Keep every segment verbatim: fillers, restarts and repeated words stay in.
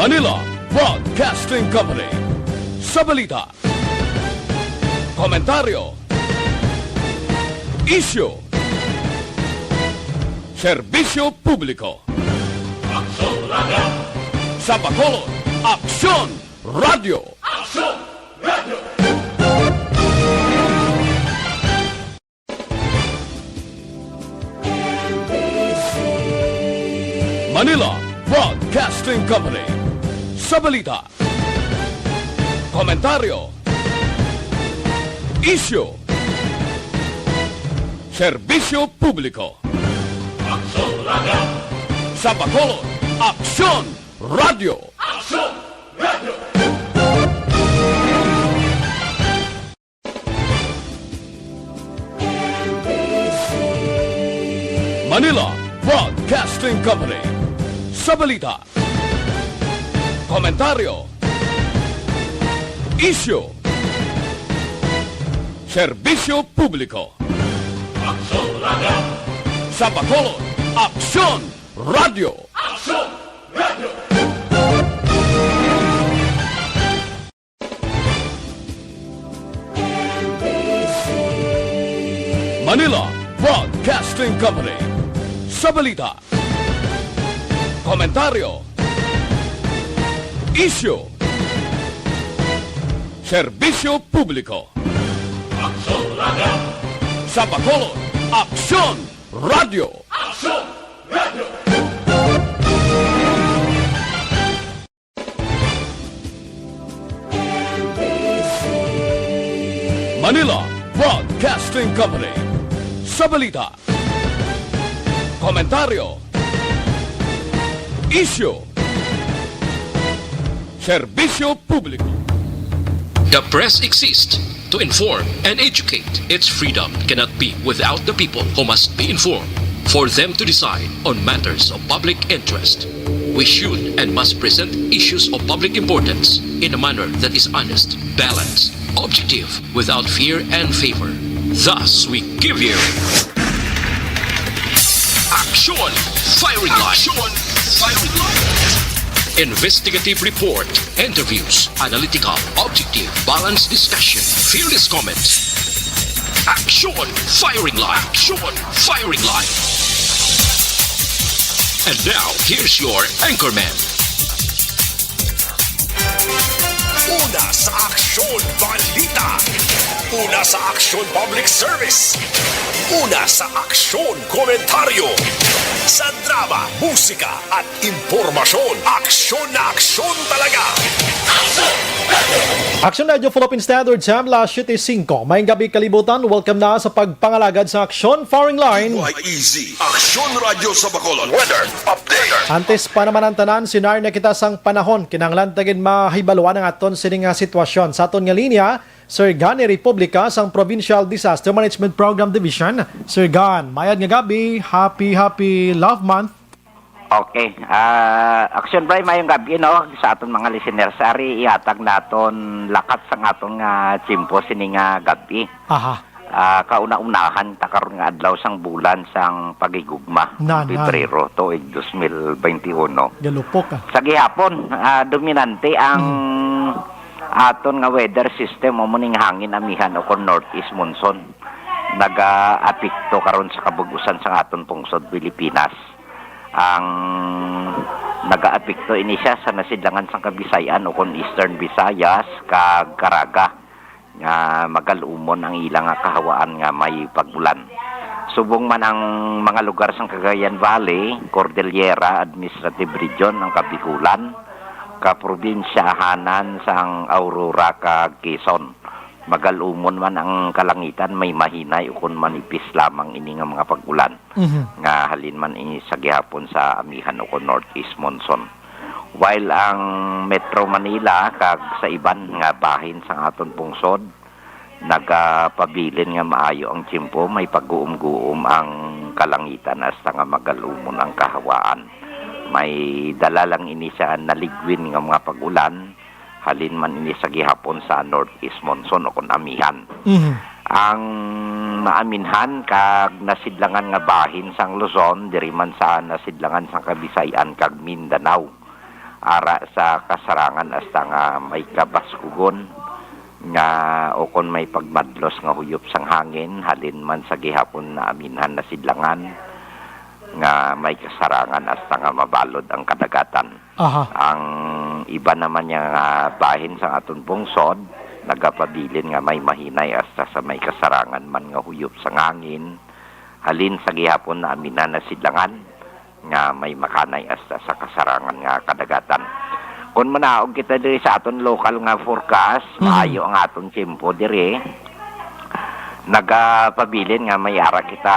Manila Broadcasting Company. Sa balita, komentaryo, isyu, serbisyo publiko. Aksyon Radio! Sa Bacolod, Aksyon Radio! Aksyon Radio! Manila Broadcasting Company. Sa balita, komentaryo, isyu, serbisyo publiko. Aksyon Radio! Sa Bacolod, Aksyon Radio! Aksyon Radio! Manila Broadcasting Company. Sa balita, komentaryo, isyu, serbisyo publiko. Aksyon Radio! Sa Bacolod, Aksyon Radio! Aksyon Radio! Manila Broadcasting Company. Sa balita, komentaryo, isyu, serbisyo publiko. Aksyon Radio! Sa Bacolod, Aksyon Radio! Aksyon Radio! Manila Broadcasting Company. Sa balita, komentaryo, isyu, serbisyo publiko. The press exists to inform and educate. Its freedom cannot be without the people who must be informed. For them to decide on matters of public interest, we should and must present issues of public importance in a manner that is honest, balanced, objective, without fear and favor. Thus, we give you Action Firing Line. Action Firing Line. Investigative report, interviews, analytical, objective, balanced discussion, fearless comments. Action Firing Line. Action Firing Line. And now, here's your anchorman. Una sa Aksyon Balita. Una sa Aksyon Public Service. Una sa Aksyon Komentaryo. Sa drama, musika, at impormasyon, aksyon na aksyon talaga. Aksyon Radio Philippine Standard Time, las siyete singko. Maayong gabi, kalibutan. Welcome na sa pagpangalagad sa Aksyon Firing Line. Why easy? Aksyon Radyo sa Bacolod. Weather update. Antes pa naman ang tanan, sinari na kita sang panahon. Kinahanglan ta gid mahibaluan ang aton sini nga sitwasyon. Sa aton nga linya, Sir Gan ni Republica sang Provincial Disaster Management Program Division. Sir Gan, mayad nga gabi. Happy, happy Love Month. Okay. Ah, Action Bri, mayong gabi, no? Sa aton mga listeners, ari ihatag naton lakat sang aton nga tiyempo sini nga gabi. Aha. Ah, kauna-unahan ta karon nga adlaw sang bulan sang paghigugma, Nan, nan. Pebrero, tuig dos mil bente uno. Galupok, ah. Sa gihapon, ah, dominante ang Mm. aton nga weather system, amo ning hangin amihan o kon northeast monsoon. Nagaapekto karon sa kabug-usan sang aton pungsod, Pilipinas. Ang nagaapekto ini siya sa nasidlangan sang Kabisayan o kon Eastern Visayas kag Caraga, nga magal-umon ang ila nga kahawaan nga may pag-ulan. Subong man ang mga lugar sang Cagayan Valley, Cordillera Administrative Region, ang Kabiculan, kaprobinsyahanan sang Aurora kag Quezon. Magal-umon man ang kalangitan, may mahinay ukon manipis lamang ini nga mga pag-ulan Mhm. nga halin man ini sa gihapon sa amihan ukon northeast monsoon. While ang Metro Manila kag sa iban nga bahin sang aton pungsod nagapabilin nga maayo ang tiyempo, may pagguom-guom ang kalangitan hasta nga magal-umon ang kahawaan. May dala lang ini sa naligwin nga mga pag-ulan, halin man ini sa gihapon sa northeast monsoon o kon amihan. Mhm. Ang maaminhan kag nasidlangan nga bahin sang Luzon, diri man sa nasidlangan sang Kabisayan kag Mindanao, ara sa kasarangan hasta nga may kabaskugon nga ukon may pagmadlos nga huyop sang hangin halin man sa gihapon na aminhan na sidlangan nga may kasarangan hasta nga mabalod ang kadagatan. Aha. Ang iba naman nga bahin sang aton pungsod nagapabilin nga may mahinay hasta sa may kasarangan man nga huyop sang hangin halin sa gihapon na aminhan na sidlangan nga may makanay hasta sa kasarangan nga kadagatan. Kon manaog kita diri sa aton lokal nga forecast, Mhm. maayo ang aton tiyempo diri. Nagapabilin nga may ara kita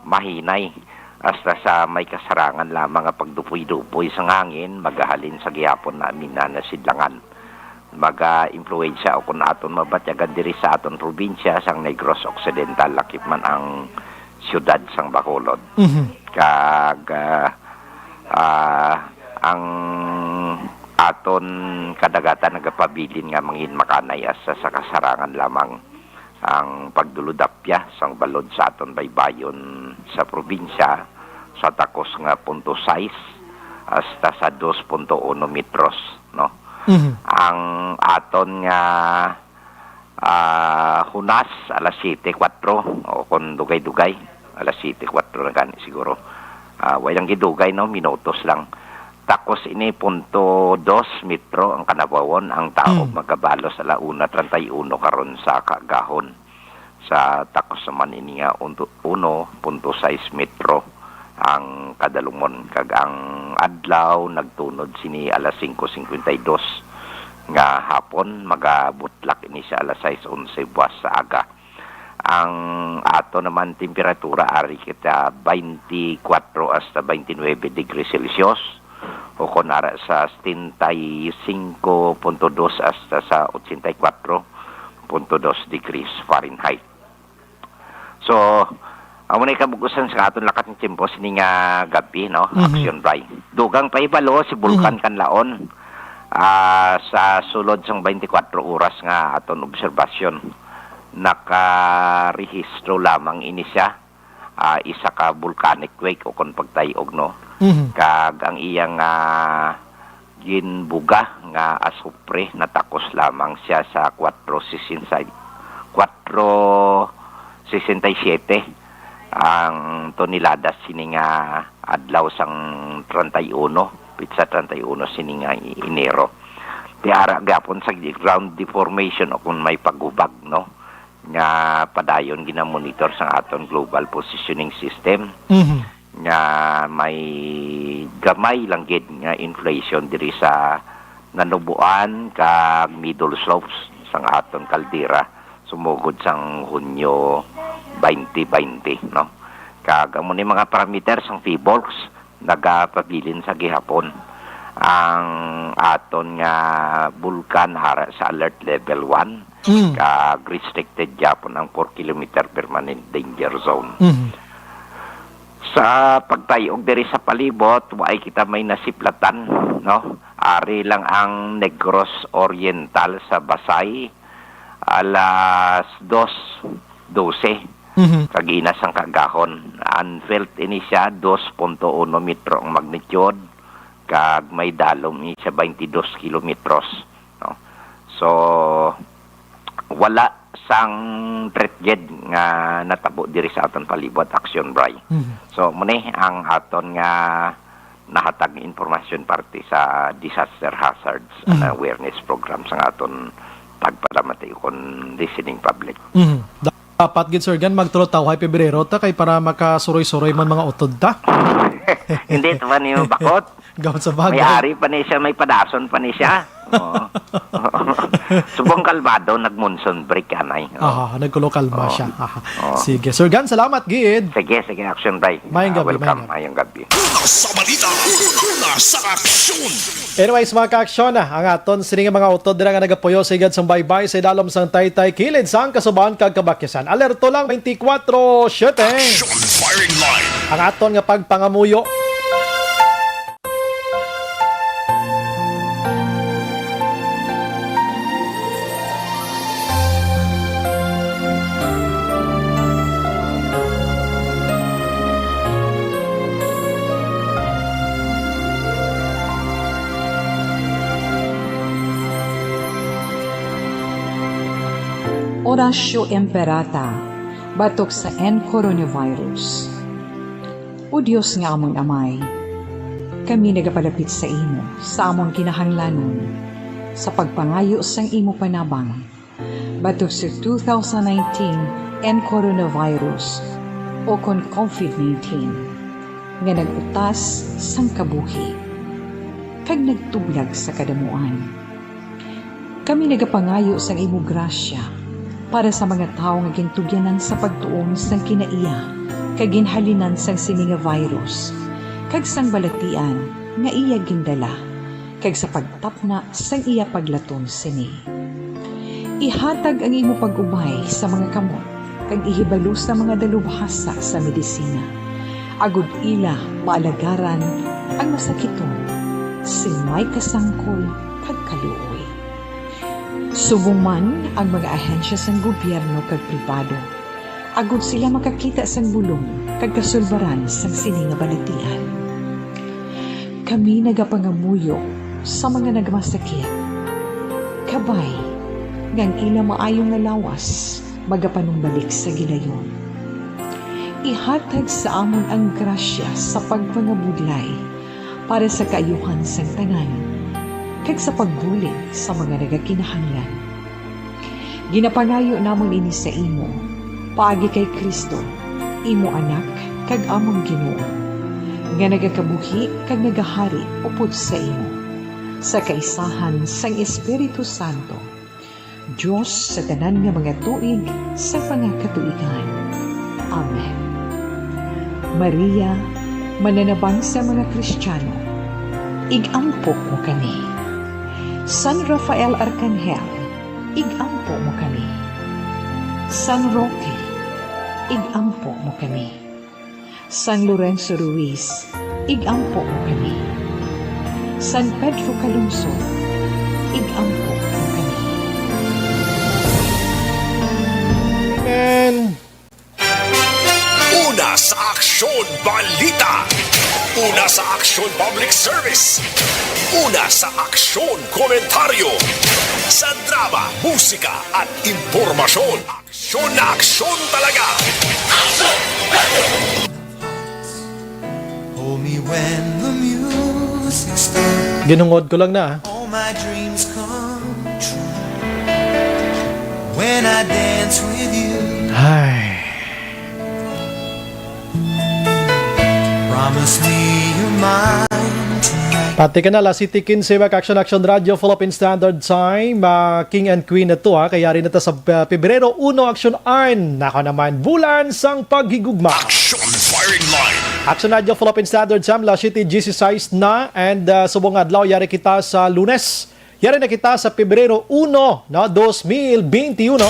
mahinay hasta sa may kasarangan lamang nga pagdupoy-dupoy sang hangin, magahalin sa gihapon na aminhan na sidlangan. Maga-impluwensya o kon aton mabatyagan diri sa aton probinsya sang Negros Occidental, lakip man ang siyudad sang Bacolod. Mhm. Kag, ah, ah, ang aton kadagatan nagapabilin nga mangin makanay hasta sa kasarangan lamang ang pagdulodapya sang balod sa aton baybayon sa probinsya sa takos nga punto sais hasta sa dos punto uno metros, no? Mhm. Ang aton nga, ah, hunas alas siyete kuwatro, o kon dugay-dugay, alas siyete kuwatro na gani siguro. Ah, way lang gidugay, no? Minutos lang. Takos ini punto dos metro ang kanabawon, ang taog Mm. magabalos ala una treinta y uno karon sa kaagahon. Sa takos naman ini nga unto-, uno punto sais metro ang kadalumon, kag ang adlaw nagtunod sini alas singko singkwenta y dos nga hapon, magabutlak ini sa alas sais onse buwas sa aga. Ang ato naman temperatura ari kita twenty-four hasta twenty-nine degrees Celsius, o kon ara sa setenta y cinco punto dos hasta sa ochenta y cuatro punto dos degrees Fahrenheit. So, amo na kabug-usan sa aton lakat ng tiyempo sini nga gabi, no? Mhm. Action by. Dugang pahibalo si Bulkan Mhm. Kanlaon, ah, sa sulod sang twenty-four oras nga aton obserbasyon, nakarehistro lamang ini siya, ah, isa ka volcanic quake o kon pagtayog, no? Mhm. Kag ang iyang, ah, ginbuga nga asupre natakos lamang siya sa kuwatro sesenta, kuwatro sesenta y siyete ang tonelada sini nga adlaw sang treinta y uno, pitsa treinta y uno sini nga Enero. Ti ara gyapon sa ground deformation o kung may paghubag, no, nga padayon ginamonitor sang aton global positioning system Mhm. nga may gamay lang gid nga inflation diri sa nanuboan kag middle slopes sang aton kaldera sumugod sang Hunyo twenty twenty, no? Kag amo ni mga parameter sang PHIVOLCS nagapabilin sa gihapon ang aton nga bulkan ara sa alert level one, Mm. kag restricted gyapon ang four kilometer permanent danger zone. Mhm. Sa pagtayog diri sa palibot, waay kita may nasiplatan, no? Ari lang ang Negros Oriental sa Basay, alas dos dose, Mhm. kag ina sang kaagahon. Ang felt ini siya, dos punto uno metro ang magnitude, kag may dalom ini siya, twenty-dos kilometros, no? So, wala sang threat gid nga natabo diri sa aton palibot, Action Bry. Mhm. So, muni ang aton nga nahatag nga impormasyon parte sa disaster hazards and Mhm. awareness program sa aton tagpalamati kon listening public. Mhm. Dapat gid, Sir Gan, magtulotawhay Pebrero ta kay para makasuroy-suroy man mga utod ta. Hindi, ito ba niyo bakot? Gawon sa bagay. May ari pa ni siya, may padason pa ni siya. Oo. Subong kalmado, nag-monsoon break, anay. Oo. Aha, nagkulo kalma Oo. siya. Aha. Oo. Sige. Sir Gan, salamat gid. Sige, sige, Action Bry. Mayong Ah, gabi, welcome. mayong gabi. Mayong gabi. Una sa balita, una sa aksyon. Anyways, mga ka-aksyon, ang aton sining mga utod dira nga nagapuyo sa igad sang baybay sa idalom sang Taytay, kilid sang Kasuban kag Kabakyasan. Alerto lang twenty-four seven. Action Firing Line. Ang aton nga pagpangamuyo. Oratio Imperata batok sa N coronavirus. O Dios nga amon Amay, kami nagapalapit sa imo sa amon kinahanglanon sa pagpangayo sang imo panabang batok sa two thousand nineteen N coronavirus o kon covid nineteen nga nag-utas sang kabuhi kag nagtublag sa kadamuan. Kami nagapangayo sang imo grasya para sa mga tawo nga gintugyanan sa pagtuon sang kinaiya kag ginhalinan sang sini nga virus kag sang balatian nga iya gindala kag sa pagtapna sang iya paglaton sini. Ihatag ang imo pag-ubay sa mga kamot kag ihibalo sa mga dalubhasa sa medisina, agod ila maalagaran ang masakiton sing may kasangkol kag kaluoy. Subong man ang mga ahensya sang gobyerno kag pribado, agod sila makakita sang bulong kag kasulbaran sang sini nga balatian. Kami nagapangamuyo sa mga nagmasakit, kabay nga ang ila maayo nga lawas magapanumbalik sa gilayon. Ihatag sa amon ang grasya sa pagpangabudlay para sa kaayuhan sang tanan, kag sa pagbulig sa mga nagakinahanglan. Ginapangayo namon ini sa imo, paagi kay Cristo, imo Anak kag amon Ginoo, nga nagakabuhi kag nagahari upod sa imo, sa kaisahan sang Espiritu Santo, Dios sa tanan nga mga tuig sa mga katuigan. Amen. Maria, mananabang sa mga Kristiyano, ig-ampo mo kami. San Rafael Arcangel, ig-ampo mo kami. San Roque, ig-ampo mo kami. San Lorenzo Ruiz, ig-ampo mo kami. San Pedro Calungsod, ig-ampo mo kami. Amen. Una sa Aksyon Balita. Una sa Aksyon Public Service. Una sa Aksyon Komentaryo. Sa drama, musika at impormasyon. Aksyon na aksyon talaga. Hold me when the music starts. Ginhungod ko lang na. All my dreams come true when I dance with you. Ay. Promise me you're mine tonight. Pati ka na, alas siyete quince, mag Action Action Radio, Philippine Standard Time. Ah, King and Queen na to, ha. Kay yari na ta sa, ah, Pebrero uno, Action Arn. Nako naman, bulan sang paghigugma. Action Firing Line. Action Radio, Philippine Standard Time, alas siyete dieciséis na. And, ah, subong adlaw, yari kita sa Lunes. Yari na kita sa Pebrero uno, no, dos mil benti uno.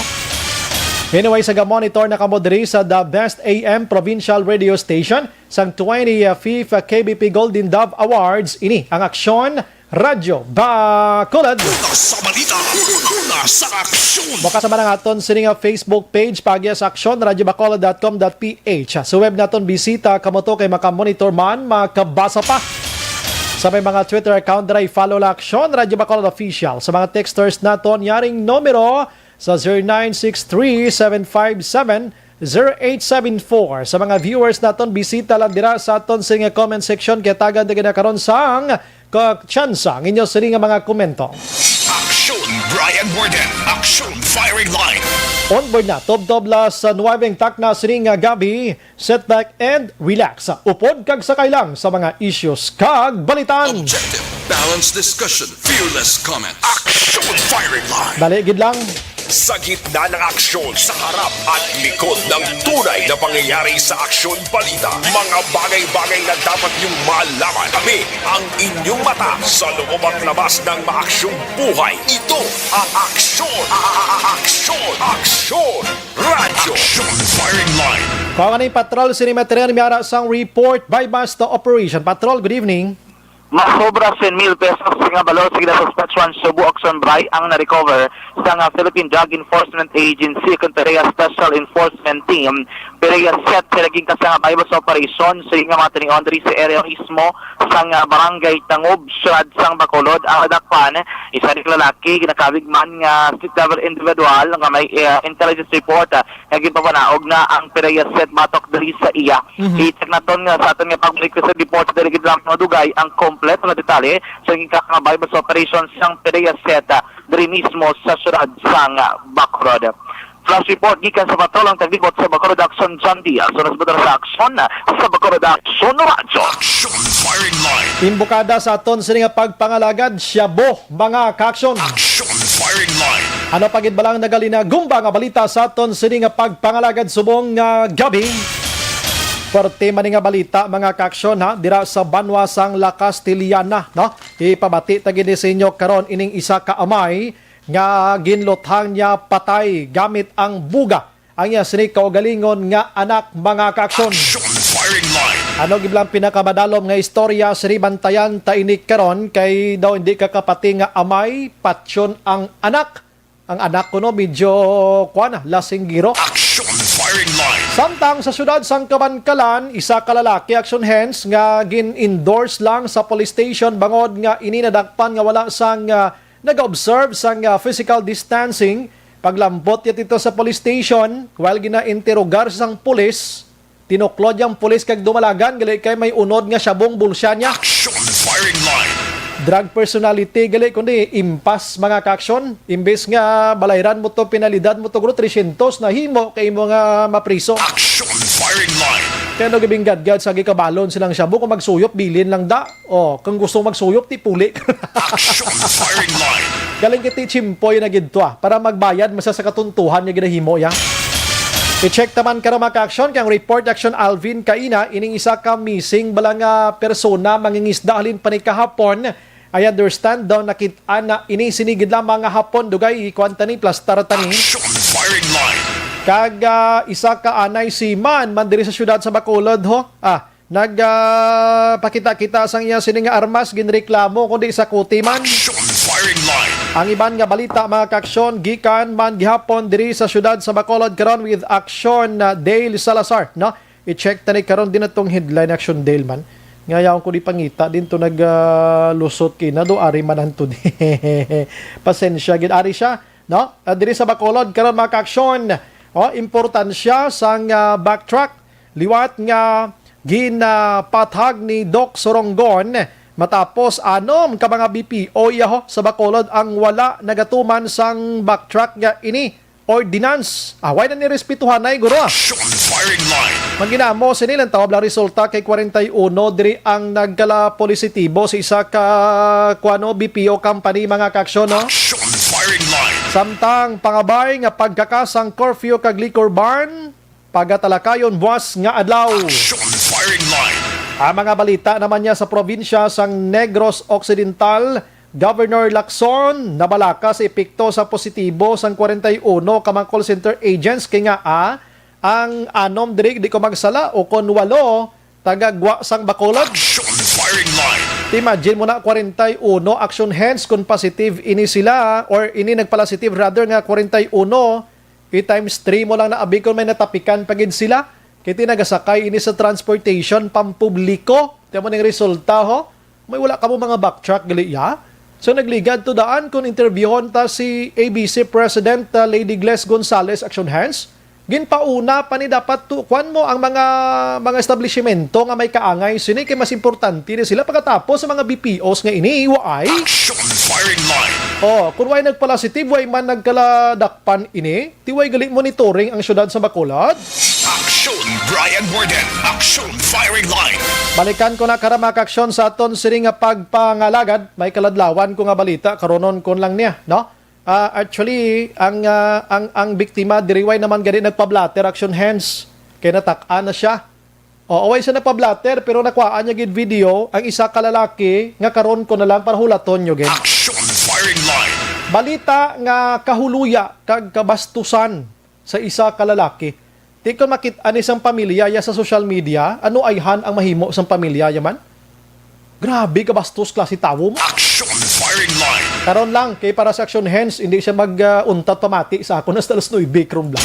Anyway, sa ga-monitor na kamo diri sa The Best A M Provincial Radio Station sang twenty-fifth K B P Golden Dove Awards, ini ang Aksyon Radyo Bacolod. Una sa balita, una sa aksyon. Bukas naman ang aton sini nga Facebook page, paagi sa aksyon radyo bacolod dot com dot P H. Sa web naton, bisita kamo to kay makamonitor man, makabasa pa. Sa may mga Twitter account, dira i-follow la Aksyon Radyo Bacolod Official. Sa mga texters naton, yaring numero sa zero nine six three seven five seven zero eight seven four. Sa mga viewers naton, bisita lang dira sa aton sa nga comment section kay tagan na gid na karon sang ka-, tsansa ang inyo sini nga mga komento. Aksyon Brian Warden, Aksyon Firing Line. On board na, tubtob la sa nuwebe ang takna sini nga gabi. Sit back and relax. Upod kag sakay lang sa mga issues kag balitan. Objective, balanced discussion, fearless comment. Action Firing Line. Dali gid lang. Sa gitna ng aksyon, sa harap at likod ng tunay na pangyayari sa aksyon balita, mga bagay-bagay na dapat niyong malaman. Kami ang inyong mata sa loob at labas ng maaksyong buhay. Ito ang aksyon, a-, a-, a-, aksyon, aksyon. Radyo. Action Firing Line. Kung ano yung patrol, sini Metren, may ara sang report by Basta Operation Patrol. Good evening. Masobra cien mil pesos nga balor sa ginasuspetswan Cebu Auction Buy ang na-recover sang Philippine Drug Enforcement Agency kon PDEA Special Enforcement Team, PDEA set sa naging kasangabay sa operasyon sa mga tinion diri sa area mismo sang Barangay Tangob, siyudad sang Bacolod. Ang nadakpan, isa ka lalaki, ginakawig man nga street level individual nga may, eh, intelligence report, ah, nga ginpapanaog na ang PDEA set batok diri sa iya. Mhm. I-check naton nga sa aton nga pag-request report diri gid lang madugay ang kompleto nga detalye sa ginkakangabay sa operation sang PDEA set, ah, diri mismo sa siyudad sang, ah, Bacolod. Flash report gikan sa Patrol ang Taglibot sa Bacolod Action, John Diaz. Unas butar sa aksyon, ah, sa Bacolod Action Radyo. Action Firing Line. Imbukada sa aton sini nga pagpangalagad, shabu, mga ka-aksyon. Action Firing Line. Ano pa gid bala ang nagalinagumba nga balita sa aton sini nga pagpangalagad subong nga gabi? Parte man ni nga balita, mga ka-aksyon, ha, dira sa banwa sang La Castellana, no? Ipabati ta gid ni sa inyo karon ining isa ka amay nga ginluthang niya patay gamit ang buga ang iya sini kaugalingon nga anak, mga ka-aksyon. Action Firing Line. Ano gid lang pinakamadalom nga istorya, sini bantayan ta ini karon, kay daw hindi ka kapati nga amay, patyon ang anak. Ang anak ko, no, medyo, kuwan na, lasinggiro. Action Firing Line. Samtang sa siyudad sang Kabankalan, isa ka lalaki, action hands, nga gin-endorse lang sa police station bangod nga ini nadakpan nga wala sang, ah, nag-observe sang, ah, physical distancing. Paglampot niya dito sa police station, while gina-interrogar sang pulis, tinuklod yang pulis kag dumalagan, gali kay may unod nga shabong bulsya niya. Action Firing Line. Drug personality, gali kundi impas, mga ka-aksyon. Imbes nga balayran mo to, penalidad mo to, guro, tresyentos na himo kay mo nga mapriso. Action Firing Line. Kaya no gibinggadgad sa gikabalon silang shabu kung magsuyop, bilin lang da. Oh, kung gusto magsuyop, ti puli. Action Firing Line. Galing kiti chimpoy na gid to, ah, para magbayad masa sa katuntuhan nga ginahimo iya. I-check taman karon, mga ka-aksyon, kay ang report, Action Alvin Kaina, ining isa ka missing bala nga persona, mangingisda halin pa ni kahapon. I understand daw nakit-an na ini sini gid lamang nga hapon, dugay, kuwan ta ni, plastar ta ni. Action Firing Line. Kag, ah, isa ka anay seaman man diri sa siyudad sa Bacolod, ho. Ah, nag, ah, pakita-kita sang iya sini nga armas, ginreklamo kundi sa kuti man. Action Firing Line. Ang iban nga balita, mga ka-aksyon, gikan man gihapon diri sa siyudad sa Bacolod karon with Action, ah, Dale Salazar, no? I-check ta ni karon din atong headline, Action Dale man. Nga yaon ko di pangita din to nag, ah, lusot kina do, ari man ang today. Pasensya gid, ari siya, no? Ah, diri sa Bacolod karon, mga ka-aksyon, oh, importansya sang, ah, backtrack liwat nga ginapathag ni Doc Soronggon matapos anom ka mga B P O yaho sa Bacolod ang wala nagatuman sang backtrack nga ini ordinance. Away na ni respetuhanay, guro, ah. Action Firing Line. Manginamo sini lang tawag lang resulta kay kwarenta y uno diri ang nagkala positibo sa isa ka, kuano, B P O company, mga ka-aksyon, no? Action Firing Line. Samtang pangabay nga pagkakasang curfew kag liquor ban, pagatalakayon buwas nga adlaw. Action Firing Line. Ang mga balita naman niya sa probinsya sang Negros Occidental, Governor Lacson nabalaka sa epekto sa positibo sang kwarenta y uno ka mga call center agents kay nga, ah, ang anom diri, di ko magsala, o kon walo, taga-Gwa sang Bacolod. Action Firing Line. Imagine mo na, kwarenta y uno action hands kung positive ini sila, or ini nagpalasitive rather nga kwarenta y uno, i-times three mo lang na abi kung may natapikan pa gid sila. Kay ti nagasakay ini sa transportation pampubliko. Tiyan mo ning resulta, ho? May wala ka mo mga backtrack gali, ya? So, nagligad to daan kung interviewon ta si A B C President, uh, Lady Gles Gonzalez, action hands. Ginpauna pa ni dapat to, kuwan mo ang mga, mga establishmento nga may kaangay sini kay mas importante ni sila pagkatapos sa mga B P Os nga ini, waay? Action Firing Line. Oh, kung way nagpalasitive, way man nagkaladakpan ini, ti way gali monitoring ang siyudad sa Bacolod? Action Brian Warden. Action Firing Line. Balikan ko na karon, mga ka-aksyon, sa aton sini nga pagpangalagad. May kaladlawan ko nga balita, karonon ko lang niya, no? Ah, actually, ang, ah, ang, ang biktima diri way naman gani nagpa-blotter, action hands, kay natak-an na siya. O, way siya nagpa-blotter, pero nakuhaan niya gid video ang isa ka lalaki nga karon ko na lang para hulaton nyo gid. Action Firing Line. Balita nga kahuluya kag kabastusan sa isa ka lalaki. Ti kon makit-an ni sang pamilya ya sa social media, ano ayhan ang mahimo sang pamilya ya man? Grabe ka bastos klase tawo mo. Action firing line. Karon lang, kay para sa Action Hands, hindi siya mag-untat pamati sa akon hasta alas nuebe karon lang.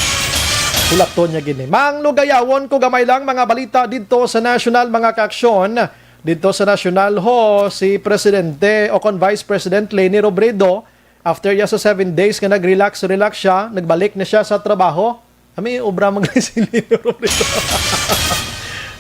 Hulaton niya gini. Manglugayawon ko gamay lang mga balita didto sa national, mga kaaksyon. Didto sa national ho, si Presidente o kon Vice President Leni Robredo, after niya sa seven days nga nag-relax-relax siya, nagbalik na siya sa trabaho. Ami, obra man gali si Leni Robredo.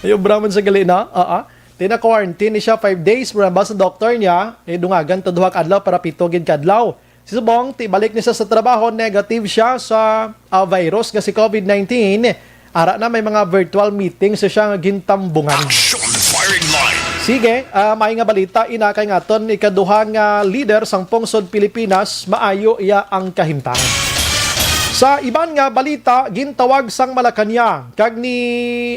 Ay, obra man sa gali na. Aa. Tina-quarantine ni siya five days, pero ba sa doktor niya, eh, dungagan to duha ka adlaw para pito gid ka adlaw. Si Subong, tibalik ni siya sa trabaho, negative siya sa ah, virus nga si COVID nineteen. Ara na may mga virtual meetings siya nga gintambungan. Action firing line. Sige, ah, may nga balita ina kay nga aton ikaduha nga leader sang pungsod Pilipinas, maayo iya ang kahimtang. Sa iban nga balita, gintawag sang Malacañang kag ni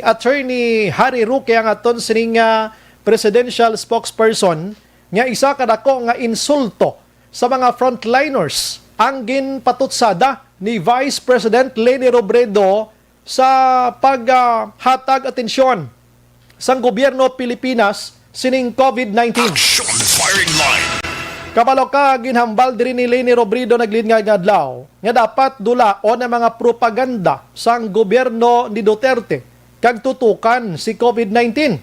Attorney Harry Roque ang aton sining ah, presidential spokesperson nga isa ka dako nga insulto sa mga frontliners ang ginpatutsada ni Vice President Leni Robredo sa paghatag atensyon sang gobyerno Pilipinas sining COVID nineteen. Action firing line. Kabalo ka, ginhambal diri ni Leni Robredo naglin nga adlaw nga dapat dulaon ang mga propaganda sang gobyerno ni Duterte kag tutukan si COVID nineteen.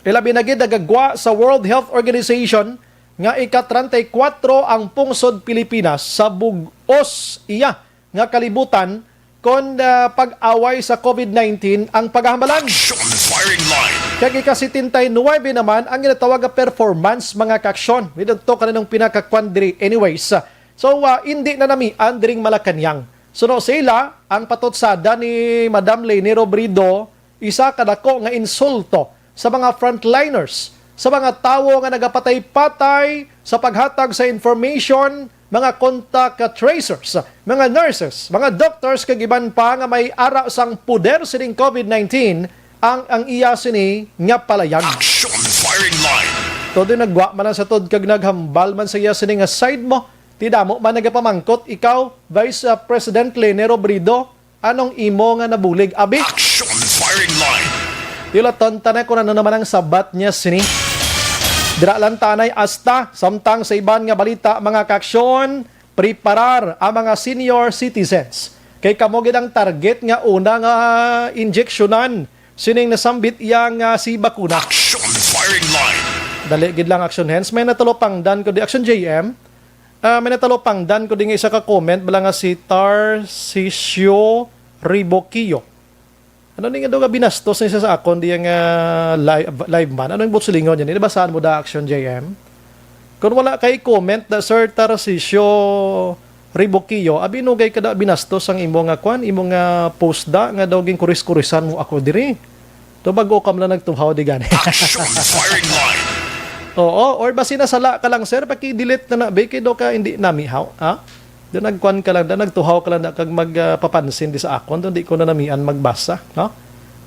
Ilabi na gid nagagwa sa World Health Organization nga ika-treinta y cuatro ang pungsod Pilipinas sa bug-os iya nga kalibutan kon ah, pag-away sa COVID nineteen ang pagahambalan. Action firing line. Kag ika-setenta y nuebe naman ang ginatawag nga performance, mga kaaksyon. May dagto ka na nung pinakakwan diri. Anyways, so ah, hindi na namian diring Malacañang. Suno sila, ang patutsada ni Madam Leni Robredo, isa ka dako nga insulto sa mga frontliners, sa mga tawo nga nagapatay-patay sa paghatag sa information, mga contact tracers, mga nurses, mga doctors kag iban pa nga may ara sang poder sining COVID nineteen ang ang iya sini nga palayag. Action firing line. Todo nagwa man lang sa tod kag naghambal man sa iya sini nga side mo, ti damo man nagapamangkot ikaw, Vice ah, President Leni Robredo, anong imo nga nabulig abi? Action firing line. Yulaton ta na kung ano naman ang sabat niya sini. Dira lang tanay asta, samtang sa iban nga balita, mga kaaksyon, preparar ang mga senior citizens. Kay kamo gid ang target nga una nga injeksyonan sining nasambit iya nga si bakuna. Action firing line. Dali gid lang, Action Hands. May natalupangdan ko di, Action J M. Ah, may natalupangdan ko di nga isa ka comment bala nga si Tarcisio Riboquio. Ano ni nga daw nga binastos ni siya sa akon diya nga live, live man? Ano yung butsulingon niya? Nabasaan mo da, Action J M? Kung wala kay comment da, Sir Tarcisio Riboquio, abi nugay ka da binastos ang imo nga kwan, imo nga post da, nga daw ginkuris-kurisan mo ako diri. To bago ka man lang nagtuhaw di gani. Action firing line. Oo, or basi nasala ka lang, sir, paki-delete na na, be, kay do ka hindi namihaw, ha? Do nagkuan ka lang da, nagtuhaw ka lang da, kag magpapansin di sa akon, do di ko na namian magbasa, no?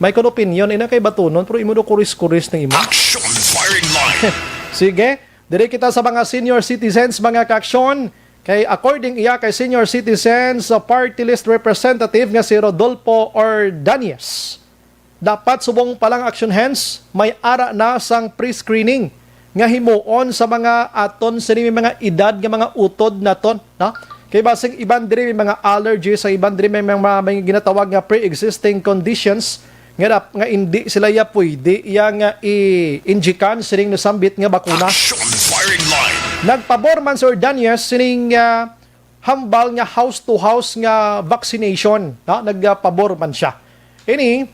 May kon opinion, ina kay batunon, pero imo do kuris-kuris ng imo. Action firing line. Sige, diri kita sa mga senior citizens, mga kaaksyon. Kay according iya kay senior citizens sa party list representative nga si Rodolfo Ordonez, dapat subong pa lang, Action Hands, may ara na sang pre-screening nga himuon sa mga aton sini mga edad nga mga utod naton, no? Kay basig iban diri may mga allergies, sa iban diri may mga, may ginatawag nga pre-existing conditions nga dap-, nga indi sila ya pwede iya nga i-injikan sining nasambit nga bakuna. Action firing line. Nagpabor man si Ordonez sining ah, hambal nga house to house nga vaccination, no? Nagpabor man siya. Ini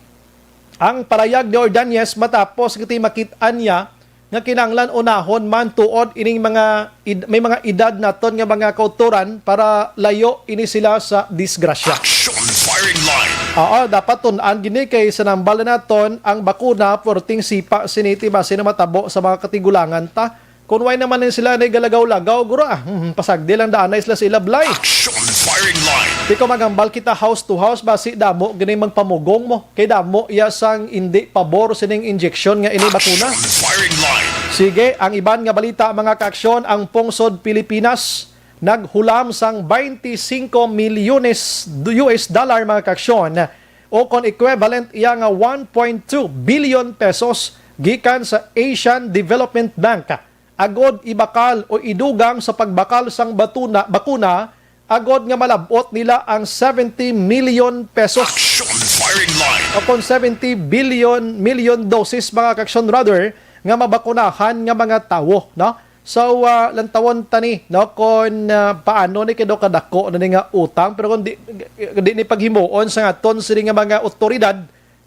ang palayag ni Ordonez matapos nga makit-an niya nga kinahanglan unahon man tuod ining mga ed-, may mga edad naton nga mga kautoran para layo ini sila sa disgrasya. Action firing line. Oo, dapat tun-an gini kay sa nambal na naton ang bakuna, pwerteng sipa sini ti basi na matabo sa mga katigulangan ta. Kung way naman ni sila ni galagaw-lagaw, guro ah, hmm, pasagdi lang daanay sila sa ila balay. Action firing line. Di ko maghambal kita house to house, basi damo gini magpamugong mo. Kay damo iya sang indi pabor sining injection nga ini bakuna. Action firing line. Sige, ang iban nga balita, mga kaaksyon, ang pungsod Pilipinas naghulam sang twenty-five milyones U S dollar, mga kaaksyon, o kon equivalent iya nga one point two billion pesos gikan sa Asian Development Bank agod ibakal o idugang sa pagbakal sang batuna, bakuna agod nga malab-ot nila ang seventy million pesos. Action firing line. O kon seventy billion, million doses, mga kaaksyon, rather, nga mabakunahan nga mga tawo, no? So, ah, lantawon ta ni, no, kon, ah, paano ni, kay daw kadako na ni nga utang, pero kung di, di ni paghimuon sa aton sini nga mga otoridad,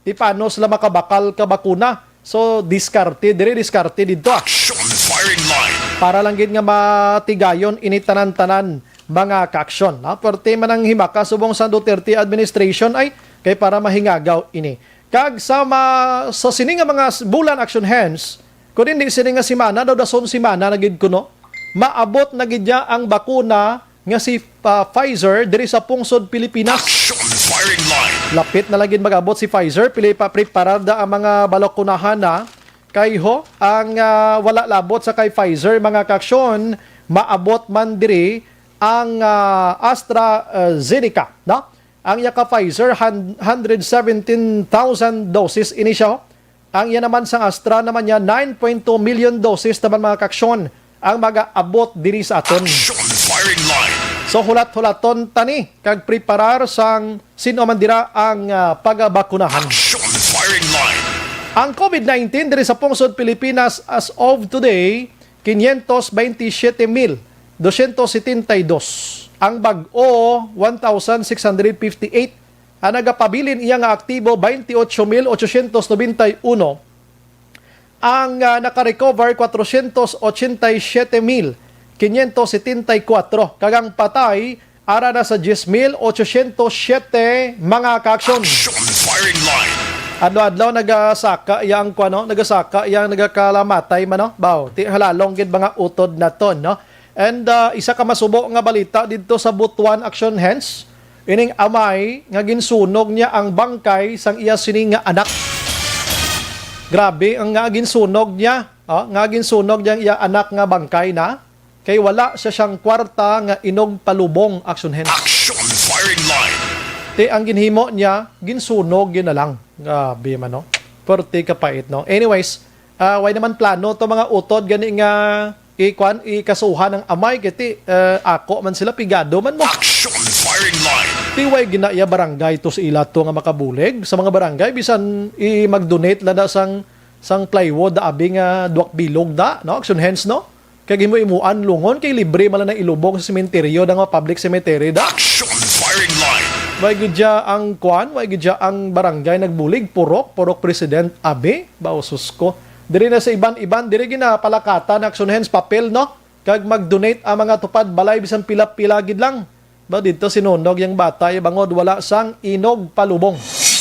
di paano sila makabakal ka bakuna? So, diskarte diri, diskarte didto, ah. Action firing line. Para lang gid nga matigayon ini tanan-tanan, mga kaaksyon, no? Perti man ang himaka subong sa Duterte administration ay kay para mahingagaw ini. Kag sa ma-, sa sini nga mga s-, bulan, action hands, kun hindi sini nga semana, daw dason semana na gid kuno, maabot na gid niya ang bakuna nga si, ah, Pfizer diri sa pungsod Pilipinas. Action firing line. Lapit na lang gid mag-abot si Pfizer, pili pa preparar da ang mga balakunahan na kay ho ang, ah, wala labot sa kay Pfizer, mga kaaksyon, maabot man diri ang, ah, AstraZeneca, no? Ang iya ka Pfizer, han-, hundred seventeen thousand doses ini siya, ho. Ang iya naman sang Astra naman niya, nine point two million doses naman, mga kaaksyon, ang mag-aabot diri sa aton. Action firing line. So, hulat-hulaton ta ni kag preparar sang sin-o man dira ang, ah, pagabakunahan. Action firing line. Ang COVID nineteen diri sa pungsod Pilipinas as of today, quinientos veintisiete mil doscientos setenta y dos. Ang bag-o, one thousand six hundred fifty-eight. Ang nagapabilin iya nga aktibo, veintiocho mil ochocientos noventa y uno. Ang, ah, nakarecover, cuatrocientos ochenta y siete mil quinientos setenta y cuatro. Kag ang patay, ara na sa diyes mil ochocientos siete, mga kaaksyon. Action firing line. Adlaw-adlaw nagasaka iya ang kuwano, nagasaka iya ang nagakalamatay man, no? Baw, ti halalong gid mga utod naton, no? And, ah, isa ka masubo nga balita didto sa Butuan, action hands. Ining amay nga ginsunog niya ang bangkay sang iya sini nga anak. Grabe ang nga ginsunog niya, oh, nga ginsunog niya ang iya anak nga bangkay na kay wala siya siyang kwarta nga inogpalubong, action hands. Action firing line. Ti ang ginhimo niya, ginsunog yun na lang. Grabe man, no? Perti ka pait, no? Anyways, ah, way naman plano to mga utod gani nga ikwan, ikasuhan ang amay, kay ti, eh, ako man sila, pigado man mo. Action firing line. Ti way gina iya barangay to sa ila to nga makabulig sa mga barangay, bisan i mag-donate lang na sang, sang plywood, abi nga duwak bilog da, no? Action hands, no? Kag himo-himuan lungon kay libre man lang na ilubong sa sementeryo, da nga public cemetery da. Action firing line. Way gid siya ang kwan, way gid siya ang barangay nagbulig, purok, purok president, abi, bausos ko. Diri na sa iban-iban, diri ginapalakatan, action hands, papel, no? Kag mag-donate ang mga tupad balay bisan pila-pila gid lang. Ba dito sinunog yang bata, eh, bangod wala sang inog palubong.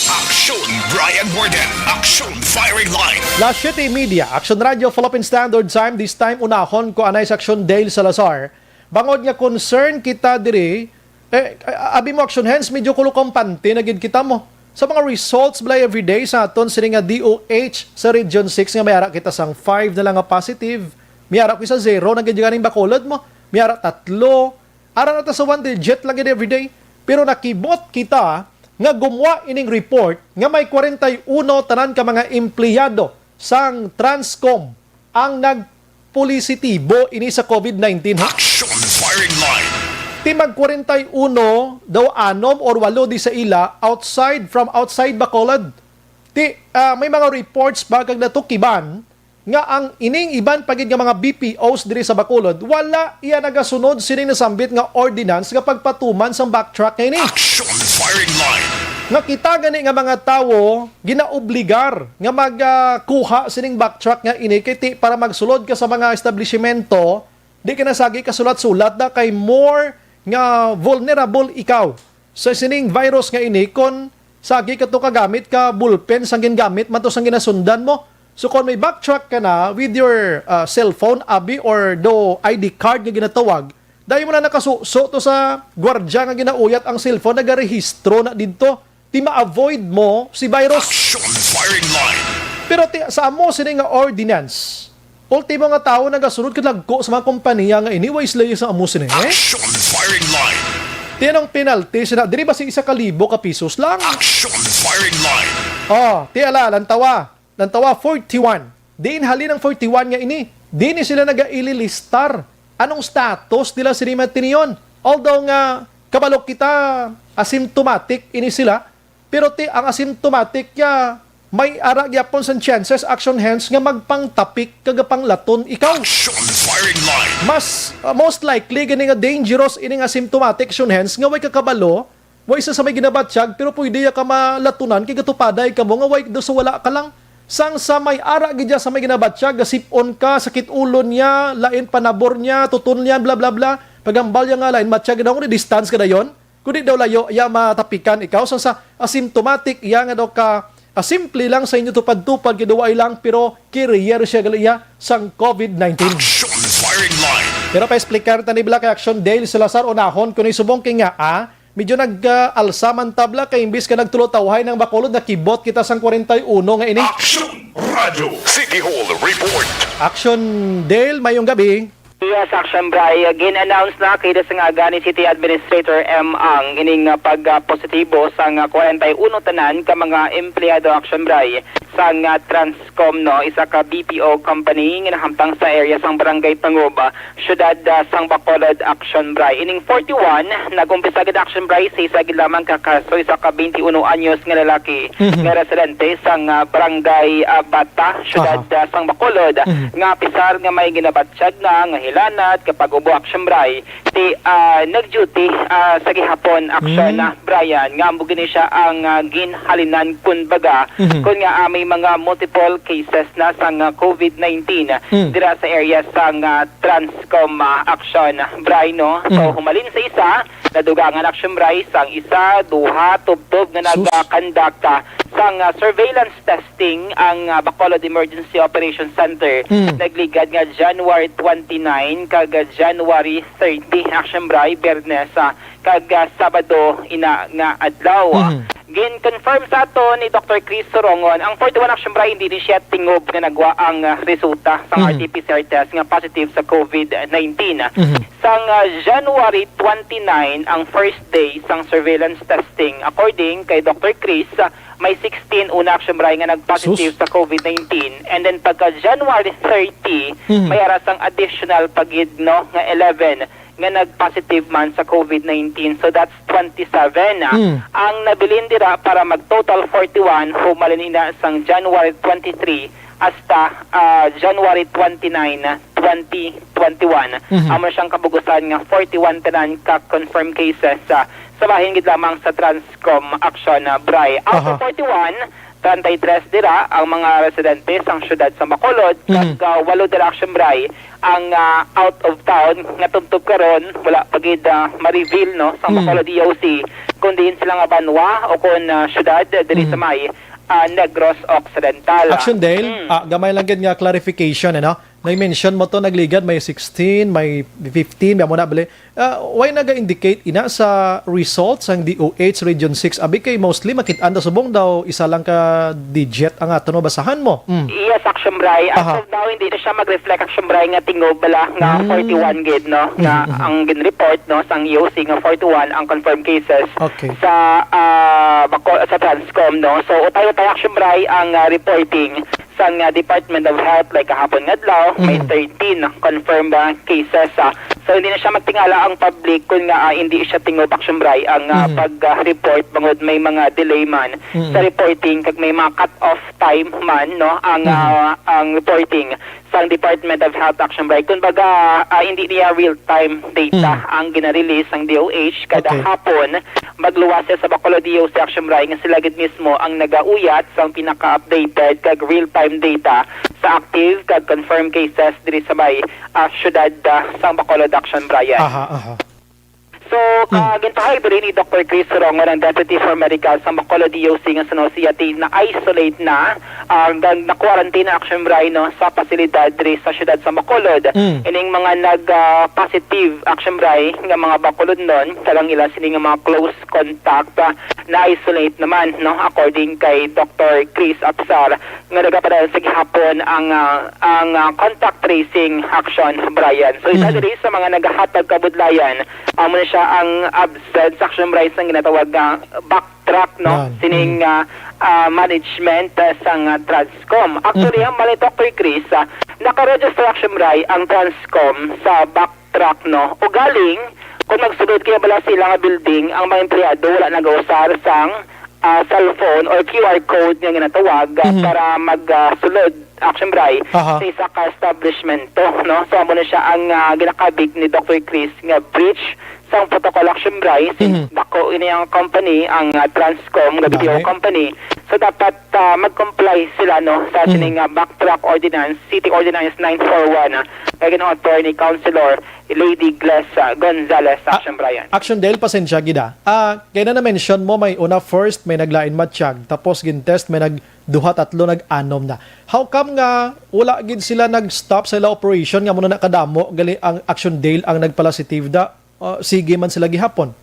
Action Brian Warden, Action Firing Line. Las siete y media, Action Radio, Philippine Standard Time. This time, unahon ko anay sa Action Dale Salazar. Bangod nga concern kita diri, eh, abi mo, action hands, medyo kulukampante na gid kita mo. Sa mga results, balay, everyday sa aton sini nga D O H sa Region six nga may ara kita sang five na lang nga positive. May ara ko sa zero na gid ganing Bacolod mo. May ara tatlo. Ara na ta sa one digit lang gid everyday. Pero nakibot kita nga gumuha ining report nga may kwarenta y uno tanan ka mga empleyado sang Transcom ang nagpulisitibo ini sa COVID nineteen, ha? Action firing line. Ti mag kwarenta y uno daw, anom or walo di sa ila outside, from outside Bacolod. Ti, ah, may mga reports ba kag natukiban nga ang ining iban pa gid nga mga B P Os diri sa Bacolod, wala iya nagasunod sining nasambit nga ordinance nga pagpatuman sang backtrack nga ini. Action firing line. Nga kita gani nga mga tawo ginaobligar nga mag, ah, kuha sining backtrack nga ini kay ti, para magsulod ka sa mga establishmento, di ka na sagi kasulat-sulat da kay more nga vulnerable ikaw sa sining virus nga ini kon sagi ka to kagamit ka ballpen sang gingamit man to sang ginasundan mo. So kon may backtrack ka na with your, ah, cellphone, abi, or do I D card nga ginatawag, dahil mo na nakasuso to sa gwardya nga ginauyat ang cellphone, nagarehistro na didto. Ti ma-avoid mo si virus. Action firing line. Pero ti, sa amo sini nga ordinance, ultimo nga tawo nagasunod kadagko sa mga kompanya nga ini, way sila sa amo sini, eh? Action firing line. Ti anong penalty sina? Diri ba si isa ka libo ka pisos lang? Action firing line. Oh, ti ala, lantawa. Lantawa, forty-one. Diin halin ang forty-one nga ini? Di ni sila nagaililistar. Anong status nila sini man tiniyon? Although nga kabalo kita, asymptomatic ini sila, pero ti ang asymptomatic ya may ara gyapon sang chances, action hands, nga magpangtapik kag panglaton ikaw. Action firing line. Mas, uh, most likely gani nga dangerous ini nga asymptomatic action hands nga way kakabalo, way sa, sa may ginabatyag, pero pwede ya ka malatunan kay gatupaday kamo nga way do sa wala ka lang. Sang sa may ara gid ya sa may ginabatyag, gasip-on ka, sakit ulo niya, lain panabor niya, tuton niya, bla bla bla. Pagambal ya nga lain matyag na, distance ka dayon. Kundi daw layo ya matapikan ikaw. Sang sa asymptomatic ya nga daw ka, ah, simple lang sa inyo tupad-tupad, kiduway lang, pero carrier siya gali ya sang covid nineteen. Action firing line. Pero pa-explicar ta ni bala kay Action Dale Salazar, unahon ko ni subong kay nga, ah, medyo nag-alsa man tabla kay imbis ka nagtulo tawhay ng Bacolod, nakibot kita sang kwarenta y uno nga ini. Action Radio City Hall Report. Action Dale, mayong gabi. Yes, Action Bray. Gin-announce na kay sa ngaga ni City Administrator M Ang ining, ah, pag, ah, positibo sang, ah, kwarenta y uno tanan ka mga empleyado, Action Bray, sang, ah, Transcom, no, isa ka B P O company nga nahamtang sa area sang Barangay Panguba, siyudad, ah, sang Bacolod, Action Bray. Ining forty-one, nag-umpisa gid, Action Bray, sa isa gid lamang ka kaso, isa ka twenty-one anyos nga lalaki Mhm. nga residente sang, ah, Barangay, ah, Bata, siyudad, Aha. ah, sang Bacolod, Mhm. nga apisar nga may ginabatyag na nga hilanat kapag ubo, Action Bray, ti, ah, nag-duty, ah, sa gihapon, Action, Mm. ah, Brian, nga amo gini siya ang, ah, ginhalinan, kun baga, Mhm. kun nga, ah, may mga multiple cases na sang, ah, covid nineteen Mm. dira sa area sang, ah, Transcom, ah, Action, Bray, no? So, Mm. humalin sa isa, nadugangan, Action Bray, sang isa, duha, tubtob nga Sus. nag-conduct, ah, sang, ah, surveillance testing ang, ah, Bacolod Emergency Operation Center. Mm. Nagligad nga January twenty-nine kag, ah, January thirty, Action Bray, Biyernes, ah, kag, ah, Sabado ina nga adlaw. Mhm. Gin-confirm sa ato ni Doctor Chris Sorongon, ang forty-one, Action Bray, hindi ni siya tingob nga nagwa ang, ah, resulta sa Mhm. R T P C R test nga positive sa covid nineteen. Mhm. Sang, ah, January twenty-nine ang first day sang surveillance testing. According kay Doctor Chris, ah, may sixteen una, Action Bray, nga nag-positive Sus. sa covid nineteen. And then pagka January thirty, Mhm. may ara sang additional pa gid, no, nga eleven nga nag-positive man sa covid nineteen. So that's twenty-seven, ah. Mm. Ang nabilin dira para mag-total forty-one, humalin ina sang January twenty-three hasta, ah, January twenty-nine, twenty twenty-one. Mhm. Amo siyang kabugusan nga forty-one tanan ka confirmed cases, ah, sa bahin gid lamang sa Transcom Action, ah, Bray. Out of Aha. forty-one, treinta y tres dira ang mga residente sang siyudad sa Bacolod, Mhm. kag, ah, walo dira, Action Bray, ang, ah, out of town nga tubtob karon wala pa gid, ah, ma-reveal, no, sa Mhm. Bacolod E O C kung diin sila nga banwa o kung, ah, siyudad diri sa Mhm. may, ah, Negros Occidental. Action Dale, Mm. ah, gamay lang gid nga clarification, ano? May mention mo to, nagligad, may sixteen, may fifteen, may amo na, bali. Ah, why naga-indicate ina sa results ang D O H Region six? Abi kay mostly makit-an ta subong daw isa lang ka digit ang aton mabasahan mo. Mm. Yes, Action Bray. As Aha. of now, hindi na siya mag-reflect, Action Bray, nga tingob bala nga Mm. forty-one gid, no? Nga Mhm, mhm. ang gin-report, no, sang E O C nga forty-one ang confirmed cases Okay. sa, ah, Baco-, sa Transcom, no? So, utay-utay, Action Bray, ang, ah, reporting sang, ah, Department of Health, like kahapon nga adlaw, may Mhm. thirteen confirmed, ah, cases, ah. So, hindi na siya magtingala ang public kung nga, ah, hindi siya tingob, Action Bray, ang, ah, Mhm. pag-report bangod may mga delay man Mhm. sa reporting kag may mga cut-off time man, no, ang, Mhm. ah, ang reporting sang Department of Health, Action Bray. Kumbaga, ah, hindi niya real-time data Mhm. ang gina-release sang D O H kada Okay. hapon. Magluwas siya sa Bacolod D O C, Action Bray, nga sila gid mismo ang nagauyat sang pinaka-updated kag real-time data sa active kag confirmed cases diri sa may, ah, siyudad, ah, sang Bacolod, Action Bray. Aha, aha. So, Mm. ka-, ginpahay diri ni Doctor Chris Rongon, ang Deputy for Medical sa Bacolod D O C, nga suno siya ti na-isolate na, ah, ga-, na-quarantine, Action Bray, no, sa pasilidad diri sa siyudad sa Bacolod. Mm. Ining mga nag, ah, positive, Action Bray, nga mga Bacolodnon, kalang ila sini nga mga close contact, ah, na-isolate naman, no, according kay Doctor Chris Apsar, nga nagapadayon sa gihapon ang, ah, ang, ah, contact tracing action, Brian. So, isa Mhm. diri sa mga nagahatag kabudlayan, amo na siya ang absence, Action Bryce, ang ginatawag nga backtrack, no? Yan. Sining, Mm. ah, ah, management, ah, sang, ah, Transcom. Actually, Mhm. ang bali, Doctor Chris, ah, naka-register, Action Bryce, ang Transcom sa backtrack, no? Ugaling, kung magsulod kaya bala sila nga building, ang mga empleyado wala nag-usar sang, ah, cellphone or Q R code nga ginatawag, ah, Mhm. para mag, ah, sulod, Action Bryce, Aha. sa isa ka establishment to, no? So, amo na siya ang, ah, ginakabig ni Doctor Chris nga breach sang protocol, Action Bryce, since Mhm. dako ini ang company, ang, ah, Transcom, nga video Dami. company. So, dapat, ah, mag-comply sila, no, sa Mhm. sining, ah, backtrack ordinance, City Ordinance nine four one, ah, nga gin-author ni Councilor Lady Gles, ah, Gonzales, Ah, Action Bryce. Action Dale, pasensya gid, ah. Ah, kay na na-mention mo, may una first, may naglain matyag, tapos gin-test, may nag duha, tatlo, nag-anom na. How come nga wala gid sila nag-stop sa ila operation nga muna nakadamo gali ang Action Dale ang nagpalasitive da? Ah, sige man sila gihapon.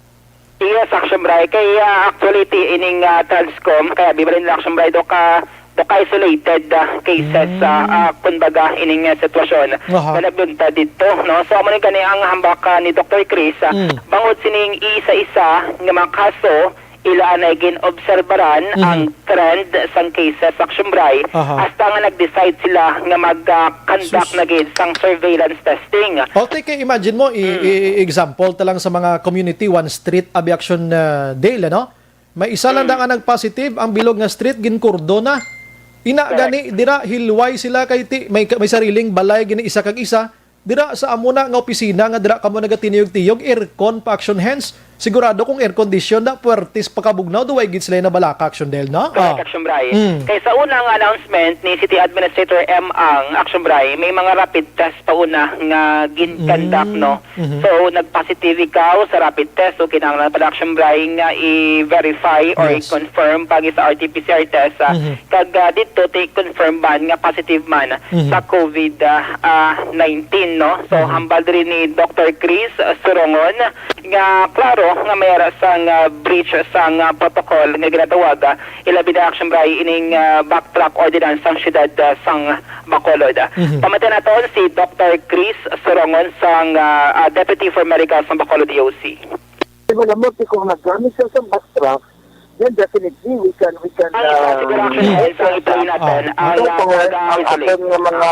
Yes, Action Bry. Kay, ah, actually, ti-, ining, ah, Transcom, kaya bibalin nila, Action Bry, do ka, do ka isolated, ah, cases, ah, Mm. ah, kumbaga, ining, ah, sitwasyon Aha. na nagdunta dito, no? So, amo ni gani ang hambak, ah, ni Doctor Chris, ah, Mm. bangod sining isa-isa nga mga kaso, ila anay gin-obserbaran Mhm. ang trend sang cases, Action Bry, Aha. hasta nga nag-decide sila nga mag, ah, conduct Sus. na gid sang surveillance testing. Okay, kay imagine mo, i-, Mm. i-, i-, example ta lang sa mga community, one street abi, Action, ah, Dale, ano? May isa lang Mm. da nga nag-positive, ang bilog nga street, ginkordon na. Ina Correct. gani, dira, hilway sila kay ti-, may, may sariling balay, gini isa kag isa. Dira sa amo na nga opisina nga dira kamo nagatiniyog-tiyog, aircon pa, Action Hands. Sigurado kung air condition na, puwertes pa kabugnaw, do way gid sila nabalaka, Action Del, no? Correct, Ah. Action Bry. Mm. Kay sa unang announcement ni City Administrator M. Ang, Action Bry, may mga rapid test pa una nga gin-conduct, Mm. no? Mhm. So, nag-positive ikaw sa rapid test, so kinahanglan pala, Action Bry, nga i-verify or Yes. i-confirm pag sa R T P C R test, ah, Mhm. kag, ah, dito, ti-confirm man nga positive man Mhm. sa COVID, ah, ah, nineteen, no? So, Mhm. hambal diri ni Doctor Chris, ah, Surongon nga klaro nga may ara sang, ah, breach sang, ah, protocol nga ginatawag, ah, ilabi na, Action Bry, ining, ah, backtrack ordinance sang siyudad, ah, sang Bacolod. Mhm. Pamatian naton si Doctor Chris Surongon sang, ah, ah, Deputy for Medical sang Bacolod D O C. Di ba, lamot, kung naggamit siya sa backtrack, then definitely we can, we can, Ang isa, ah, siguro, Action Bry, sa i-play natin, Ah. ang, Ito ah, po, ang pag-isolate. aton nga mga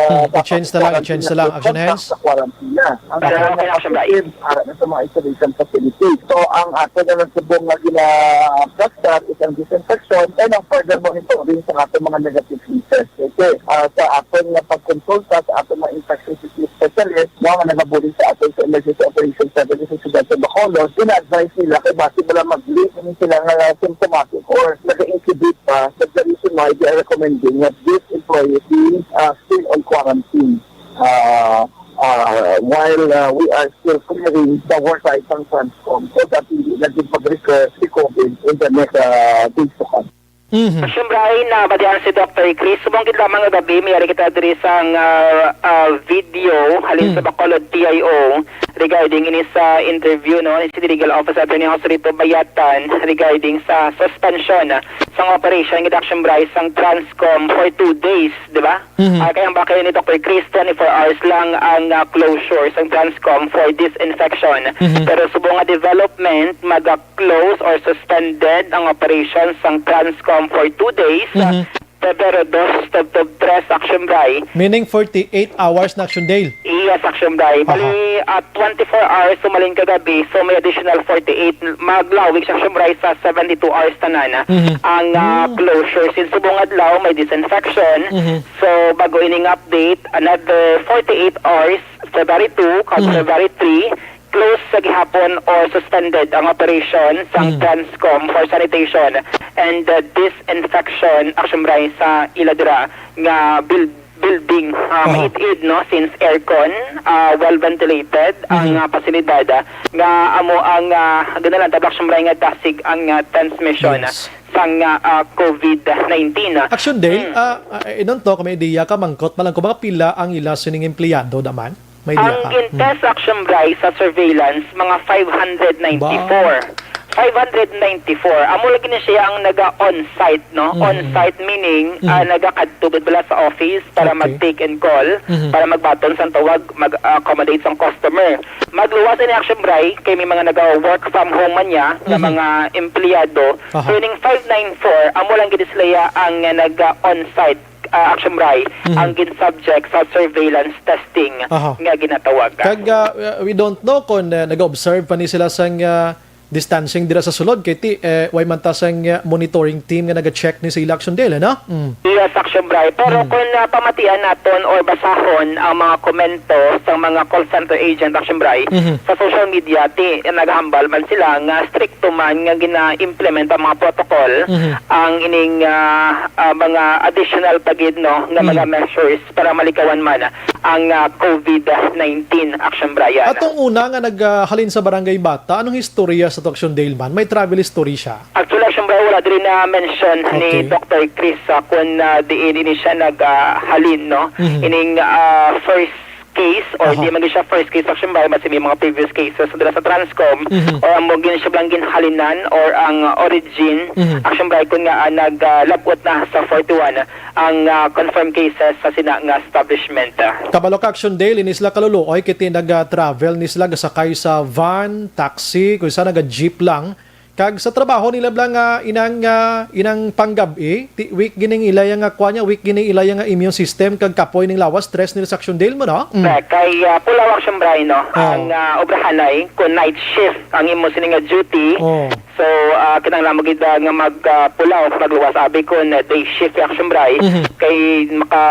Hmm, i-change na lang, i-change na lang, Action Hands. Sa quarantine na. Ang Pero kaya okay lang, Action Bry. positive, ah, na sa mga isolation facility. So, ang ato na lang subong nga gina-, backtrack is ang disinfection and ang further monitoring sa ato mga negative cases. Kasi, ah, sa aton nga pagkonsulta sa aton mga infectious disease specialist, no, nga nagabuli sa aton sa Emergency Operations Center sa siyudad sa Bacolod, ina-advise nila kay basi bala mag-link sila nga symptomatic or nag-incubate pa. That's the reason why they are recommending that these employees be, uh, still on quarantine, uh, uh, while, uh, we are still clearing the work site ng Transcom so that hindi na din mag-recur si COVID in the next, uh, days to come. Mhm. Siyempre, ay nabatian si Doctor Chris. Subong gid lamang nga gabi, may ari kita diri sang, ah, ah, video halin sa Mhm. Bacolod P I O regarding ini sa interview, no, ni City Legal Officer Attorney Joselito Bayatan regarding sa suspension, ah, sang operation gid, Action Bry, sang Transcom for two days, di ba? Mhm. Ah, kay ang bakay ni Doctor Chris, twenty-four hours lang ang, ah, closure sang Transcom for disinfection. Mhm. Pero subong nga development, maga-close or suspended ang operation sang Transcom for two days. Mhm. Febrero dos, tubtob tres, Action Bry. Meaning forty-eight hours na, Action Dale? Yes, Action Bry. Aha. Bali, ah, twenty-four hours, sumalin kagabi, so may additional forty-eight. Maglawig siya, Action Bry, sa seventy-two hours tanan, ah, Mhm. ang, ah, Mm. closure. Since subong adlaw, may disinfection. Mhm. So, bago ining update, another forty-eight hours, February two, kag Mhm. February three, close sa gihapon or suspended ang operation sang Mhm. Transcom for sanitation and, uh, disinfection, Action Bry, sa ila dira nga buil-, building, ah, Aha. maid-id, no, since aircon, ah, well ventilated ang, Mhm. ah, pasilidad, ah, nga amo ang, ah, ganalan, Action Bry, nga dasig ang, ah, transmission Yes. sang, ah, ah, COVID nineteen. Action Dale, Mm. ah, ah, inunto kami idea ka, mangkot pa lang ko, baka pila ang ila sining empleyado naman? May idea Ang ka? gin-test, Mm. Action Bry, sa surveillance, mga five hundred ninety-four. Ba? Five hundred ninety-four. Amo lagi ni siya ang naga-on-site, no? Mhm. On-site meaning, Mhm. ah, nagakadto gid bala sa office para Okay. mag-take and call, Mhm. para magbaton sa tawag, mag-accommodate sa customer. Magluwas ini, Action Bri, kay may mga naga-work from home man niya nga Mhm. mga empleyado. Aha. So, ining five nine four, amo lang gid sila ang, ah, naga-on-site, ah, Action Bri, Mhm. ang gin-subject sa surveillance testing Aha. nga ginatawag. Kag, ah, we don't know kung, ah, nag-observe pa ni sila sang, ah, distancing dira sa sulod, kay ti, eh, way man ta sang, ah, monitoring team nga naga-check ni sa ila, Action Dale, ano? Mm. Yes, Action Bri. Pero Mm. kung, ah, pamatian naton or basahon ang mga komento sa mga call center agent, Action Bri, Mhm. sa social media, ti, naghambal man sila nga stricto man nga gina-implement ang mga protocol, Mhm. ang ining, ah, ah, mga additional pa gid, no, nga Mm. mga measures para malikawan man ang, ah, covid nineteen, Action Brian. Atong una nga naghalin sa Barangay Bata, anong istorya sa to, Action Dale man? May travel history siya? Actually, Action Brian, wala diri na mention ni Okay. Doctor Chris, ah, kung, ah, diin ini siya naghalin, no? Mhm. Ining, ah, first case, or Aha. di man gyud siya first case, Action Brian, basi may mga previous cases dira sa Transcom, Mhm. or amo gyud siya lang ginhalinan, or ang origin, Mhm. Action Brian, kung nga, ah, naglabot na sa forty-one ang, ah, confirmed cases sa sina nga establishment. Kabalo ka, Action Dale, ini sila kaluluoy kay ti nag-travel ni sila, gasakay sa van, taxi, kung sa naga-jeep lang. Kag sa trabaho nila bala nga inang, ah, inang panggab-i, ti weak gid ning ila nga kuan niya, weak gid ning ila nga immune system, kag kapoy ning lawas, stress nila sa, Action Dale, mo, no? Mm. Correct. Kay, ah, pulaw, Action Brian, no? Oh. Ang, ah, obrahanay, kung night shift ang imo sini nga duty, Oh. So, ah, kinahanglan mo gid, ah, nga mag, ah, pulaw, magluwas, abi, kon, ah, day shift, Action Brian, Mhm. kay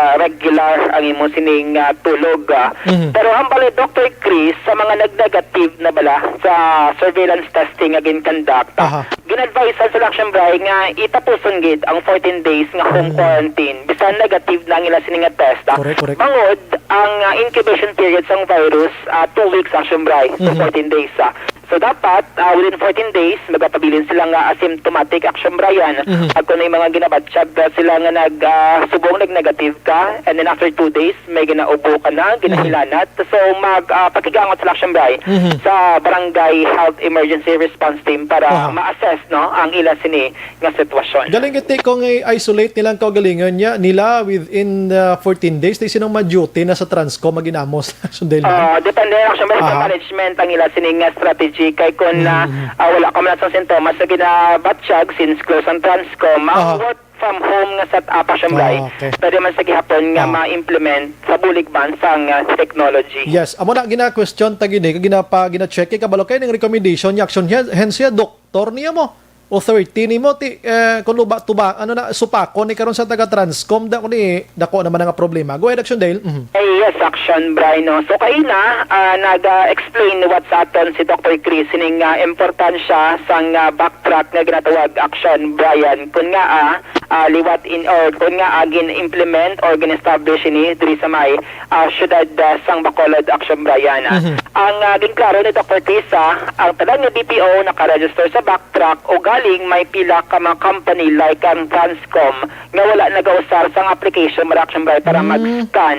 maka-regular ang imo sining, ah, tulog, ah. Mhm. Pero hambal ni Doctor Chris, sa mga nag-negative na bala sa surveillance testing nga gin-conduct, ah, Aha. gin-advise sa Action Brian nga itapuson gid ang fourteen days nga home Mm. quarantine, bisan negative na ang ila sini nga test, ah. Correct, correct. Bangod ang, ah, incubation period sang virus, ah, two weeks, Action Brian, to Mhm. fourteen days, ah. So, dapat, ah, within fourteen days, magapabilin sila nga asymptomatic, Action Brian. Mhm. Kag kung may mga ginabatyag, ah, sila nga nag, ah, subong nag-negative ka, and then after two days, may ginaubo ka na, Mhm. ginahilanat. So, mag, ah, pakigangot sila, Action Brian, Mhm. sa Barangay Health Emergency Response Team para Aha. ma-assess, no, ang ila sini nga sitwasyon. Galing gid ti kung i-isolate nilang kaugalingon niya, nila within, uh, fourteen days, ti sinong ma-duty na sa Transcom, maginamos, Action Dale, no? Ah, depende, Action Brian, sa Aha. management ang ila sining nga strategy. Kay kung, ah, Mm. ah, wala ka man sa sintomas sa ginabatyag, since close ang Transcom, ang Aha. work from home nga setup, Action Brian, Ah, okay. pwede man sa gihapon nga Ah. ma-implement sa bulig man sang, ah, technology. Yes, amo na gina-question ta gid, eh, kag ginapa-, gina-check, eh, kabalo kay ning recommendation ni Action, hen-, hensya doktor niya mo. O thirty nimo, ti, eh, kung luba, tuba, ano na, supakon ni karon sa taga Transcom, da, kung ni, dako naman nga problema. Go ahead, Action Dale. Mhm. Eh, yes, Action Brian, no? So, kaina, ah, nag-explain liwat sa aton si Doctor Chris, sining, ah, importansya sang, ah, backtrack nga ginatawag, Action Brian. Kun nga, ah, ah, liwat in, or kun nga, ah, gin-implement or gin-establish ini diri sa may, ah, siyudad, ah, sang Bacolod, Action Brian, ah. Mhm. Ang, ah, ginklaro ni Doctor Chris, ah, ang tanan nga B P O naka-register sa backtrack, ugaling may pila ka mga company like ang Transcom nga wala nagausar sang application, Action Brian, para Mm. mag-scan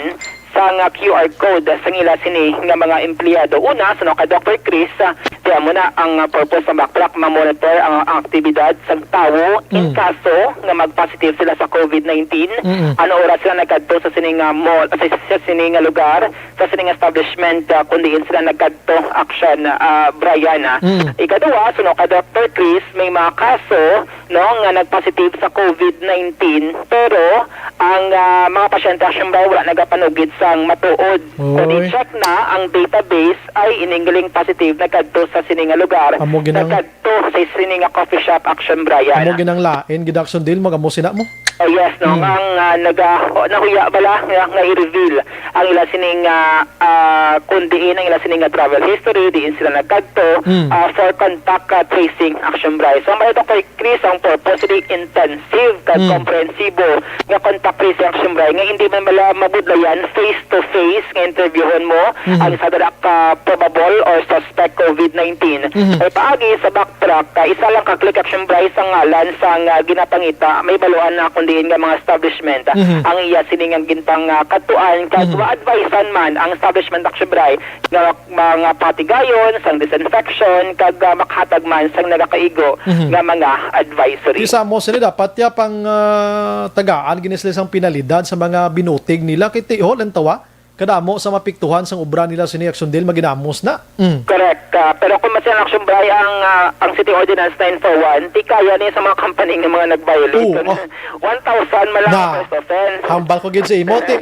sang, ah, Q R code sang ila sini nga mga empleyado. Una, suno kay Doctor Chris, ah, kaya mo na ang, ah, purpose sa backtrack, ma-monitor ang, ang aktibidad sang tawo in Mm. kaso nga mag-positive sila sa covid nineteen. Mm-mm. Ano oras sila nagkadto sa sini nga mall, sa, sa sini nga lugar, sa sining establishment, ah, kung diin sila nagkadto, Action, ah, Brian, ah. Mm. Ikaduha, suno kay Doctor Chris, may mga kaso, no, nga nagpositive sa covid nineteen, pero ang, ah, mga pasyente, Action Brian, wala nagapanugid sang matuod. Kung Oy. i-check na ang database, ay ining galing positive nagkadto sa sini nga lugar, Amo ginang nagkadto sa sini nga coffee shop, Action Brian. Amo ginang lain, gid, Action Dale, mag-amo sina mo. Oh, yes, no. Hmm. Ang, ah, naga-, oh, nahuya bala nga, nga i-reveal ang ila sining, ah, ah, kung diin ang ila sining nga travel history, diin sila nagkadto, Hmm. ah, for contact, ah, tracing, Action Brian. So, ang mga Doctor Chris, ang purpose, di intensive kag Hmm. komprehensibo nga contact tracing, Action Brian, nga hindi man bala mabudlayan face to face nga interviewon mo Mhm. ang isa dala ka probable or suspect covid nineteen. Mhm. Ay paagi sa backtrack, ah, isa lang ka click, Action Bri, sa ngalan sang, ah, ginapangita, may baluan na kon diin nga mga establishment, ah, Mhm. ang iya sini nga ginpang, ah, kadtuan, kag Mhm. ma-advisean man ang establishment, Action Bri, nga mga patigayon sang disinfection, kag, ah, makahatag man sang nagakaigo Mhm. nga mga advisory. Di sa amo sini dapat ya pang, ah, tagaan gini sila sang penalidad sa mga binutig nila kay tiol ang tawa. Kadamo sa mapiktuhan sang obra nila sini Action Dale maginamos na. Mm. Correct. Ah, pero kung masiang Action Bri ang, ah, ang City Ordinance nine four one, di kaya ni sa mga company nga mga nag-violate. Oo, oh. One thousand man lang Na, ang first offense. Hambal ko gid sa imo, ti.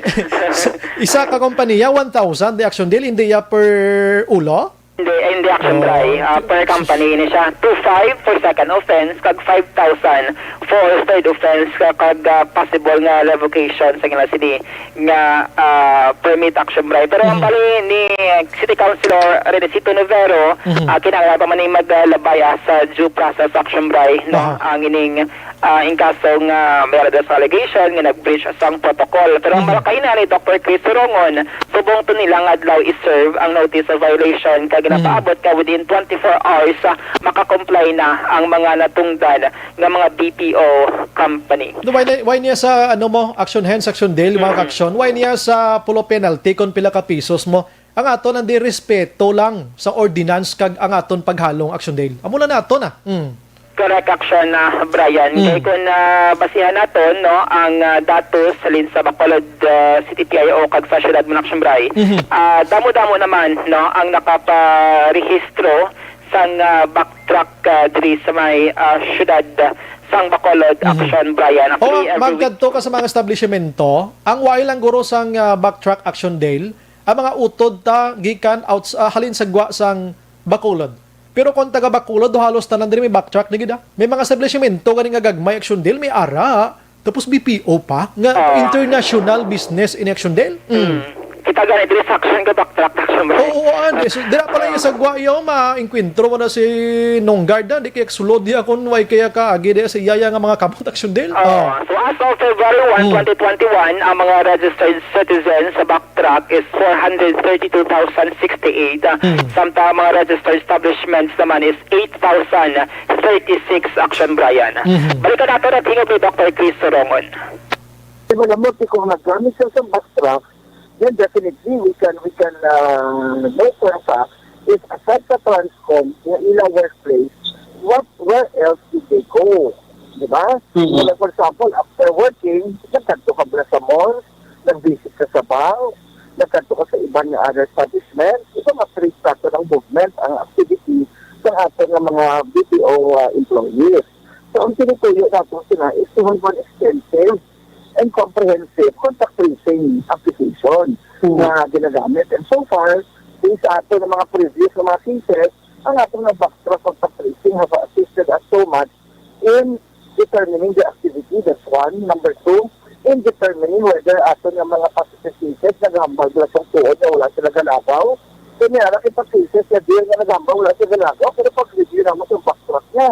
Sa isa ka kompanya, one thousand di Action Dale, hindi ya per ulo? Hindi, hindi Action Oh, Bri. Ah, per company ini siya. Two five for second offense, kag five thousand for third offense, ka-, kag, ah, possible nga revocation sa ila sini nga, ah, permit, Action Bri. Pero ang Mhm. bali ni City Councilor Renesito Novero, Mhm. ah, kinahanglan pa man ni maglabay, ah, sa due process, Action Bri, no? Aha. Ang ining, ah, in kaso nga may allegation nga nag-breach sang protocol. Pero ang Mhm. malakay na ni Doctor Chris Surongon, subong to nila nga adlaw i-serve ang notice of violation kag Mhm. ginapaabot nga within twenty-four hours, ah, makakomply na ang mga natungdan nga mga B P O company. No, why ni-, why niya sa, ano mo, Action Hens, Action Dale, mga Mm. ka-action, why niya sa pulo penalty kung pila ka pisos mo? Ang aton, ang di respeto lang sa ordinance kag ang aton paghalong, Action Dale. Amo lang nato na. Mm. Correct, Action, ah, Brian. Mm. Kay kung, ah, basihan naton, no, ang, ah, datos halin sa Bacolod, ah, City P I O kag sa siyudad man, Action Bri, Mhm. ah, damo-damo naman, no, ang nakaparehistro sang, ah, backtrack, ah, diri sa may, ah, siyudad, ah, sang Bacolod, Mhm. Action, Brian. Oh, actually, every week magkadto ka sa mga establishmento, ang wala lang guro sang, ah, backtrack, Action Dale, ang mga utod ta gikan outs-, ah, halin sa gwa sang Bacolod. Pero kung taga Bacolod, halos tanan diri may backtrack na gid, ah. May mga establishmento gani nga gagmay, Action Dale, may ara. Tapos B P O pa, nga Ah. international business in Action Dale. Mm. Mm. Kita gani diri sa Action ka backtrack, Action Bri. Oo, oo, ande. So, dira pa lang Ah. yung sagwa iyo, ma-enkwentro mo na si Nonggard, ah. Di kaya sulod niya kung way kaya ka, agi diya sa iyaya nga mga kamot, Action Dale. Ah. Ah. So, as of February one, Mm. twenty twenty-one, ang mga registered citizens sa backtrack is four hundred thirty-two thousand sixty-eight. Ah, Mm. samtang ang mga registered establishments naman is eight thousand thirty-six, Action Brian. Mhm. Balikan nato ang tingog ni Doctor Chris Sorongon. Di ba, lamot, kung naggamit siya sa backtrack, then definitely we can, we can, uh, know for a fact if aside sa Transcom, yung ilang workplace, what, where else did they go? Di ba? Mhm. So, like, for example, after working, nagkadto ka ba sa mall, nag-visit ka sa bank, nagkadto ka sa iban nga other establishment, ito nga trace nato ng movement, ang activity sa aton nga mga B P O, ah, employees. So, ang tinutuyo nato sila is to have an extensive and comprehensive contact tracing application Mm. nga ginagamit. And so far, based sa ato ng mga previous nga mga cases, ang ato nga backtrack contact tracing have assisted us so much in determining the activity. That's one. Number two, in determining whether ato nga mga positive cases naghambal sila sa tuod nga wala sila galagaw. Kanya, nakita cases nga di nga naghambal, wala sila galagaw, pero pag-review naman sa backtrack niya,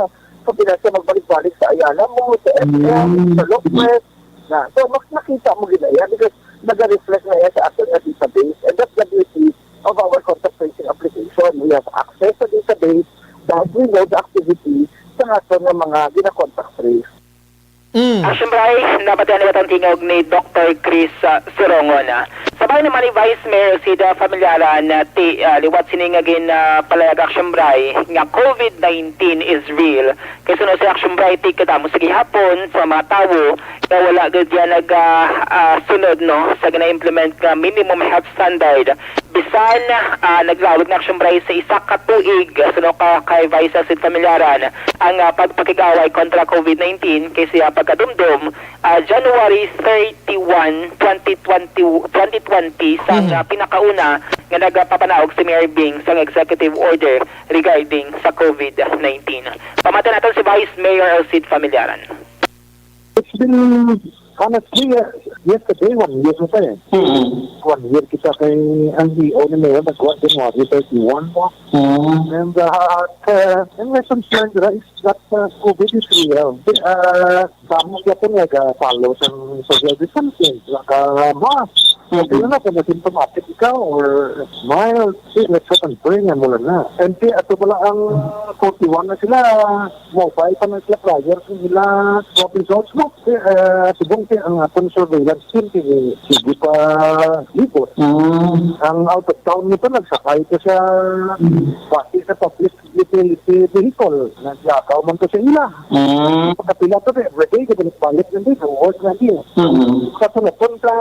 kapila siya magbalik-balik sa Ayala Mall, sa F M, Mm. sa Locwest, na. So, mak-, nakita mo gid na iya because nag-reflect na iya sa aton nga database. And that's the beauty of our contact tracing application. We have access sa database, that we know the activity sa aton nga mga gina-contact trace. Mm. Action Bri, napatian naton ang tingog ni Doctor Chris, ah, Surongon, ah. Sa bahin naman ni Vice Mayor Sida Familiaran, ah, ti-, ah, liwat sini nga gin, ah, palayag, Action Bri, nga COVID nineteen is real. Kay suno sa Action Bri, ti kadamo sa gihapon sa mga tawo nga wala gid yan nag, ah, ah, sunod, no, sa gina-implement nga minimum health standard. Bisan, ah, naglaog na, Action Bri, sa isa ka tuig, ah, suno ka kay Vice Sid Familiaran, ang, ah, pagpakig-away kontra COVID nineteen kay siya pagkadumdom, ah, January thirty-one, twenty twenty, twenty twenty, sa, Mhm. ah, pinakauna nga nagapapanaog si Mayor Bing sang executive order regarding sa COVID nineteen. Pamati naton si Vice Mayor Sid Familiaran. It's been, honestly, uh, yesterday, one year na tayo. Mm-hmm. One year kita kay ang E O ni Mayor, nagkuha January thirty-one mo. Mm-hmm. And, uh, at, uh, and lessons learned, right, is that, uh, COVID is real. Uh, kamo gyapon nga, uh, follow sa social distancing, naka-mask. Kaya na, kung asymptomatic ikaw or mild, si, let's say, ang brain nga mula na. And ti, ato pala ang forty-one na sila, mobile pa na sila prior sa nila swab results mo. Ti, eh, subong ti ang aton surveillance team, ti, sige pa libot. Mm. Ang out of town nito, nagsakay ko sa bus sa public utility vehicle. Naglakaw man to sa ila. Mm. Pagkapila to, everyday, gabalik-balik lang din, work na din. Mm. Sa sunod, sa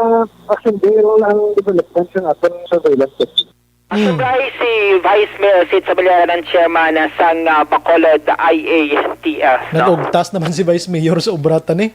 Action Bill ang development sa aton surveillance system. Mm. Subay si Vice Mayor Sid Sabaliaran ang chairman sang, ah, Bacolod I A T F, no? Nag-ugtas naman si Vice Mayor sa obra ta ni.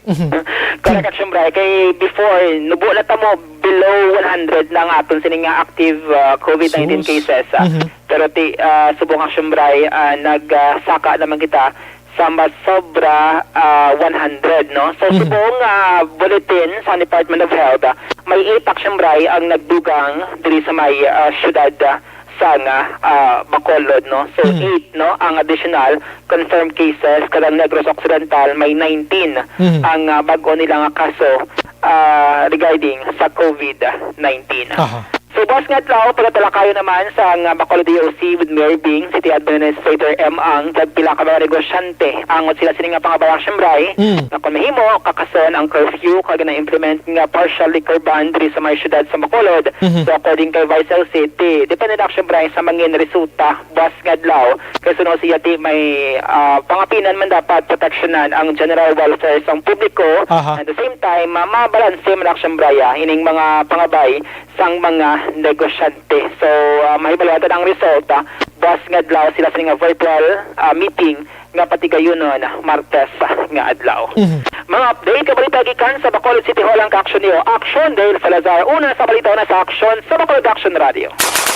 Correct, Action Bray. Kay before, nubo na ta mo below one hundred na ang aton sini nga active, ah, COVID nineteen Sus. cases, ah. Mhm. Pero ti, ah, subong Action Bray, ah, nag, ah, saka naman kita sa mas sobra, ah, one hundred, no? So, Mhm. subong, ah, bulletin sa Department of Health, ah, may eight, Action Bray, ang nagdugang diri sa may, ah, syudad, ah, sang, ah, ah, Bacolod, no? So, Mhm. eight, no, ang additional confirmed cases, kag ang Negros Occidental may nineteen Mhm. ang, ah, bag-o nila nga kaso, ah, regarding sa COVID nineteen. Aha. So, buas nga adlaw, pagkatalakayon naman sang, ah, Bacolod D O C with Mayor Bing, City Administrator M Ang, kag pila ka mga negosyante. Angot sila sini nga pangabay, Action Bray, Mm. nga kung mahimo, kakason ang curfew kag na-implement nga partial liquor ban diri sa may syudad sa Bacolod. Mhm. So, according kay Vice L C, ti, depende na, Action Bray, sa mangin resulta buas nga adlaw. Kay suno siya, ti, may, ah, pangapinan man dapat proteksyonan ang general welfare sang publiko. Aha. At the same time, ah, mabalanse man, Action Bray, ah, ining mga pangabay sang mga negosyante. So, ah, mahibaluan ta ang resulta buas nga adlaw sila sa nga virtual, ah, meeting nga patigayunon Martes, ah, nga adlaw. Mhm. Mga update ka balita gikan sa Bacolod City Hall ang ka-action niyo. Action Dale Salazar, una sa balita, una sa aksyon sa Bacolod Action Radio.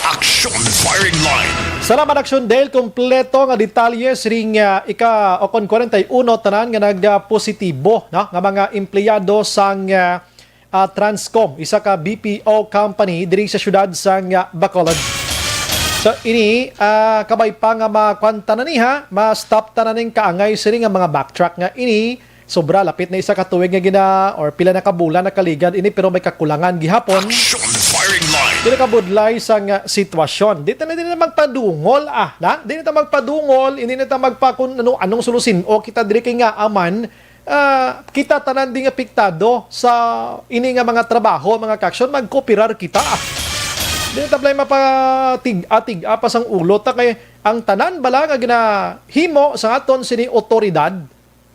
Action Firing Line. Salamat, Action Dale. Kompleto nga detalye sining, ah, ika o kon kwarenta y uno tanan nga nagpositibo, no, nga mga empleyado sang, ah, ah, Transcom, isa ka B P O company diri sa siyudad sang, ah, Bacolod. So, ini, ah, kabay pa nga makuan tanan ni, ha, ma-stop tanan ning kaangay sini nga mga backtrack nga ini. Sobra, lapit na isa ka tuig nga gina, or pila na ka bulan nakaligad ini, pero may kakulangan gihapon. Action Firing Line. Dili ka budlay sang, ah, sitwasyon. Di ta na, di na magpadungol, ah, na? Di na ta magpadungol, hindi na ta magpa-, kung ano, anong solusin. O kita diri kay nga aman, ah, kita tanan ding apektado sa ini nga mga trabaho, mga ka-action, magkooperar kita. Di ta play mapatig-atig-a pa sang ulo ta kay ang tanan bala nga ginahimo sa aton sini otoridad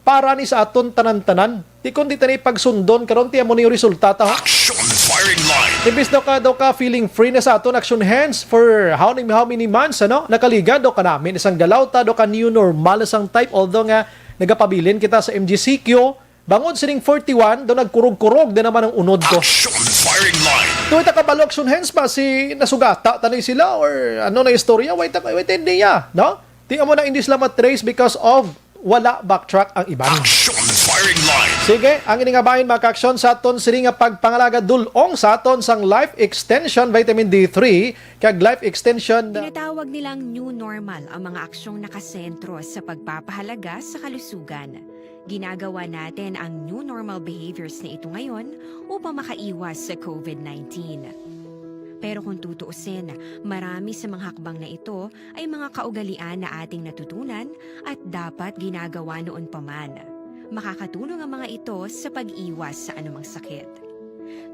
para ni sa aton tanan-tanan. Di kundi tani pagsundon karon ti amo ni resulta ta, ha? Action Firing Line. Imbis daw ka, daw ka feeling free na sa aton action hands for how, how many months, ano? Nakaligad daw ka namin isang galaw ta, daw ka new normal sang type, although nga nagapabilin kita sa M G C Q, bangod sining forty-one, daw nagkurog-kurog din naman ang unod ko. Action Firing Line. Tuwi ta kabalo, action hands ba si nasugata tani sila or ano na istorya? Wait, wait, hindi ya, no? Di amo na hindi sila matrace because of wala backtrack ang iban. Action Firing Line. Sige, ang ini nga bahin, mga ka-action, sa aton sini nga pagpangalaga dul-ong sa aton sang Life Extension Vitamin D three kag Life Extension. Tinatawag nilang new normal ang mga aksyong nakasentro sa pagpapahalaga sa kalusugan. Ginagawa natin ang new normal behaviors na ito ngayon upang makaiwas sa COVID nineteen. Pero kung tutuusin, marami sa mga hakbang na ito ay mga kaugalian na ating natutunan at dapat ginagawa noon pa man. Makakatulong ang mga ito sa pag-iwas sa anumang sakit.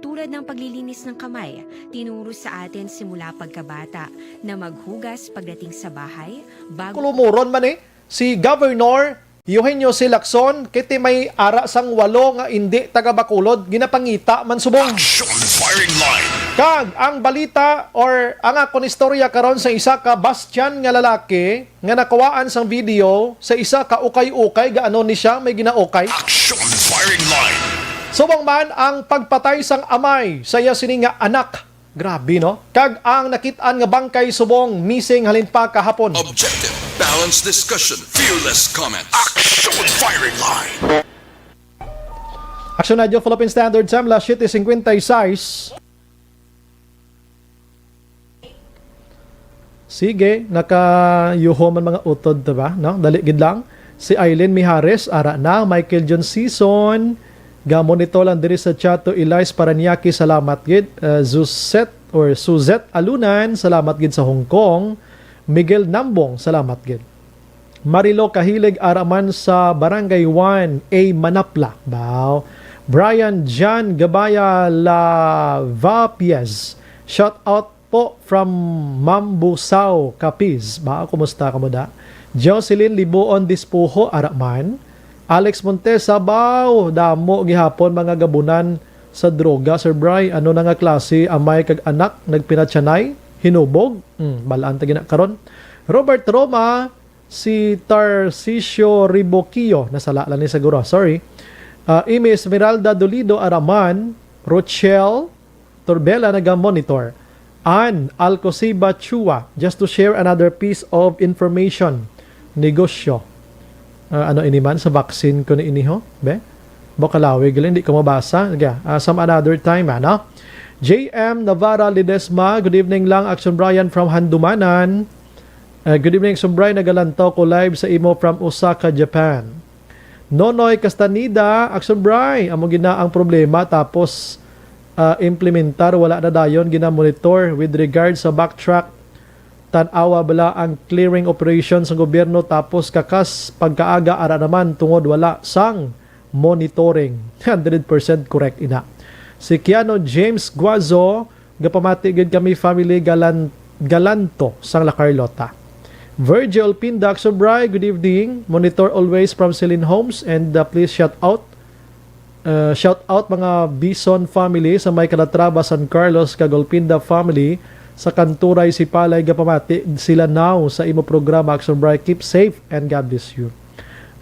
Tulad ng paglilinis ng kamay, tinuro sa atin simula pagkabata na maghugas pagdating sa bahay, bago Kulumuron man eh, si Governor Eugenio C. Lacson, kiti may ara sang walo nga indi taga Bacolod, ginapangita man subong. Action Firing Line. Kag ang balita or ang akon istorya karon sa isa ka Bastian nga lalaki nga nakuhaan sang video sa isa ka ukay-ukay, gaano ni siya may ginaukay. Action Firing Line. Subong man ang pagpatay sang amay sa iya sini nga anak. Grabe, no? Kag ang nakit-an nga bangkay subong missing halin pa kahapon. Objective, balanced discussion, fearless comments. Action Firing Line. Action Radio Philippine Standard Time, alas siyete cincuenta y seis. Sige, nakayuho man mga utod, diba? No? Dali gid lang. Si Aileen Mijares, ara na. Michael John Sison, Ga-monitor lang diri sa Chato, Elias Paranaque, salamat gid. Uh, Suzette or Suzette Alunan, salamat gid sa Hong Kong. Miguel Nambong, salamat gid. Marilo Kahilig, ara man sa Barangay one A, Manapla. Baw. Brian John Gabaya Lavapiez, shout out po from Mambusao, Capiz. Ba, kumusta ka mo da? Jocelyn Libuon Dispuho, ara man. Alex Montesa, baw, damo gihapon mga gabunan sa droga, Sir Bry. Ano na nga klase amay kag anak nagpinatyanay, hinubog? Hmm, balaan ta gina karon. Robert Roma, si Tarcisio Riboquio, nasala lang ni siguro, sorry. Ah, Amy Esmeralda Dolido, ara man. Rochelle Torbela, naga-monitor. Ann Alcosiba Chua, just to share another piece of information. Negosyo. Ah, ano ini man sa vaccine ko ni ini ho? Be? Bukalawi, galing, di ko mabasa. Yeah, ah, some another time, ano? J M Navarra Ledesma, good evening lang, Action Brian from Handumanan. Ah, good evening, Action Brian. Nagalantaw ko live sa imo from Osaka, Japan. Nonoy Castaneda, Action Brian, amo gina ang problema, tapos, ah, implementar, wala na dayon gina-monitor with regard sa backtrack. Tan-awa bala ang clearing operation sa gobyerno, tapos kakas pagkaaga ara naman tungod wala sang monitoring. Hundred percent correct ina. Si Keanu James Guazo, gapamati gid kami family Galan-, Galanto sang La Carlota. Virgil Pinda, Action Brian, good evening. Monitor always from Celine Homes and, uh, please shout out, uh, shout out mga Bison family sa may Calatrava, San Carlos, kag Olpinda family sa Kanturay, Sipalay, gapamati sila now sa imo programa, Action Brian. Keep safe and God bless you.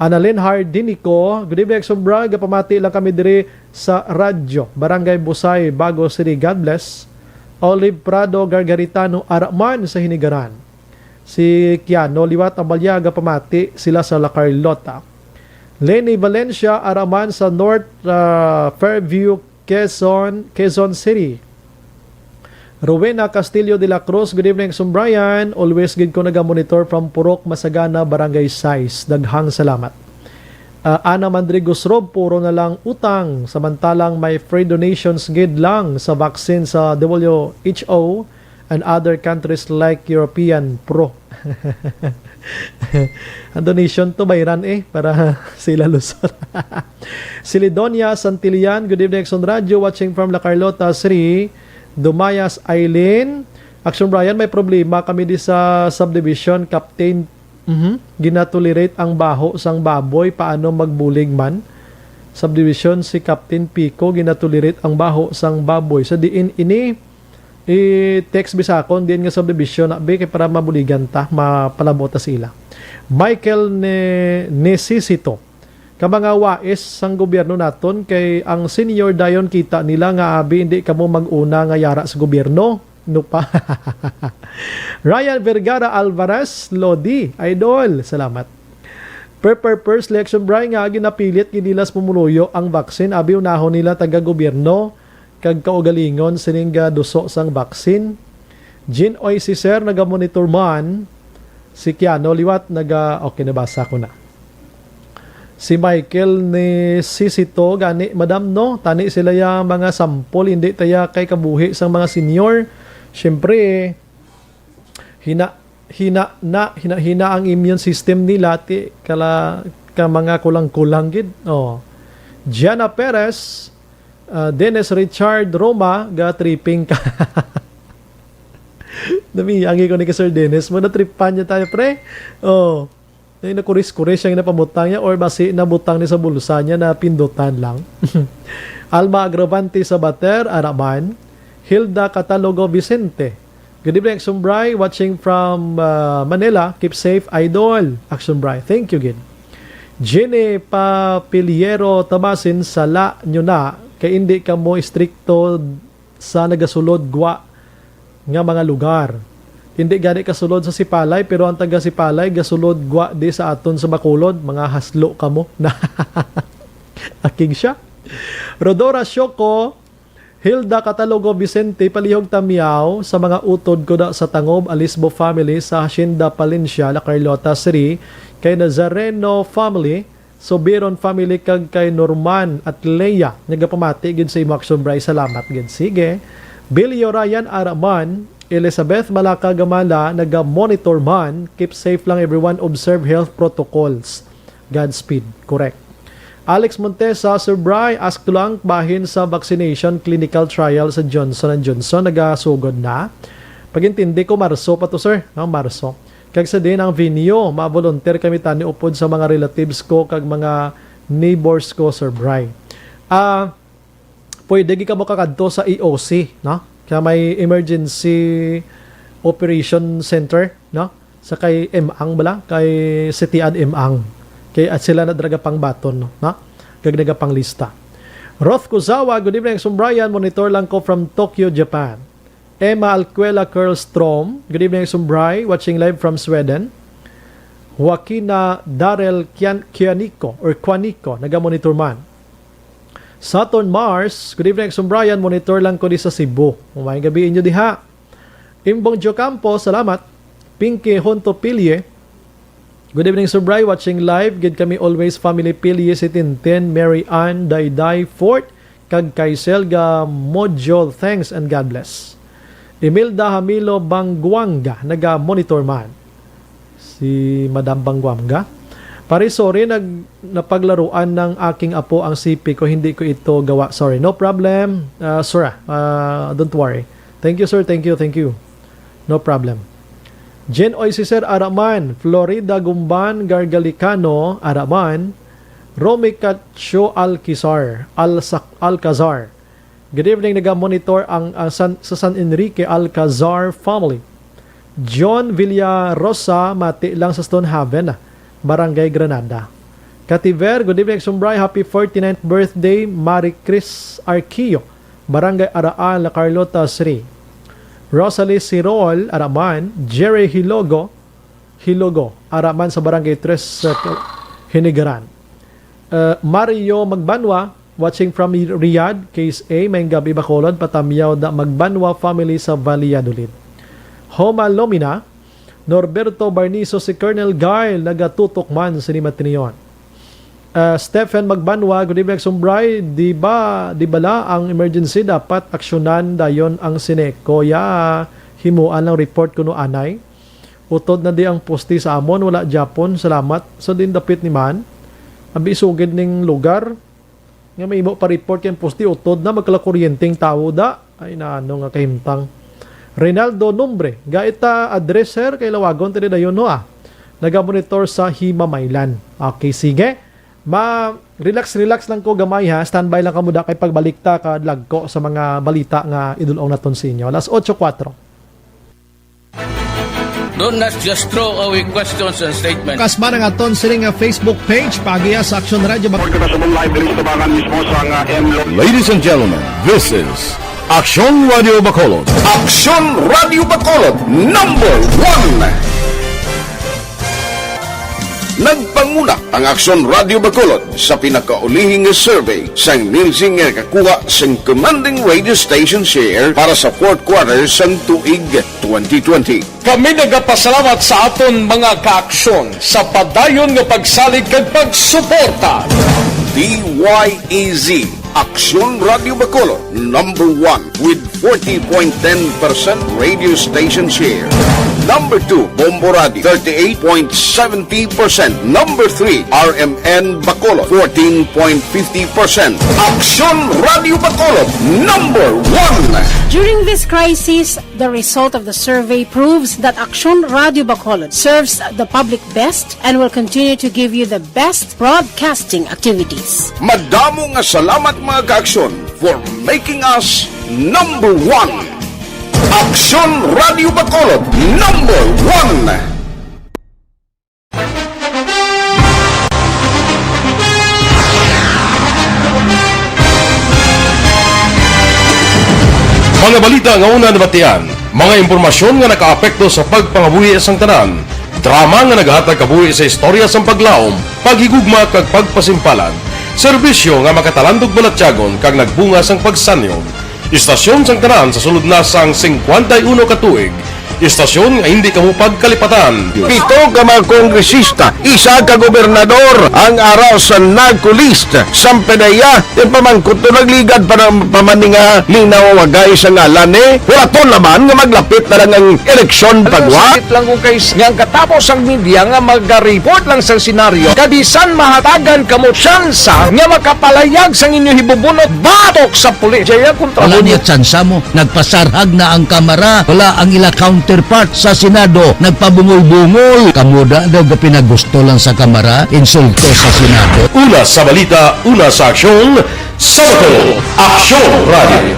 Annalyn Hardinico, good evening, Action Brian. Gapamati lang kami diri sa radyo, Barangay Busay, Bago City. God bless. Olive Prado Gargaritano, ara man sa Hinigaran. Si Kiano Liwat Amalia, gapamati sila sa La Carlota. Lenny Valencia, ara man sa North, ah, Fairview, Quezon, Quezon City. Rowena Castillo de la Cruz, good evening, Sumbrayan. Always gid ko naga-monitor from Purok Masagana, Barangay Sais. Daghang salamat. Ah, Ana Mandrigo Srob, puro na lang utang. Samantalang may free donations gid lang sa vaccine sa W H O and other countries like European Pro. Ang donation to, bayran eh, para sila lusot. Si Lidonia Santillan, good evening, Action Radio, watching from La Carlota three. Dumayas Eileen, Action Brian, may problema kami di sa subdivision, Captain. Mhm. Ginatolerate ang baho sang baboy, paano magbulig man? Subdivision si Captain Pico, ginatolerate ang baho sang baboy. Sa diin ini, i-text bisakon diin nga subdivision na, be, kay para mabuligan ta, mapalabot ta sa ila. Michael Ne-, Necesito, ka mga wais sang gobyerno naton, kay ang senior dayon kita nila nga abi hindi kamo mag-una nga yara sa gobyerno, no pa. Ryan Vergara Alvarez, Lodi, idol, salamat. Per, per first election, Bry, nga ginapilit gid nila sa pumuluyo ang vaccine, abi unahon nila taga-gobyerno kag kaugalingon sining gaduso sang vaccine. Jean Oy, si Sir naga-monitor man, si Kiano liwat naga, okay, nabasa ko na. Si Michael ni Sisito gani, madam, no? Tani sila ya mga sampol, hindi taya kay kabuhi sang mga senior. Siyempre, hina, hina na, hina, hina ang immune system nila, ti, kala, ka mga kulang-kulang gid. Oh. Gianna Perez, ah, Dennis Richard Roma, ga-tripping ka. Namiangi ko ni ka Sir Dennis. Mo na-tripan niya tayo, pre. Oh. Ay, nakuris-kuris ang napamutang niya or basi nabutang ni sa bulsa niya na pindutan lang. Alma Agravante Sabater, ara man. Hilda Catalogo Vicente. Good evening, Action Bry. Watching from, uh, Manila. Keep safe, idol. Action Bry. Thank you, gid. Jenny Papiliero Tamasin, sala nyo na kay hindi kamo istrikto sa nagasulod gwa nga mga lugar. Hindi gani kasulod sa Sipalay, pero ang taga Sipalay gasulod gwa di sa aton sa Bacolod, mga haslo kamo. Aking siya. Rodora Shoko, Hilda Catalogo Vicente, palihog ta miyaw sa mga utod ko da sa Tangob, Alisbo family sa Hacienda Palencia, La Carlota City, kay Nazareno family, Subiron family kag kay Norman at Leia, nagapamati gid sa imo action, Bri. Salamat gid. Sige. Billy Ryan Araman, Elizabeth Malaka Gamala, naga-monitor man. Keep safe lang everyone, observe health protocols. Godspeed. Correct. Alex Montesa, Sir Bri, ask lang bahin sa vaccination clinical trial sa Johnson and Johnson, nagasugod na. Pag-intindi ko, Marso pa to, sir. No, Marso. Kag sa din ang venue, ma-volunteer kami tani upod sa mga relatives ko kag mga neighbors ko, Sir Bri. Ah, pwede gid kamo kakadto sa E O C, no? Kaya may emergency operation center, no? Sa kay Emang bala, kay Sitian Emang. Kay at sila na draga pang baton, no? Kag nagapanglista. Roth Kuzawa, good evening, Sir Brian. Monitor lang ko from Tokyo, Japan. Emma Alcuela Curlstrom, good evening, Sir Bri. Watching live from Sweden. Joaquina Darrell Kian-, Kianico or Quanico, naga-monitor man. Saturn Mars, good evening, Sir Brian. Monitor lang ko di sa Cebu. Maayong gabi inyo diha. Imbong Jocampo, salamat. Pinky Honto Pilie, good evening, Sir Bri. Watching live gid kami always, family Pilie, si Tintin, Mary Ann, Dayday, Fort, kag kay Selga Module. Thanks and God bless. Imelda Hamilo Bangguanga, naga-monitor man. Si Madam Bangguanga. Pare, sorry, nag-, napaglaruan ng aking apo ang C P ko. Hindi ko ito gawa. Sorry. No problem, uh, sir. Uh, don't worry. Thank you, sir. Thank you, thank you. No problem. Jen Oy, si Sir Araman, Florida Gumban Gargalicano, Araman, Romy Cacho Alquizar, Alsa-, Alcazar. Good evening, naga-monitor ang, ang San, sa San Enrique Alcazar family. John Villarosa, mati lang sa Stonehaven, Barangay Granada. Kativer, good evening, Sir Bri. Happy forty-ninth birthday, Mari Chris Arquio, Barangay Araan, La Carlota City. Rosalie Sirol, Araman, Jerry Hilogo, Hilogo, Araman sa Barangay Tres, uh, Hinigaran. Uh, Mario Magbanwa, watching from Riyadh, Case A, maayong gabi, Bacolod, patamyaw da Magbanwa family sa Valladolid. Homa Lomina, Norberto Barnizo, si Colonel Guy, nagatutok man sini matinion. Uh, Stephen Magbanwa, good evening, Sir Bri. Di ba, di bala ang emergency dapat aksyonan dayon ang Sineco? Ya, himuan lang report kuno anay. Utod na di ang poste sa amon, wala gyapon. Salamat sa din dapit ni man. Abi, isugid ning lugar nga mahimo pa report kay ang poste utod na, magkalakuryenteng tawo da. Ay, naano nga kahimtang. Reynaldo Nombre, gaita address, sir, kay lawagon tani dayon, no, ah. Nagamonitor sa Himamaylan. Okay, sige. Ma, relax, relax lang ko gamay, ha. Standby lang kamo da kay pagbalik ta ka lagko sa mga balita nga idulong naton sa inyo. Alas otso kuwatro. Don't not just throw away questions and statements. Kasba ang aton sini nga Facebook page, paagiha sa Aksyon Radio Bacolod. Report kita sa buong live diri sa Tabangan mismo sa nga M Lo- Ladies and gentlemen, this is Aksyon Radio Bacolod. Aksyon Radio Bacolod, number one. Nagpanguna ang Aksyon Radio Bacolod sa pinakaulihing nga survey sang Nielsen nga nakakuha sang commanding radio station share para sa fourth quarter sang tuig twenty twenty. Kami nagapasalamat sa aton mga kaaksyon sa padayon nga pagsalig kag pagsuporta. D Y E Z, Aksyon Radio Bacolod, number one with forty point ten percent radio station share. Number two, Bombo Radio, thirty-eight point seventy percent. Number three, R M N Bacolod, fourteen point fifty percent. Aksyon Radio Bacolod, number one. During this crisis, the result of the survey proves that Aksyon Radio Bacolod serves the public best and will continue to give you the best broadcasting activities. Madamo nga salamat, mga kaaksyon, for making us number one. Aksyon Radio Bacolod, number one. Mga balita nga una nabatian, mga impormasyon nga nakaapekto sa pagpangabuhi sang tanan, drama nga nagahatag kabuhi sa istorya sang paglaom, paghigugma kag pagpasimpalan, serbisyo nga makatalandog balatyagon kag nagbunga sang pagsanyon. Istasyon sang tanan sa sulod na sang singkwenta y uno ka tuig, Istasyon nga hindi kamo pagkalipatan. Pito ka mga kongresista, isa ka gobernador ang ara sa NAGCO list. Sampanaya, ipamangkot to nagligad pa ng pamaninga linaw wagay sa ngalan ni. Wala to naman nga maglapit na lang ang eleksyon pagwa. Sakit lang kung kay nga ang katapos ang media nga mag-report lang sa senaryo, kabisan mahatagan kamo tsansa nga makapalayag sang inyo hibubunot batok sa pulis. Jaya kontra Wala mo. Niya tsansa mo. Nagpasarhag na ang kamara, wala ang ila counterpart sa Senado, nagpabungol-bungol. Kamo da daw ga pinagusto lang sa kamara, insulto sa Senado. Una sa balita, una sa aksyon, sa Bacolod, Aksyon Radio.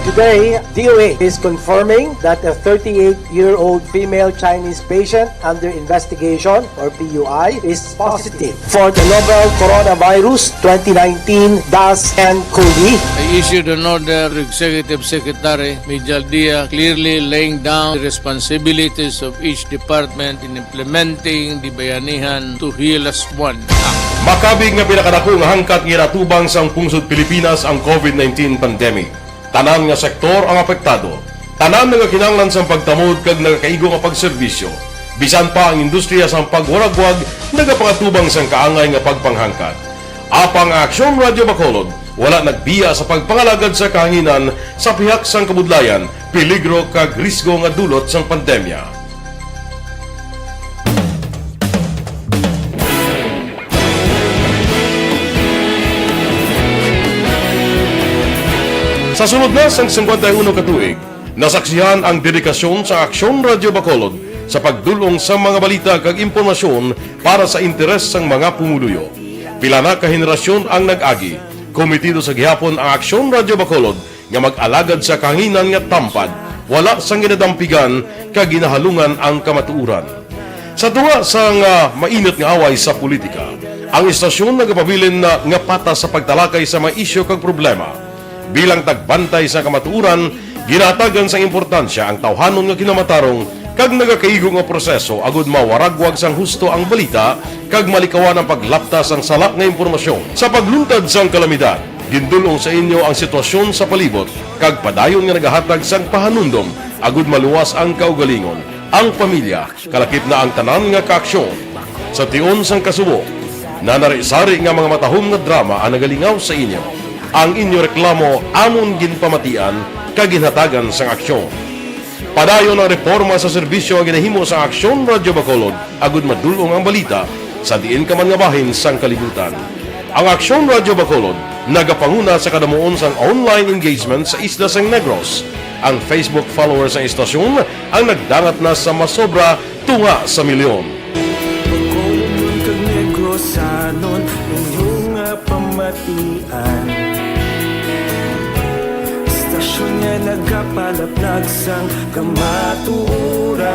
Today, D O A is confirming that a thirty-eight-year-old female Chinese patient under investigation, or P U I, is positive for the novel Coronavirus twenty nineteen dash N cov. I issued an order to Executive Secretary Mijal Dia, clearly laying down the responsibilities of each department in implementing the Bayanihan to Heal As One Act. Makabig nga pinakadako nga hangkat nga ginatubang sang pungsod Pilipinas ang covid nineteen pandemic. Tanan nga sektor ang apektado. Tanan nagakinahanglan sang pagtamod kag nagakaigo nga pagserbisyo. Bisan pa ang industriya sang pagwaragwag nagapangatubang sang kaangay nga pagpanghangkat. Apang ang Aksyon Radyo Bacolod wala nagbiya sa pagpangalagad sa kahanginan sa pihak sang kabudlayan, peligro kag risgo nga dulot sang pandemya. Sa sulod na sang singkwenta y uno ka tuig, nasaksihan ang dedikasyon sa Aksyon Radyo Bacolod sa pagdul-ong sa mga balita kag impormasyon para sa interes sang mga pumuluyo. Pila na ka henerasyon ang nag-agi, kometido sa gihapon ang Aksyon Radyo Bacolod nga mag-alagad sa kahanginan nga tampad, wala sang ginadampigan kag ginahalungan ang kamatuoran. Sa tunga sang, ah, mainit nga away sa politika, ang istasyon nagapabilin na nga patas sa pagtalakay sa mga isyu kag problema. Bilang tagbantay sa kamatuoran, ginahatagan sang importansya ang tawhanon nga kinamatarong kag nagakaigo nga proseso agud mawaragwag sang husto ang balita kag malikawan ang paglapta sang sala nga impormasyon. Sa pagluntad sang kalamidad, gindul-ong sa inyo ang sitwasyon sa palibot kag padayon nga nagahatag sang pahanumdom agud maluwas ang kaugalingon, ang pamilya, kalakip na ang tanan nga kaaksyon. Sa tion sang kasubo, nanari-sari nga mga matahom nga drama ang nagalingaw sa inyo. Ang inyo reklamo amon ginpamatian kag ginhatagan sang aksyon. Padayon ang reporma sa serbisyo nga ginahimo sang Aksyon Radyo Bacolod agud madul-ong ang balita sa diin ka man nga bahin sang kalibutan. Ang Aksyon Radyo Bacolod nagapanguna sa kadamuon sang online engagement sa isla sang Negros. Ang Facebook followers sang istasyon ang nagdangat na sa masobra tunga sa milyon. Bacolodnon kag Negrosanon, inyo nga pamatian. Istasyon nga nagapalaplag sang kamatuoran.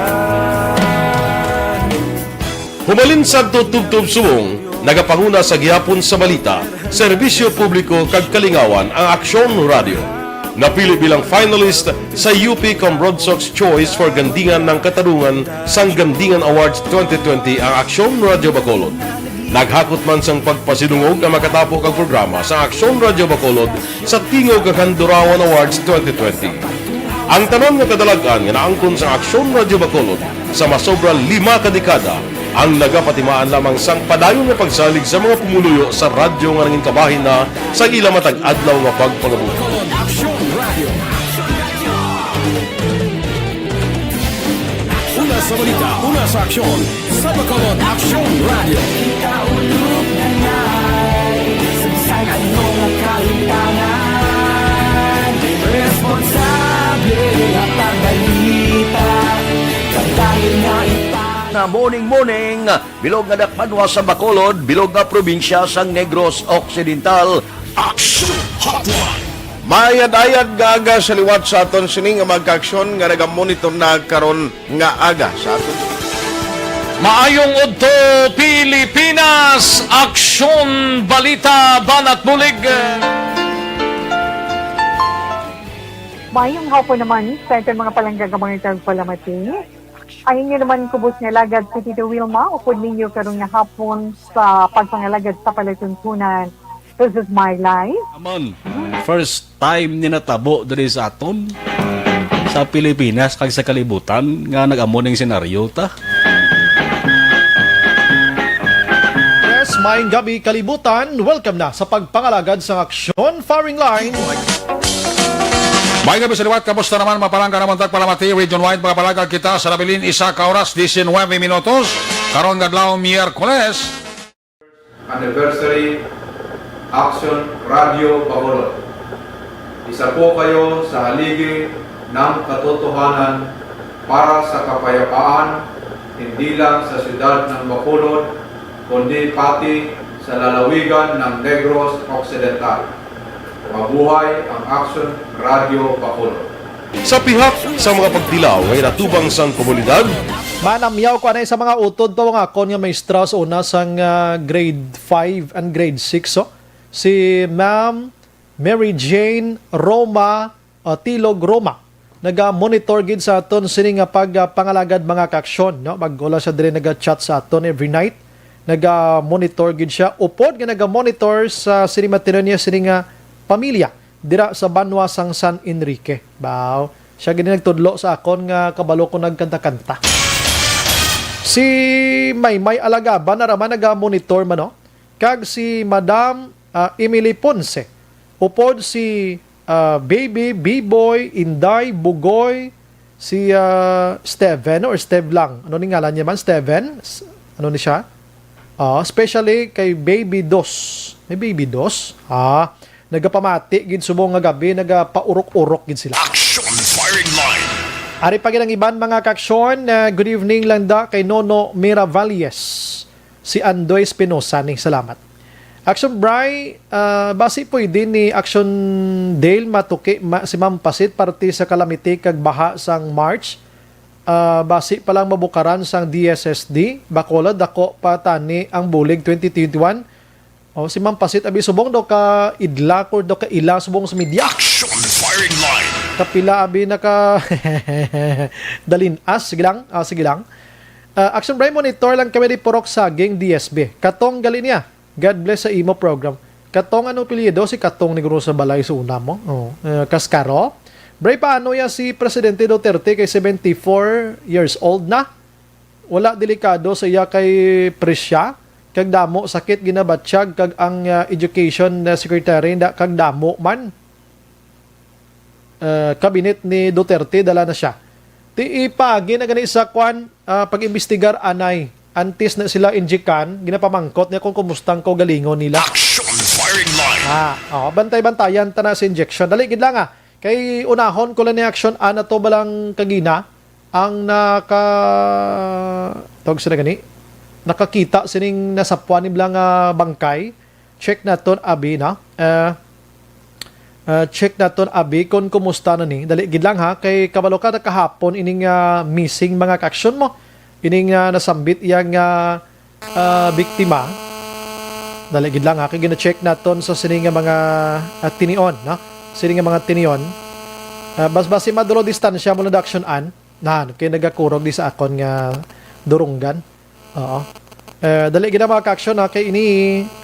Hubalin sadto tubtob subong, nagapanguna sa gihapon sa balita, serbisyo publiko kag kalingawan ang Aksyon Radyo. Napili bilang finalist sa U P Cambrodsoc's Choice for Gandingan ng Katarungan sang Gandingan Awards twenty twenty ang Aksyon Radyo Bacolod. Naghakot man sang pagpasidungog ang makatapo kag programa sa Aksyon Radyo Bacolod sa Tingog kag Handurawan Awards twenty twenty. Ang tanan nga kadalag-an nga naangkon sang Aksyon Radyo Bacolod sa masobra lima ka dekada ang nagapatimaan lamang sang padayon nga pagsalig sa mga pumuluyo sa radyo nga nangin kabahin na sa ila matag adlaw nga pagpangabuhi. Aksyon Radio. Una sa balita, una sa aksyon, sa Bacolod Aksyon Radio. Kita ulog na ngay, sa bisan ano nga kalimtangan, responsable nga pagbalita, pagdayon nga ipa- Na morning, morning, bilog nga dakpanwa sa Bacolod, bilog nga probinsya sa Negros Occidental. Action Hotline. Maayad-ayad nga aga sa liwat sa aton sini nga mga kaaksyon nga nagamonitor na karon nga aga sa aton. Maayong udto, Pilipinas! Aksyon, balita, banat, bulig. Maayong hapon naman sa aton mga palangga nga mga tagpalamati. Ang inyo naman kubos nga alagad si Tito Wilma, upod ninyo karon nga hapon sa pagpangalagad sa palatuntunan. This is my life. Amon, first time ni natabo diri sa aton. sa Pilipinas kag sa kalibutan nga nag-amo ning senaryo ta. Yes, maayong gabi, kalibutan. Welcome na sa pagpangalagad sang Aksyon Firing Line. May gabi sa liwat, kamusta naman? Mapalangga naman tagpalamati, Region Wide, mga palagad kita sa nabilin, isa ka oras, diecinuebe minutos. Karon nga adlaw, Miyerkules. Anniversary, Action Radio Bacolod. Isa po kayo sa haligi ng katotohanan para sa kapayapaan, hindi lang sa siyudad ng Bacolod, kundi pati sa lalawigan ng Negros Occidental. Mabuhay ang Action Radio Bacolod. Sa pihak sa mga pagtilaw nga ginatubang sang komunidad, Manamyaw ko anay sa mga utod to nga akon nga maestra sa una sang, ah, grade five and grade six, oh. Si Ma'am Mary Jane Roma, ah, Tilog Roma. Naga-monitor gid sa aton sini nga pag, ah, pangalagad, mga kaaksyon, no? Mag-ula siya diri, naga-chat sa aton every night. Naga-monitor gid siya. Upod nga naga-monitor sa sini, matino niya sini nga pamilya dira sa banwa sang San Enrique. Baw, siya gid nagtudlo sa akon nga kabalo ko nagkanta-kanta. Si Maymay Alagaba na raman naga-monitor man, no? Kag si Madam, ah, Emily Ponce. Upod si, ah, Baby, Biboy, Inday, Bugoy, si, ah, Steven or Steve lang. Ano ni ngalan niya man? Steven? S-, ano ni siya? Ah, especially kay Baby Dos. May Baby Dos? Ah, nagapamati gid subong nga gabi, nagapaurok-urok gid sila. Action Firing Line. Ari pa gid ang iban, mga kaaksyon. Ah, good evening lang da kay Nono Miravalles. Si Andoy Espinosa ni, salamat. Action Bry, ah, basi pwede ni Action Dale matuki ma-, si Ma'am Pasit parte sa kalamiti kag baha sang March. Ah, basi pa lang mabukaran sang D S S D, Bacolod, dako pa tani ang bulig twenty twenty-one. Oh, si Ma'am Pasit, abi, subong daw ka idla or daw ka ila subong sa media. Action Firing Line. Kapila, abi, naka dalin-as. Sige lang, ah, sige lang. Ah, Action Bry, monitor lang kami di Purok Saging, D S B. Katong gali niya. God bless sa imo program. Katong, ano apelyido? Si Katong ni guro sa balay sa una mo. Oh, eh, Cascaro. Bray, paano ya si Presidente Duterte kay seventy-four years old na? Wala delikado sa iya kay presya, kag damo sakit ginabatyag, kag ang, ah, education, ah, secretary na kag damo man. Ah, kabinet ni Duterte, dala na siya. Ti ipaagi na gani sa kwan, ah, pag-imbestigar anay, antes na sila injikan, ginapamangkot niya kung kumusta ang kaugalingon nila. Action Firing Line. Ah, oh, bantay-bantayan ta na sa injection. Dali gid lang, ah. Kay unahon ko lang ni Action Ann ato balang kagina ang naka-, tawag sila gani? Nakakita sining nasapwan ni bala nga bangkay. Check naton, abi, na. Eh, eh, check naton, abi, kung kumusta na ni. Dali gid lang, ha, kay kabalo ka na kahapon ining, ah, missing, mga kaaksyon mo. Ining, ah, nasambit iya nga, ah, biktima. Dali gid lang, ha, kay gina-check naton sa sini nga mga, ah, tinion, no? Sini nga mga tinion. Ah, bas-, basi madulo distansya mo na, Action Ann. Nan, kay nagakurog di sa akon nga durunggan. Oo. Eh, dali gid na, mga kaaksyon, ha, kay ini,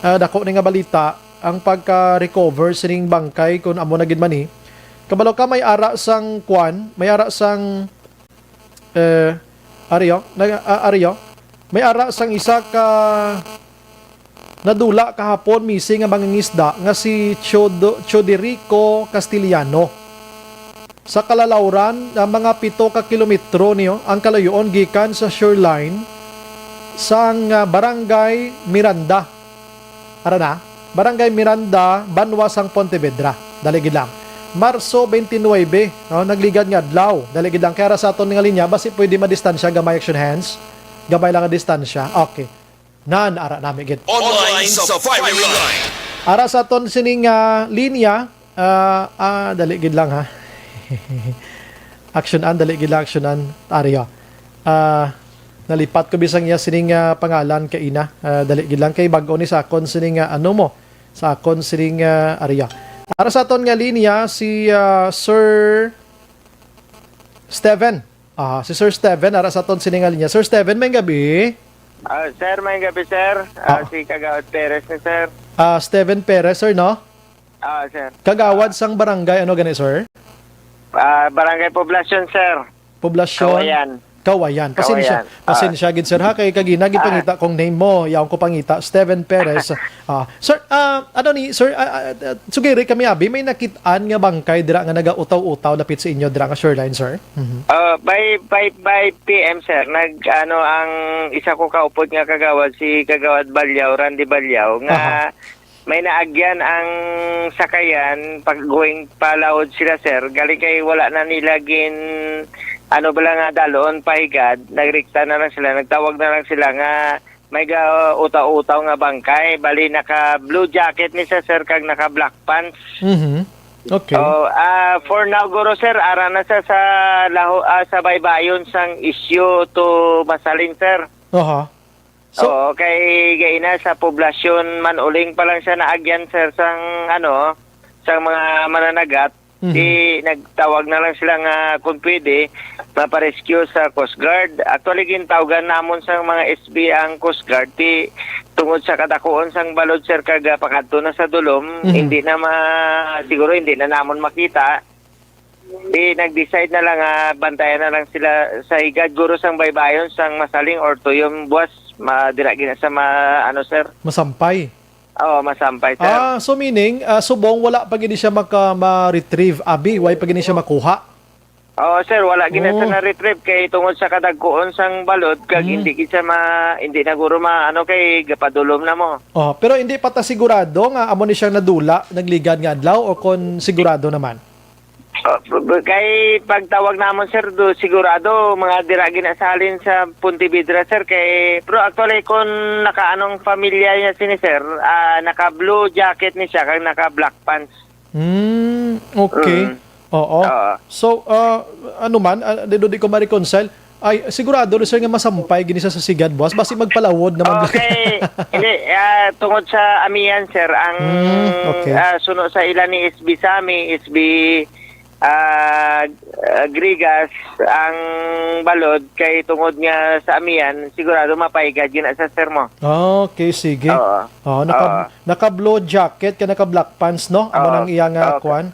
ah, dako ni nga balita ang pagka-recover sining bangkay, kun amo na gid man ni. Kabalo ka, may ara sang kwan, may ara sang, eh, ari, oh, nag-, ah, ari, oh. May ara sang isa ka nadula kahapon, missing, nga mangingisda nga si Chod-, Choderico Castellano. Sa kalalawran, ah, mga pito ka kilometro niyo ang kalayuon gikan sa shoreline sang, ah, Barangay Miranda. Ara na, Barangay Miranda, banwa sang Pontevedra. Dali gid lang. Marso twenty-nine, no, nagligad nga adlaw. Dali gid lang. Kaya ara sa aton nga linya, basi pwede madistansya, gamay, Action Hands. Gamay lang ang distansya. Okay. Nan, ara nami gid. Online sa firing line. Ara sa aton sining, ah, linya, ah, ah, dali gid lang, ha. Action Ann, dali gid lang, Action Ann. Ari, oh. Ah, nalipat ko bisan iya sining, ah, pangalan kaina. Ah, dali gid lang kay bag-o ni sa akon sining, ah, ano mo, sa akon sining, ah, ari, oh. Ara sa aton nga linya si, ah, Sir Steven. Ah, si Sir Steven, ara sa aton sining nga linya. Sir Steven, may gabi. Ah, sir, may gabi, sir. Ah, Ah. Si Kagawad Perez ni, sir. Ah, Steven Perez, sir, no? Ah, sir. Kagawad sang barangay, ano gani, sir? Ah, Barangay Poblacion, sir. Poblacion. Kawayan. Kawayan. Pasensya. Kawayan. Ah. Pasensya gid, sir, ha, kay kagina gid Ah. pangita kong name mo, yaon ko pangita, Steven Perez. Ah, sir, ah, ano ni, sir, ah, ah, ah, sugiri kami, abi, may nakit-an nga bangkay dira nga nagautaw-utaw lapit sa inyo dira nga Shoreline, sir? Mhm. Ah, by, by, by P M, sir, nag, ano, ang isa ko kaupod nga kagawad, si Kagawad Balyaw, Randy Balyaw, nga Aha. may naagyan ang sakayan, pag going palahod sila, sir. Galing kay wala na nila gin, ano bala nga, dalon, pahigad, nagrikta na lang sila, nagtawag na lang sila nga may ga-utaw-utaw nga bangkay, bali naka-blue jacket ni siya, sir, kag naka-black pants. Mhm. Okay. Oh, ah, for now, guro, sir, ara na sa, sa laho, ah, sa baybayon sang Isyu to Masalin, sir. Aha. So Oo, kay gaina sa poblasyon man uling pa lang siya naagyan, sir, sang, ano, sang mga mananagat. Mhm. Di nagtawag na lang sila nga kung pwede, maparescue sa Coast Guard. Actually, gintawgan namon sang mga S B ang Coast Guard, ti tungod sa kadakuon sang balod, sir, kag, ah, pakadto na sa dulom, Mhm. hindi na ma-, siguro hindi na namon makita. Di nag-decide na lang nga bantayan na lang sila sa higad, guro, sang baybayon sang Masaling or Tuyom, buwas, ma-, dira gina sa ma-, ano, sir? Masampay. Oo, Masampay, sir. Ah, so meaning, ah, subong wala pa gid siya maka-, ma-retrieve, abi, way pa gid siya makuha? Oo, sir, wala gid na siya Oh. na-retrieve kay tungod sa kadagkuon sang balod kag Hmm. hindi gid siya ma-, hindi na guro ma-, ano, kay gapadulom na mo. Oh, pero hindi pa ta sigurado nga amo ni siyang nadula, nagligad nga adlaw, o kon sigurado naman? Uh, b-, b-, kay pagtawag namon, sir, do, sigurado, mga dira ginasalin sa Pontevedra, sir, kay, pero actually, kung nakaanong pamilya niya sini, sir, ah, naka-blue jacket ni siya, kag naka-black pants. Hmm, okay. Mm. Oo. Oo. So, ah, ano man, ah, di, di ko ma-reconcile. Ay, sigurado na, sir, nga masampay gini sa, sa sigad, boss. Basi magpalawod naman. Okay. Hindi, ah, tungod sa amihan, sir, ang, Hmm, okay. ah, suno sa ila ni S B Sami, S B, ah, ah, Grigas, ang balod kay tungod nga sa amihan, sigurado mapahigad yun sa, sir, mo. Okay, sige. Oo. Oh, naka, Oo. naka-blue jacket ka, naka-black pants, no? Amo Oo. nang iya nga Okay. kuan?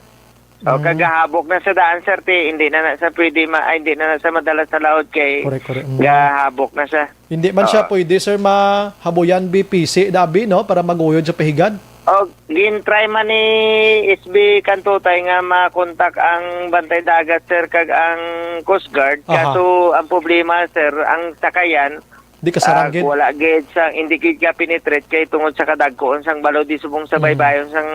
Oh, Mm. kagahabok na sa daan, sir, ti, hindi na, na sa pwede ma-, ay, hindi na, na sa madala sa laod kay Correct, correct. Mm. gahabok na siya. Hindi man siya Oo. pwede, sir, mahabuyan bi pisi, dabi, no, para maguyod sa pahigad? Oh, gin-try man ni S B Kantutay nga makontak ang Bantay Dagat, sir, kag ang Coast Guard. Aha. Kaso ang problema, sir, ang sakayan, Di kasarang ah, gid? wala gid sa, hindi gid ka penetrate kay tungod sa kadagkoon sang balod di subong sa Mm. baybayon sang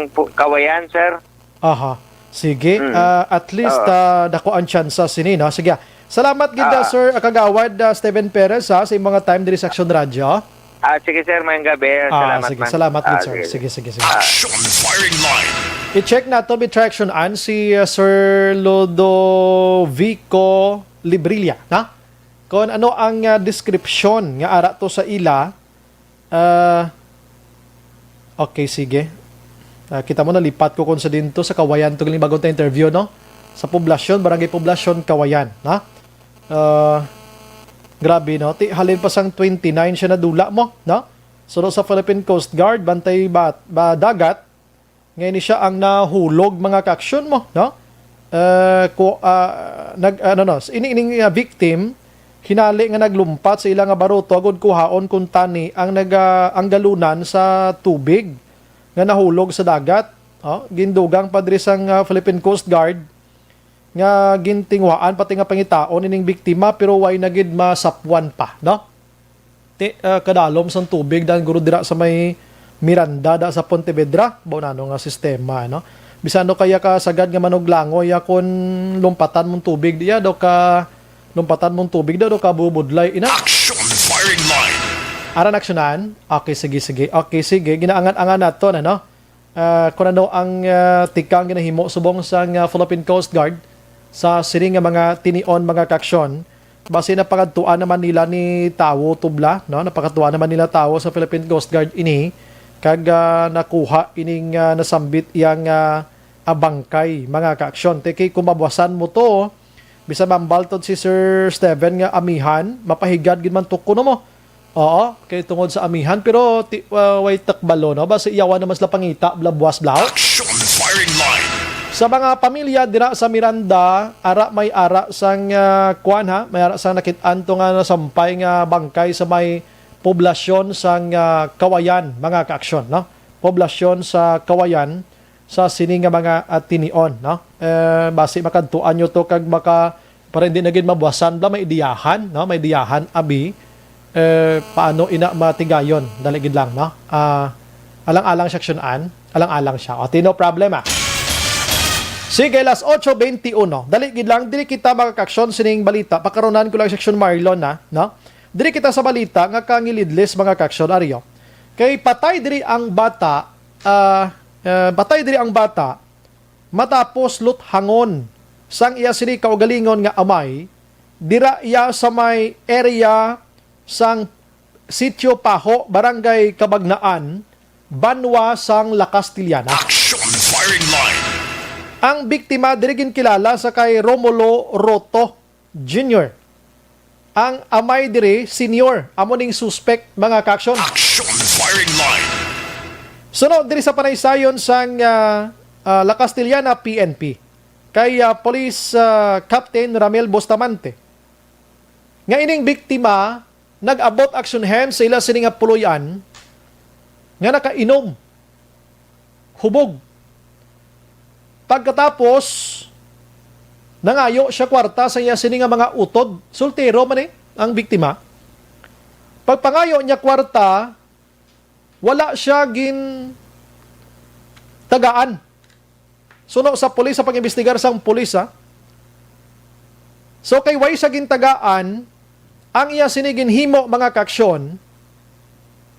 pu-, kawayan, sir. Aha. Sige, Mm. ah, at least, Oo. ah, dako ang tsansa sini, no? Sige. Salamat gid, ah, Ah. Sir, ah, Kagawad, ah, Steven Perez, ha, sa imong mga time diri sa Action Radio. Ah, sige, sir. Mayong gabi. Ah, Salamat sige. man. Salamat gid, Ah, sir. sige. Sige, sige, sige. Ah. Action firing line. I-check nato, may traction an si, ah, Sir Lodovico Librilla, na? Kung ano ang, ah, description nga ara to sa ila, Ah, okay, sige. Ah, kita mo, nalipat ko kon sa dinto, sa Kawayan, to galing bago ta interview, no? Sa Poblacion, Barangay Poblacion, Kawayan, ha? Ah, grabe, no? Ti, halin pa sang twenty-nine siya nadula mo, no? Suno sa Philippine Coast Guard, bantay ba, ba dagat, nga ini siya ang nahulog, mga kaaksyon mo, no? Eh, ku-, ah, nag-, ano, no, ini, ining, ah, victim, hinali nga naglumpat sa ila nga baruto agud kuhaon kung tani ang naga-, ang galunan sa tubig nga nahulog sa dagat. Oh, gindugang pa diri sang, ah, Philippine Coast Guard nga gintinguhaan pati nga pangitaon ining biktima, pero way na gid masapwan pa, no? Ti-, ah, kadalom sang tubig dan guro dira sa may Miranda, da sa Pontevedra, baw nano nga sistema, no? Bisan daw kaya ka sagad nga manuglangoy, ya, kun lumpatan mong tubig diya, daw ka lumpatan mong tubig daw, daw ka bubudlay, ina. Action firing line. Aran aksyonan? Okay, sige, sige. Okay, sige. Ginaangan-angan nato na, no? Ah, kung ano ang, ah, tikang ginahimo subong sang, ah, Philippine Coast Guard sa sini nga mga tinion, mga kaaksyon, basi napangadtuan naman nila ni tawo tubla, no? Napangadtuan naman nila tawo sa Philippine Coast Guard ini, kag, ah, nakuha ining, ah, nasambit iyang, ah, ah, bangkay, mga kaaksyon. Te, kay kung mabuwasan mo to, bisan mambal to si Sir Steven nga amihan, mapahigad gid man to kuno mo. Oo, kay tungod sa amihan, pero ti-, uh, way takbalo, no? Basi iyawan naman sila pangita, bla-, buwas, blaw. Action firing line. Sa mga pamilya dira sa Miranda, ara may ara sang, ah, kuan ha, may ara sang nakit-an to nga nasampay nga bangkay sa may poblasyon sang, ah, Kawayan, mga kaaksyon, no? Poblasyon sa Kawayan sa sini nga mga, ah, tinion, no? Eh, basi makadtuan nyo to kag maka, para hindi na gid mabuwasan bala, may diyahan, no? May diyahan, abi. Eh, paano ina matigayon? Dali gid lang, no? Ah, alang-alang siya, aksyonan. Alang-alang siya. O, ti, no problem, ah. Sige, las ocho veintiuno. Dali gid lang, diri kita, mga kaaksyon, sining balita. Pakarunan ko lang, section Marlon, na, no? Diri kita sa balita nga kangilidlis, mga kaaksyon, Aryo. Kay patay diri ang bata, ah, eh, patay diri ang bata matapos luthangon sang iya sini kaugalingon nga amay, dira iya sa may area sang Sitio Paho, Barangay Cabagnaan, banwa sang La Castellana. Action Firing Line. Ang biktima diri ginkilala sa kay Romulo Roto Junior. Ang amay diri, senior, amo ning suspect, mga kaaksyon. Action Firing Line. Suno diri sa panaysayon sang, ah, ah, La Castellana P N P, kay, ah, Police, ah, Captain Ramel Bustamante, nga ining biktima nag-abot action hem sa ila sini nga puloy-an nga nakainom, hubog. Pagkatapos, nangayo siya kwarta sa iya sini nga mga utod. Soltero man, eh, ang biktima. Pagpangayo niya kwarta, wala siya gintagaan. Suno sa pulis, sa pag-imbestigar sang pulis, ha? So, kay way sa gintagaan, ang iya sini ginhimo, mga kaaksyon,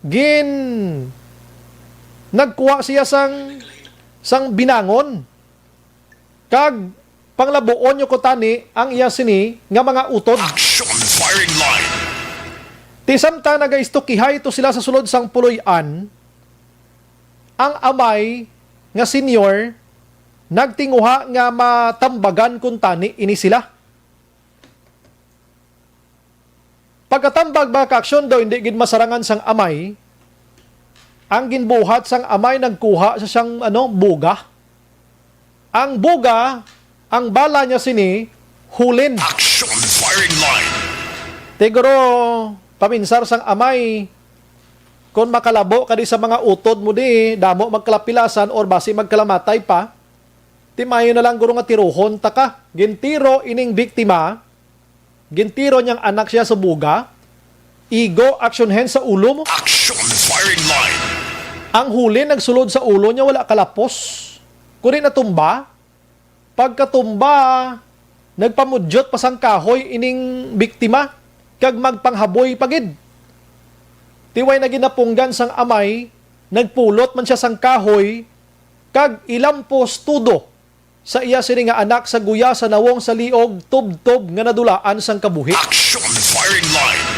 gin-, nagkuha siya sang, sang binangon. Kag panglabuon nyo ko tani ang iya sini nga mga utod. Action Firing Line. Ti samtang nagaistokihay to sila sa sulod sang puloy-an, ang amay nga senior nagtinguha nga matambagan kuntani ini sila. Pagkatambag, mga kaaksyon, daw hindi gid masarangan sang amay. Ang ginbuhat sang amay, nagkuha sa siyang, ano, buga. Ang buga, ang bala niya sini, hulin. Action Firing Line. Ti guro, paminsar sang amay, kung makalabo ka di sa mga utod mo di, damo magkalapilasan or basi magkalamatay pa, ti maayo na lang guro nga tirohon ta ka. Gintiro ining biktima, gintiro niyang anak siya sa buga, igo, action hand sa ulo mo. Action Firing Line. Ang huli nagsulod sa ulo niya, wala kalapos. Kundi natumba. Pagkatumba, nagpamudyot pa sang kahoy ining biktima, kag magpanghaboy pa gid. Ti way na ginapunggan sang amay, nagpulot man siya sang kahoy, kag ilampos tudo sa iya sini nga anak sa guya sa nawong sa liog, tubtob nga nadulaan sang kabuhi. Action Firing Line.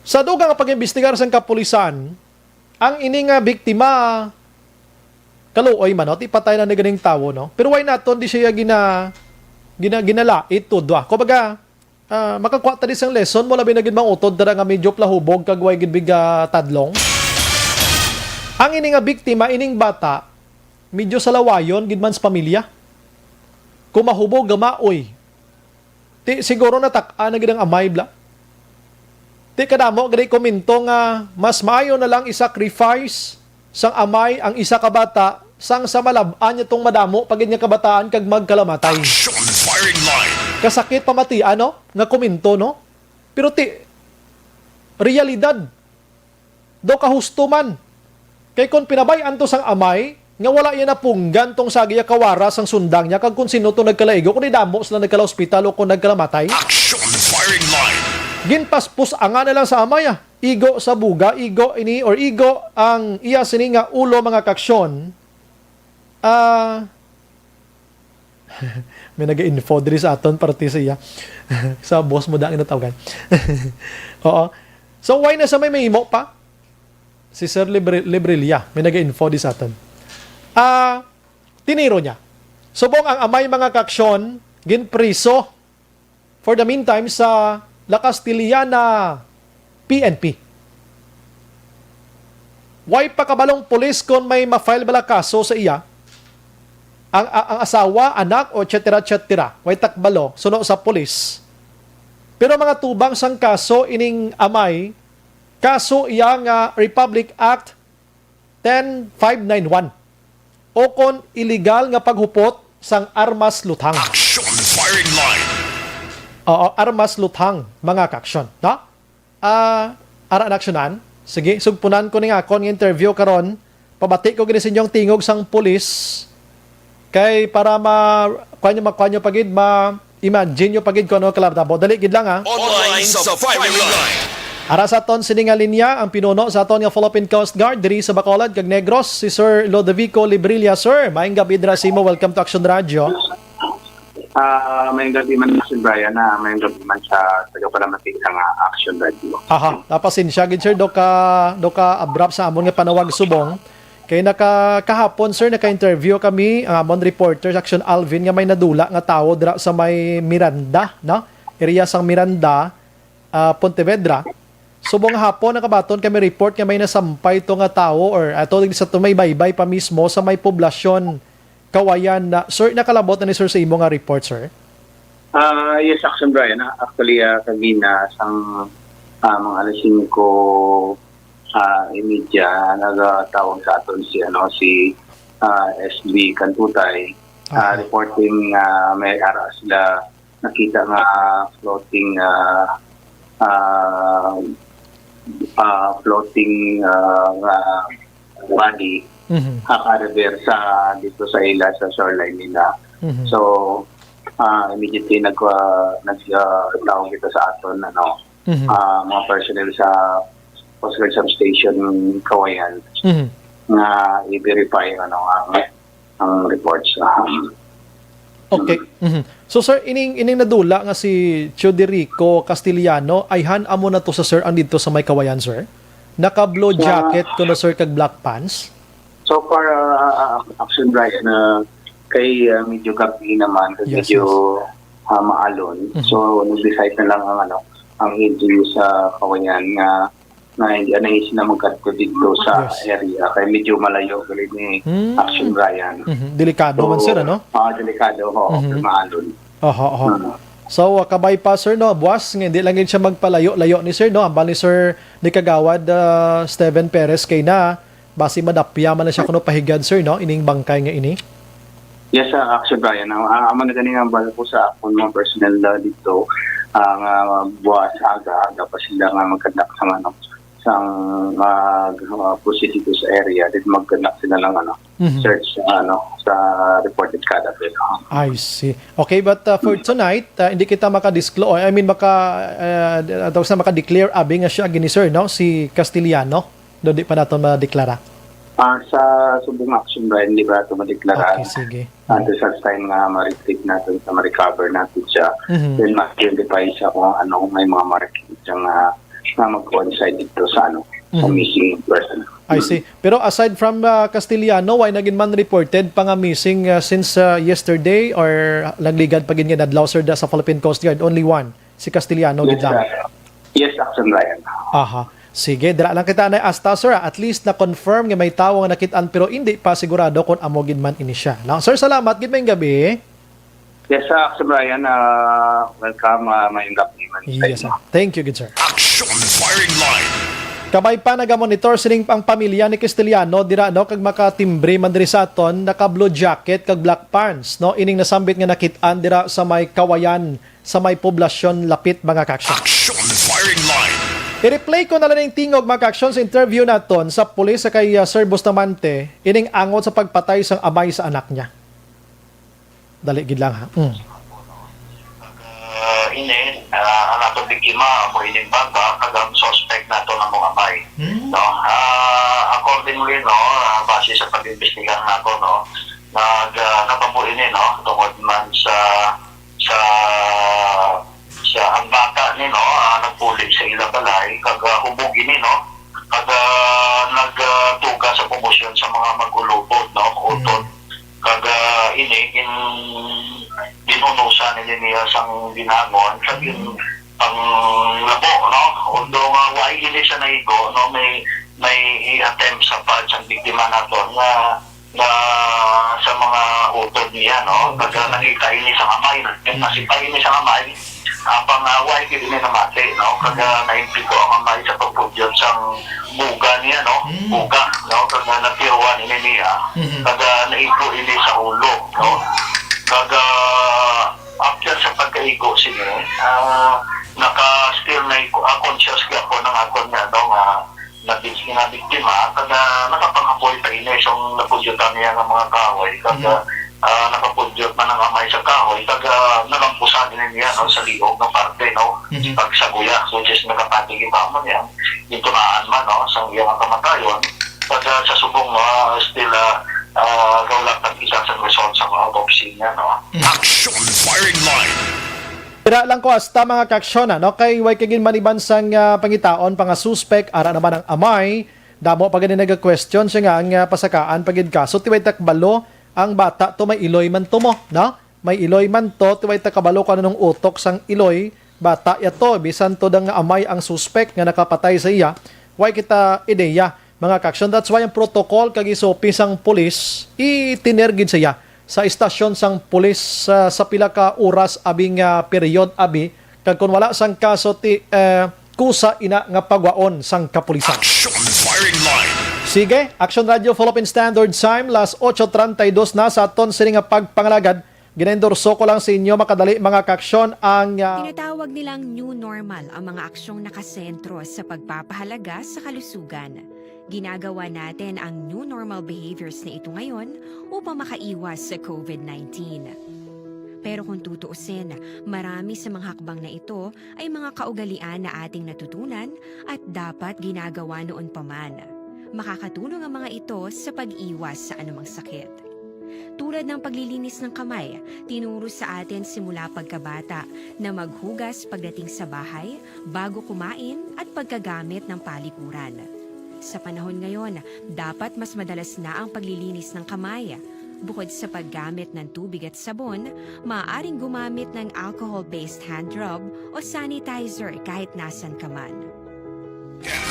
Sa dugang nga pag-imbestigar sang kapulisan, ang ini nga biktima, kaluoy man, no? Ti patay na ni ganing tawo, no? Pero why naton di siya gina-, gina-, ginalait to, dwa? Kumbaga, ah, makakuha ta di sang lesson mo, labi na gid mga utod dara nga medyo plahubog kag way gid biga tadlong. Ang ini nga biktima, ining bata, medyo salawayon gid man sa pamilya. Kung mahubog, gamaoy. Ti siguro natak-an na gid ang amay, bla. Ti kadamo gid komento nga mas maayo na lang i-sacrifice sang amay ang isa ka bata sang sa malab-an niya tong madamo pa gid nga kabataan kag magkalamatay. Action Firing Line. Kasakit pamatian, no? Nga komento, no? Pero ti, realidad. Daw kahusto man. Kay kon pinabay-an to sang amay, nga wala iya napunggan tong sa iya kawara sang sundang niya, kag kon sino to nagkalaigo, kung damo sila nagkalahospital o kung nagkalamatay. Action Firing Line. Ginpaspos anga na lang sa amay, ah. Igo sa buga, igo ini, or igo ang iya sini nga ulo, mga kaaksyon. Ah, may naga-info diri sa aton, parte sa iya. Sa boss mo da ang natawgan. Oo. So, why na sa may mahimo pa? Si Sir Libre-, Librilla, may naga-info di sa aton. Ah, tiniro niya. Subong ang amay, mga kaaksyon, ginpriso for the meantime sa La Castellana P N P. Way pa kabalong pulis kon may ma-file bala kaso sa iya. ang, ang, ang asawa, anak, o et cetera, et cetera. Way takbalo, suno sa pulis. Pero mga tubang sang kaso ining amay, kaso iya nga Republic Act ten five nine one, o kon iligal nga paghupot sang armas luthang. Action firing line. Oo, armas luthang, mga kaaksyon, no? Ah, ara na aksyonan. Sige, sugpunan ko ning akon nga interview karon. Pabati ko gid sa inyong tingog sang pulis. Kay para ma-, kuan nyo, makuan nyo pa gid, ma-imagine nyo pa gid kung ano kalabtabo. Dali gid lang, ha. Online sa firing line. Ara sa aton sini nga linya, ang pinuno sa aton nga Philippine Coast Guard diri sa Bacolod kag Negros, si Sir Lodovico Librilla. Sir, maayong gabi dira sa imo. Welcome to Action Radio. Ah, maayong gabi man, Sir Brian, ah, maayong gabi man sa tagapalamati sa nga Action Radio. Aha, napasensya gid, sir, do ka, do ka abrupt sa amon nga panawag subong. Kay naka-, kahapon, sir, naka-interview kami, ang amon reporter, Action Alvin, nga may nadula nga tawo dira sa may Miranda, no? Area sang Miranda, ah, Pontevedra. Subong hapon, nakabaton kami report nga may nasampay to nga tawo or ato sa to may baybay pa mismo sa may poblasyon Kawayan na. Sir, nakalabot na ni sir sa imo nga report, sir? Ah, yes, Action Brian. Ah, actually, ah, kagina sang, ah, mga alas singko, ah, imedya, nagatawag sa aton si, ano, si, ah, S B Cantutay. Ah, Aha. Reporting, ah, may ara sila nakita nga floating, ah, ah, ah, floating, ah, nga body, Mhm. ah, cadaver sa, dito sa ila, sa shoreline nila. Mhm. So, ah, immediately nag, ah, nag, ah, tawag kita sa aton, ano, Mhm. ah, mga personnel sa Coast Guard Substation Kawayan Mhm. nga i-verify, ano, ang, ang reports. Ah, Okay. Mhm. So, sir, ining, ining nadula nga si Teodorico Castellano, ayhan amo na to sa, sir, ang dito sa may Kawayan, sir? Naka blue Sa jacket kuno, sir, kag black pants? So far, ah, ah, Action Brian, na kay, ah, medyo gabi naman, kag Yes, medyo, yes. ah, maalon. Mhm. So, nag-decide na lang ang, ano, ang L G U sa Kawayan nga, nga hindi, ano, hindi sila magkadto dito sa Yes. area. Kay medyo malayo gali ni Hmm. Action Brian. Mhm. Delikado man, So, sir, ano? ah, delikado, ho, Mhm. kay maalon. Oho, oho. Mhm. So, ah, kabay pa, sir, no? Buwas, nga hindi lang gid siya magpalayo-layo ni sir, no? Ambal ni Sir, ni Kagawad, ah, Steven Perez kay na, basi madapya man na siya kuno pahigad, sir, no? Ining bangkay nga ini. Yes, ah, Action Brian. Ang, ang, ang man gani nga ambal ko sa akon mga personnel na dito, ah, nga buwas aga, aga pa sila nga mag-conduct sa, ano, sang, ah, ah, proceed dito sa area, then mag-conduct sila ng, ano, Mhm. search, ano, sa reported cadaver. I see. Okay, but, uh, for tonight, uh, hindi kita maka-disclose, I mean, maka, uh, tawag sa maka-declare abi nga siya gini, sir, no? Si Castellano, do di pa nato madeklara. Ah, sa subong action ba, hindi ba ito madeklara? Okay, sige. Until such time nga ma-retrieve natin, sa ma-recover natin siya, Mhm. then ma-identify siya kung ano, kung may mga markings siya nga, nga mag-coincide dito sa, ano, sa Mhm. missing person. I see. Pero aside from, uh, Castellano, why nagin man reported pa nga missing, uh, since, uh, yesterday or nagligad pa gid nga adlaw, sir, da sa Philippine Coast Guard? Only one, si Castellano Yes, gid lang. sir. Yes, Action Brian. Aha. Sige, dira lang kita na asta, sir. At least na-confirm nga may tawo nga nakit-an, pero hindi pa sigurado kung amo gid man ini siya. Lang, sir, salamat gid, maayong gabi. Yes, sir, Action Brian. Ah, welcome. Ah, maayong gabi man sa Yes, inyo. sir. Thank you, good sir. Action Firing Line. Kabay pa nagamonitor sining ang pamilya ni Castellano dira, no, kag makatimbre man diri sa aton, naka blue jacket kag black pants, no, ining nasambit nga nakit-an dira sa may Kawayan, sa may poblasyon Lapit, mga ka-action. Action Firing Line. I-replay ko na lang yung tingog, mga ka-action, sa interview naton sa pulis sa kay, uh, Sir Bustamante, ining angot sa pagpatay sang amay sa anak niya. Dali gid lang, ha. Mm. Ah, ini, ah, ang atong biktima, amo ining bata, kag ang suspect nato na mo amay. Hmm. No? Ah, accordingly, no, ah, base sa pag-imbestigar nato, no, nag, ah, natabo ini, no, tungod man sa, sa, sa ang bata ni, no, ah, nagbulig sa ila balay, kag, ah, hubog ini, no, kag, ah, nag, ah, tuga sa komosyon sa mga mag-ulupod, no, utod. Hmm. Kag, ah, ini, gin-, ginunusan ini niya sang ginangon, sa gin-, panglabo, no? Although nga wa ini siya naigo, no, may, may i-attempt sa part sang biktima naton nga, nga sa mga utod niya, no? Kag nakita ini sa amay, no? Nasipay ini sa amay, apang uh, why gid ini namati, no? Kag uh, naimpiko ang amay sa pagpudyot sang buga niya, no? Mm. Buga, no? Kag uh, natiruan ini niya. Mhm. Kag uh, naigo ini sa ulo, no? Kag uh, after sa pagkaigo sini, uh, naka still na uh, conscious gyapon ang aton nga, no, nga nabis nga biktima, kag uh, nakapanghapoy pa ini sang napudyutan niya nga mga kahoy, kag Mhm. uh, ah, nakapudyot man ang amay sa kahoy, kag uh, nalampusan ini niya, no, sa liog nga parte, no, Mhm. pag sa guya, which is nakapati kita mo niya, gintunaan man, no, sang iya nga kamatayon, kag uh, sa subong, no, uh, still uh, uh, gawlatan kita sa result sa mga autopsy niya, no. Mhm. Action firing line. Pira lang ko hasta mga kaaksyon, ano? Kay way kay ginmaniban sang ah, pangitaon pa nga suspek, ara naman ang amay. Damo pa gani naga-question siya nga ang ah, pasakaan pa gid kaso. Ti way ta kabalo ang bata to, may iloy man to mo, no? May iloy man to, ti way ta kabalo kung anong utok sang iloy, bata ya to, bisan to dang amay ang suspek nga nakapatay sa iya. Way kita ideya, mga kaaksyon. That's why ang protocol kag S O P sang pulis, itiner gid siya sa istasyon sang pulis sa, sa pila ka oras abi nga period abi, kag kon wala sang kaso ti eh, kusa ina nga pagwaon sang kapulisan. Action firing line. Sige, Action Radio Philippine Standard Time, las ocho treinta y dos na sa aton sini nga pagpangalagad. Ginaendorso ko lang sa inyo, makadali, mga kaaksyon, ang ah, Tinatawag nilang new normal ang mga aksyong nakasentro sa pagpapahalaga sa kalusugan. Ginagawa natin ang new normal behaviors na ito ngayon upang makaiwas sa covid nineteen. Pero kung tutuusin, marami sa mga hakbang na ito ay mga kaugalian na ating natutunan at dapat ginagawa noon pa man. Makakatulong ang mga ito sa pag-iwas sa anumang sakit. Tulad ng paglilinis ng kamay, tinuro sa atin simula pagkabata na maghugas pagdating sa bahay, bago kumain at pagkagamit ng palikuran. Sa panahon ngayon, dapat mas madalas na ang paglilinis ng kamay. Bukod sa paggamit ng tubig at sabon, maaaring gumamit ng alcohol-based hand rub o sanitizer kahit nasan ka man.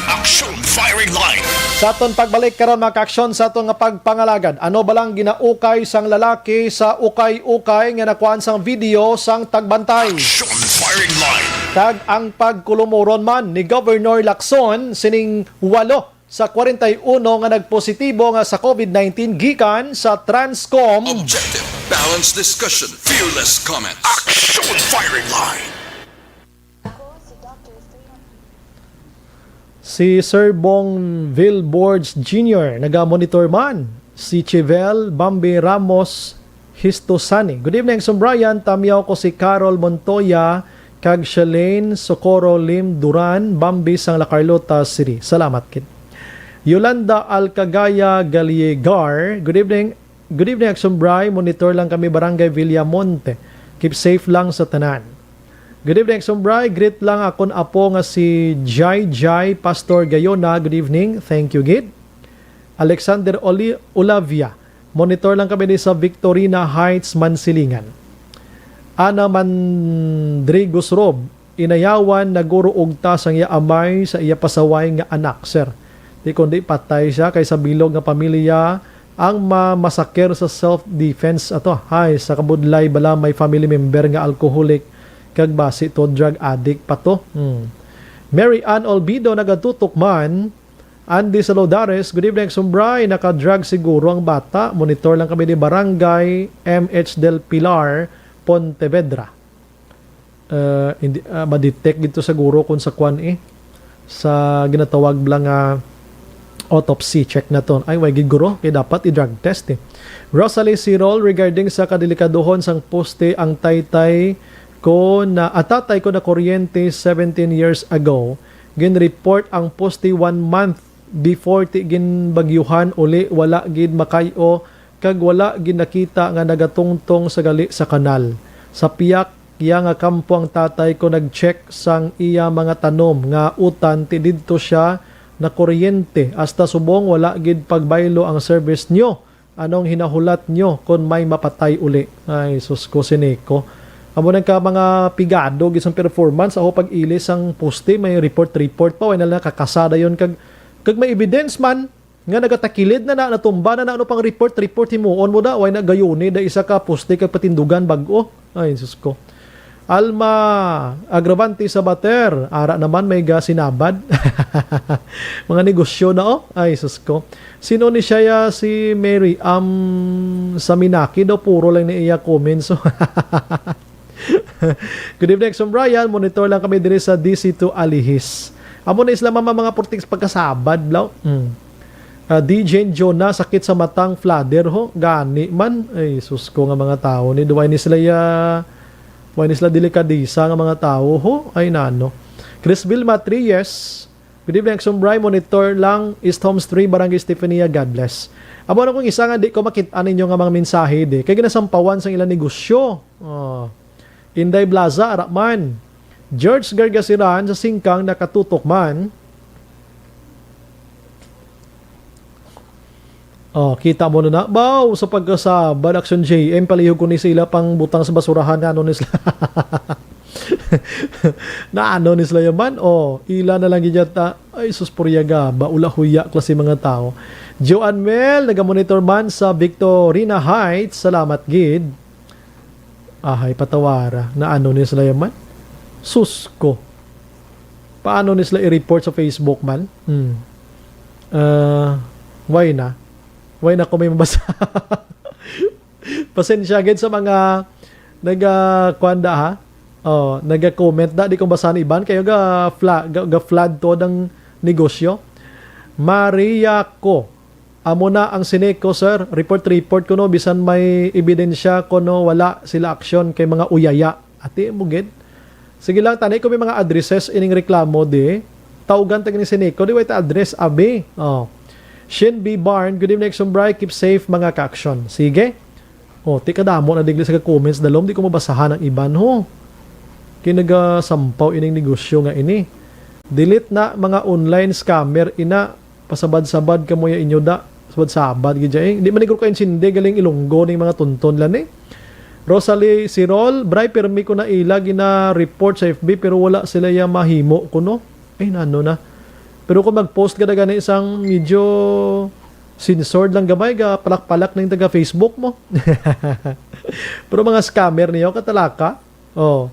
Action firing line. Sa aton pagbalik karon, mga kaaksyon, sa aton nga pagpangalagad, ano ba lang ginaukay sang lalaki sa ukay-ukay nga nakuhaan sang video sang tagbantay? Action firing line. Kag ang pagkulumuron man ni Governor Lacson sining walo sa kwarenta y uno nga nagpositibo nga sa covid nineteen gikan sa Transcom. Objective, balanced discussion, fearless comments. Action firing line. Si Sir Bong Vilborge Junior naga-monitor man. Si Chivel Bambi Ramos Histosani. Good evening, Sir Brian. Tamyaw ko si Carol Montoya kag Shalane Socorro Lim Duran, Bambi sang La Carlota City. Salamat kid. Yolanda Alcagaya Galiegar. Good evening. Good evening, Action Bri. Monitor lang kami, Barangay Villamonte. Keep safe lang sa tanan. Good evening, Action Bri. Greet lang akon apo nga si Jai Jai, Pastor Gayona. Good evening. Thank you, gid. Alexander Oli Olavia. Monitor lang kami ni sa Victorina Heights, Mansilingan. Ana Mandrigos Rob, inayawan naguro ugta sang iya amay sa iya pasaway nga anak, sir. Di kundi patay siya kay sa bilog nga pamilya ang mamasaker sa self-defense ato. Hay, sa kabudlay bala may family member nga alcoholic kag basi to drug addict pa to. Hmm. Mary Ann Olbido nagatutok man. Andy Salodares, good evening, Sumbray. Naka-drug siguro ang bata. Monitor lang kami ni Barangay M H Del Pilar, Pontevedra. Uh, hindi, uh, ma-detect dito siguro kung sa kwan eh. Sa ginatawag lang nga autopsy check na to. Ay, way gid guro. Kaya dapat i-drug test eh. Rosalie Sirol, regarding sa kadelikaduhon sang poste ang taytay ko na, ah, tatay ko na kuryente seventeen years ago. Gin-report ang poste one month before ti ginbagyuhan uli, wala gid makay-o kag wala gid nakita nga nagatungtong sa gali sa kanal. Sa piyak iya nga kampo ang tatay ko nag-check sang iya mga tanom nga utan ti didto siya na kuryente. Hasta subong wala gid pagbaylo ang service nyo. Anong hinahulat nyo kon may mapatay uli? Ay, sus ko, siniko. Amo nang ka mga pigado gid sang performance, ako pag-ilis ang poste, may report-report pa, wala na kakasada yon kag, kag may evidence man. nga nagatakilid na na, natumba na na, ano pang report, report himuon mo da, way na gayuni da isa ka poste kag patindugan bag-o. Ay, sus ko. Alma Agravante Sabater, ara naman may gasinabad. Mga negosyo na, oh. Ay, sus ko. Sino ni siya, ya, si Mary? Um, sa Minaki daw, puro lang ni iya comments. Good evening, Exxon Brian. Monitor lang kami diri sa D C two Alihis. Amo na isla, mama, mga purtik sa pagkasabad, blaw. Mm. Ah, D J Jonah, sakit sa matang, fladder, ho. Gani man. Ay, sus ko nga mga tao ni. Duway ni sila, ya, duway ni sila delikadisa nga mga tao, ho. Ay, nano. Chris Vilma, three years. Good evening, Exxon Brian. Monitor lang, East Homes three, Barangay Stefania. God bless. Amo na kung isa nga di ko makita ninyo nga mga mensahe di. Kay ginasampawan sa ilang negosyo. Oh. Inday Blaza, ara man. George Gargasiran sa Singkang nakatutok man. Oh, kita mo na na. Baw, sa pagkasabad, Action J M, palihog ko ni sila pang butang sa basurahan nga ano ni sila. Na ano ni sila yaman? Oh, ila na lang gid yata. Ay, sus, puryaga. Ba, ulahuya klase mga tao. Joan Mel, nagamonitor man sa Victorina Heights. Salamat gid. Ahay, patawara. Na ano ni sila yaman? Sus ko. Paano ni sila i-report sa Facebook man? Hmm. Ah, why na? Why na ko may mabasa? Pasensya gid sa mga naga, kuwan da, ha? Oh, naga-comment da, di ko basahan iban kayo ga, fla, ga, ga flood to ang negosyo. Maria ko. Amo na ang Sineco, sir. Report, report kuno, bisan may ebidensya kuno wala sila aksyon kay mga uyaya. Ati mo gid. Sige lang, tani ko may mga addresses ining reklamo di. Tawgan ta ni Sineco, di way ta address, abi. Oh. Shin B Barn, good evening, Exxon Brian. Keep safe, mga ka-aksyon. Sige. Oh, ti kadamo na digli sa comments dalom, di ko mabasahan ang iban, ho. Kay nagasampaw ining negosyo nga ini. Delete na mga online scammer, ina. Pasabad-sabad kamo ya inyo da. Sabad-sabad gid ya, eh. Di man ni ko kaintindi galing Ilonggo ning mga tunton lan, eh. Rosalie Sirol, Bray, pirmi ko na ila gina-report sa F B pero wala sila ya mahimo kuno. Ay, nano na. Pero kung mag-post ka na gani sang medyo censored lang gamay, ga palak-palak ning taga Facebook mo. Pero mga scammer niyo, katalaka. Oh.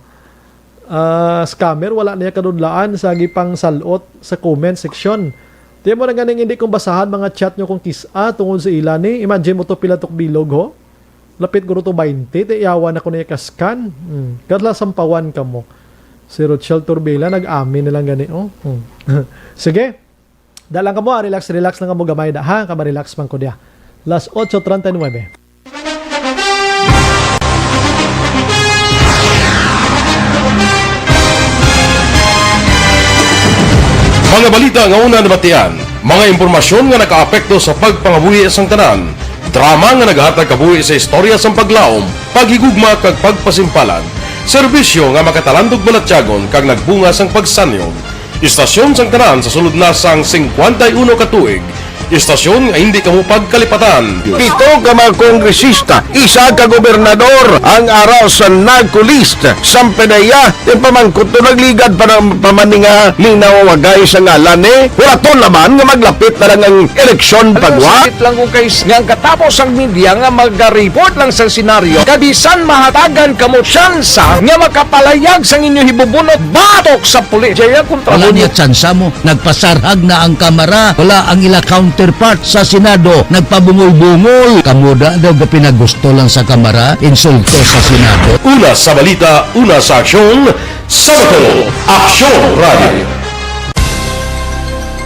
Ah, scammer, wala niya kadudlaan sa gipangsalot sa comment section. Tiyan mo na ganing hindi kong basahan mga chat nyo kung kis-a tungod sa ila ni. Imagine mo to, pila tok bilog, ho? Lapit guro to twenty, ti yawan ako niya ka-scan. Hmm. Katla sampawan ka mo. Si Rochelle Turbela, nag-amin na lang gani, oh. Hmm. Sige. Da lang kamo, ah, relax, relax lang kamo gamay da, ha? Kama relax man ko diya. Las ocho treinta y nueve. Mga balita nga una nabatian, mga impormasyon nga nakaapekto sa pagpangabuhi sang tanan, drama nga nagahatag kabuhi sa istorya sang paglaom, paghigugma kag pagpasimpalan, serbisyo nga makatalandog balatyagon kag nagbunga sang pagsanyog. Istasyon sang tanan sa sulod na sang singkwenta y uno ka tuig. Istasyon nga hindi kamo pagkalipatan. Pito ka mga kongresista, isa ka gobernador ang ara sa NAGCO list. Sang PDEA, ti pamangkot to nagligad pa ng pamaninga ni nawawagay sa ngalan ni. Wala to naman nga maglapit na lang ang eleksyon. Alam mo, pagwa. Sakit lang kung kay nga ang katapos ang media nga mag-report lang sa senaryo. Kabisan mahatagan kamo tsansa nga makapalayag sang inyo hibubunot batok sa pulis. Jaya kontra. Wala mo niya tsansa mo. Nagpasarhag na ang Kamara. Wala ang ila counterpart sa Senado. Nagpabungol-bungol. Kamo da daw ga pinagusto lang sa Kamara. Insulto sa Senado. Una sa balita, una sa aksyon, sa bato, Aksyon Radio.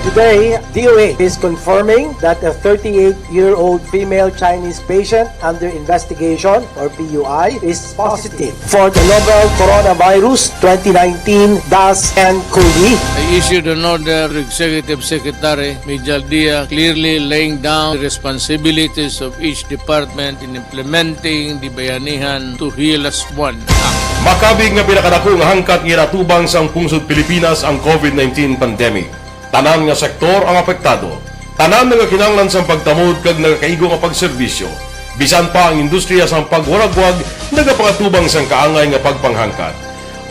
Today, D O H is confirming that a thirty-eight-year-old female Chinese patient under investigation, or P U I, is positive for the novel Coronavirus twenty nineteen dash N cov. I issued an order to Executive Secretary Mijal Dia, clearly laying down the responsibilities of each department in implementing the Bayanihan to Heal As One Act. Makabig nga pinakadako nga hangkat nga ginatubang sang pungsod Pilipinas ang COVID nineteen pandemic. Tanan nga sektor ang apektado. Tanan nagakinahanglan sang pagtamod kag nagakaigo nga pagserbisyo. Bisan pa ang industriya sang pagwaragwag nagapangatubang sang kaangay nga pagpanghangkat.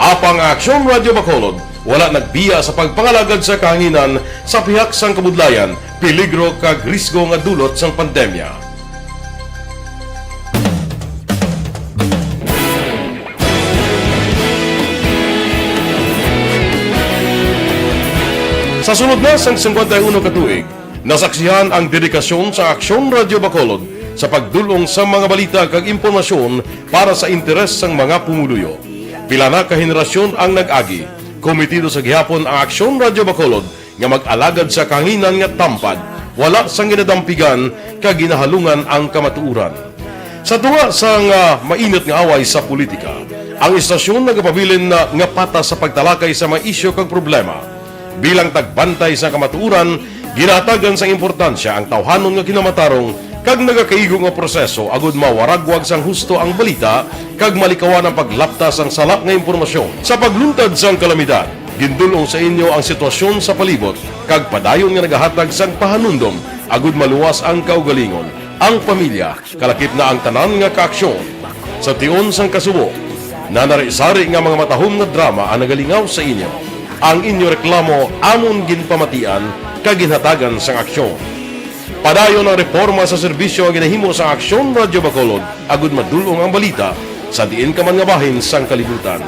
Apang ang Aksyon Radyo Bacolod wala nagbiya sa pagpangalagad sa kahanginan sa pihak sang kabudlayan, peligro kag risgo nga dulot sang pandemya. Sa sulod na sang singkwenta y uno ka tuig, nasaksihan ang dedikasyon sa Aksyon Radyo Bacolod sa pagdul-ong sa mga balita kag impormasyon para sa interes sang mga pumuluyo. Pila na ka henerasyon ang nag-agi, komitido sa gihapon ang Aksyon Radyo Bacolod nga mag-alagad sa kahanginan nga tampad, wala sang ginadampigan kag ginahalungan ang kamatuoran. Sa tunga sang, ah, mainit nga away sa politika, ang istasyon nagapabilin na nga patas sa pagtalakay sa mga isyu kag problema. Bilang tagbantay sa kamatuoran, ginahatagan sang importansya ang tawhanon nga kinamatarong kag nagakaigo nga proseso agud mawaragwag sang husto ang balita kag malikawan ang paglapta sang sala nga impormasyon. Sa pagluntad sang kalamidad, gindul-ong sa inyo ang sitwasyon sa palibot kag padayon nga nagahatag sang pahanumdom agud maluwas ang kaugalingon, ang pamilya, kalakip na ang tanan nga kaaksyon. Sa tion sang kasubo, nanari-sari nga mga matahom nga drama ang nagalingaw sa inyo. Ang inyo reklamo amon ginpamatian kag ginhatagan sang aksyon. Padayon ang reporma sa serbisyo nga ginahimo sa Aksyon Radyo Bacolod agud madul-ong ang balita sa diin ka man nga bahin sang kalibutan.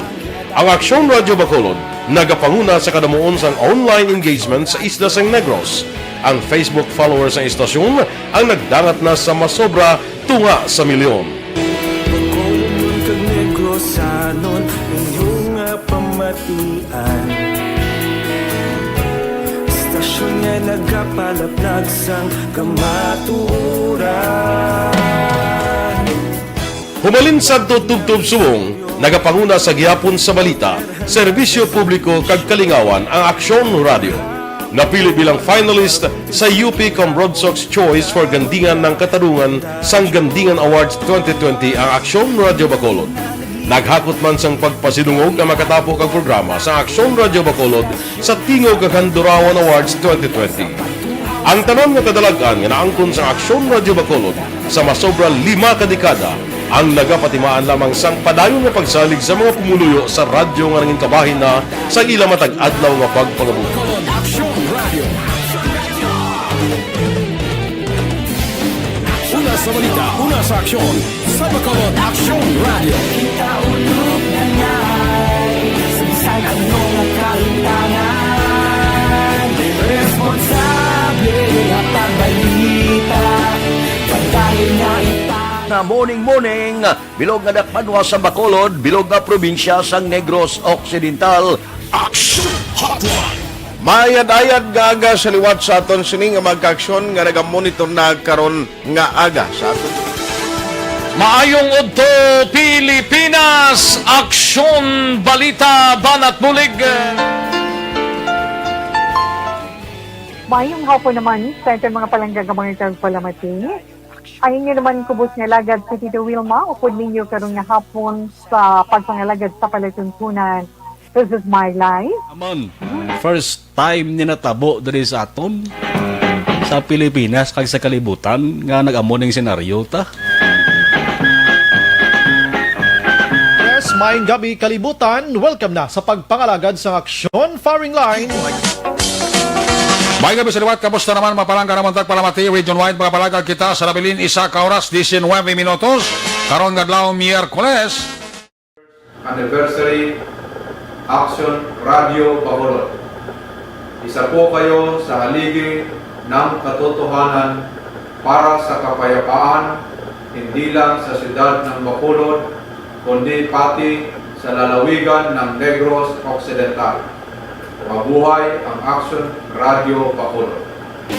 Ang Aksyon Radyo Bacolod nagapanguna sa kadamuon sang online engagement sa isla sang Negros. Ang Facebook followers sang istasyon ang nagdangat na sa masobra tunga sa milyon. Bacolod kag Negrosanon, inyo nga pamatian. Istasyon nga nagapalaplag sang kamatuoran. Humalin sadto tubtob subong, nagapanguna sa gihapon sa balita, serbisyo publiko kag kalingawan ang Aksyon Radio. Napili bilang finalist sa U P Cambronsox Choice for Gandingan ng Katarungan sang Gandingan Awards twenty twenty ang Aksyon Radio Bacolod. Naghakot man sang pagpasidungog ang makatapo kag programa sa Aksyon Radio Bacolod sa Tingog kag Handurawan Awards twenty twenty. Ang tanan nga kadalag-an nga naangkon sang Aksyon Radio Bacolod sa masobra lima ka dekada ang nagapatimaan lamang sang padayon nga pagsalig sa mga pumuluyo sa radyo nga nangin kabahin na sa ila matag adlaw nga pagpangabuhi. Aksyon Radio. Una sa balita, una sa aksyon. Sa Bacolod Aksyon Radio. Kita ulog na ngay, sa bisan ano nga kahintangan, responsable nga pagbalita, padayon nga ipang- Na morning, morning, bilog nga dakbanwa sa Bacolod, bilog nga probinsya sang Negros Occidental. Aksyon Hotline. Mayad-ayad nga aga sa liwat sa aton sini nga mga kaaksyon nga nagamonitor na karon nga aga sa aton. Maayong udto, Pilipinas! Aksyon, balita, banat bulig. Mayong hapon naman sa aton mga palangga nga mga tagpalamati. Ang inyo naman kubos nga alagad si Tito Wilma, upod ninyo karon nga hapon sa pagpangalagad sa palatuntunan. This is my life. Amon, first time ni natabo diri sa aton, sa Pilipinas kag sa kalibutan nga nag-amo ning senaryo ta. Yes, maayong gabi, kalibutan. Welcome na sa pagpangalagad sang Aksyon Firing Line. Maayong gabi sa liwat. Kamusta naman, mga palangga namon tagpalamati? Region wide, mga palangga, kita sa nabilin isa ka oras, diecinuebe minutos. Karon nga adlaw, Miyerkules. Anniversary, Aksyon Radio Bacolod. Isa po kayo sa haligi ng katotohanan para sa kapayapaan, hindi lang sa siyudad ng Bacolod, kundi pati sa lalawigan ng Negros Occidental. Mabuhay ang Aksyon Radio Bacolod.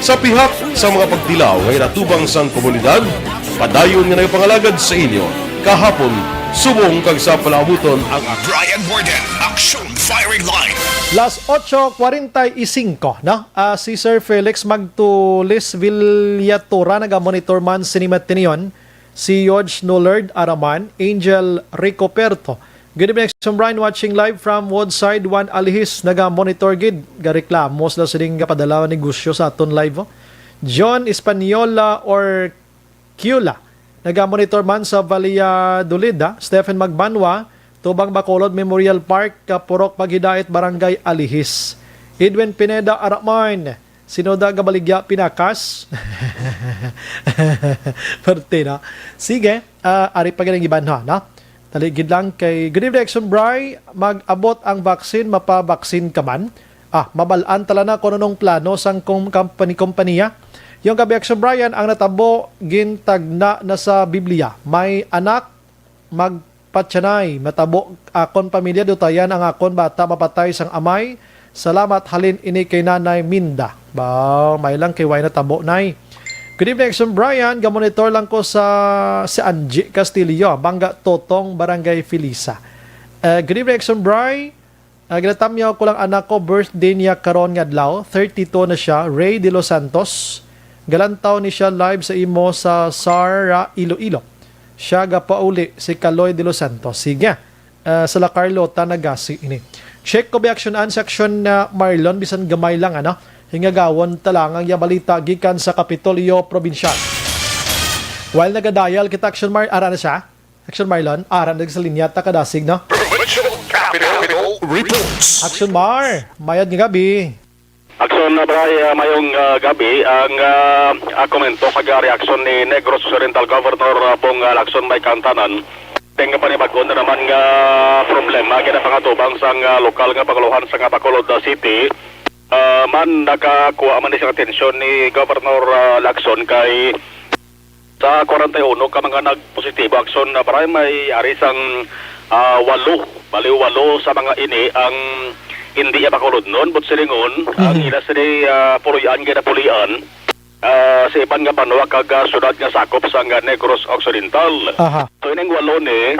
Sa pihak sa mga pagtilaw nga ginatubang sang komunidad, padayon nga nagapangalagad sa inyo kahapon, subong kag sa palaabuton ang Brian Borden, Aksyon Firing Line. Las ocho cuarenta y cinco, no? Ah, si Sir Felix Magtulis Villatura, naga-monitor man sini matinion. Si George Nolard Araman, Angel Ricoperto. Good evening, Aksyon Brian, watching live from Woodside, Juan Alihis, naga-monitor gid. Gareklamo sila sining gapadala negosyo sa aton live, oh. John Española or Kiula, naga-monitor man sa Valladolid, ah. Stephen Magbanwa, tubang Bacolod Memorial Park, Kapurok Maghidait, Barangay Alihis. Edwin Pineda Araman, Sinoda Gabaligya, Pinakas. Perte, no? Sige, ah, ari pa gid ang iban, ha, no? Dali gid lang kay, "Good evening, Action Bry. Mag-abot ang vaccine, mapa-vaccine ka man? Ah, mabal-an tala na kung anong plano sang kom-, company, kompanya." Yung gabi, Action Brian, ang natabo, gintagna na sa Biblia. May anak, magpatyanay, matabo akon pamilya, dutayan ang akon bata, mapatay sang amay. Salamat, halin ini kay Nanay Minda. Ba, may lang kay way natabo, Nay. Good evening, Action Brian. Gamonitor lang ko sa, si Angie Castillo, Bangga Totong, Barangay Felisa. Eh, good evening, Action Bry. Ah, ginatamyaw ko lang anak ko, birthday niya karon nga adlaw, thirty-two na siya, Ray De Los Santos. Galantaw ni siya live sa imo sa Sara, Iloilo. Siya gapauli si Kaloy De Los Santos. Sige. Ah, sa La Carlota, Nagasi ini. Check ko ba action an section na Marlon, bisan gamay lang, ano? Hingagawon ta lang ang iya balita gikan sa Kapitolyo Probinsyal. While nagadial kita, Action Mar-, ara na siya? Action Marlon, ara na sa linya ta kadasig, no? Provincial Capital Reports. Action Mar, mayad nga gabi. Action na ba, ah, mayong, ah, gabi ang, ah, ah, komento kag, ah, reaksyon ni Negros Occidental Governor, ah, Bong, ah, Lacson Baycantanan. Ting panibag-on na naman nga problema ginapangatubang sang, ah, lokal nga panguluhan sa nga Bacolod, ah, City. Ah, man nakakuha man ni sa atensyon ni Governor, ah, Lacson kay sa kwarenta y uno ka mga nagpositibo, Action, na paray may ari sang, ah, walo, bali walo sa mga ini ang hindi iya makulodnon, but silingon, ang Mm. ila sini, ah, puloy-an nga napulian, ah, sa iban nga banwa kag, ah, syudad nga sakop sang, ah, Negros Occidental. Aha. So, ining walo ni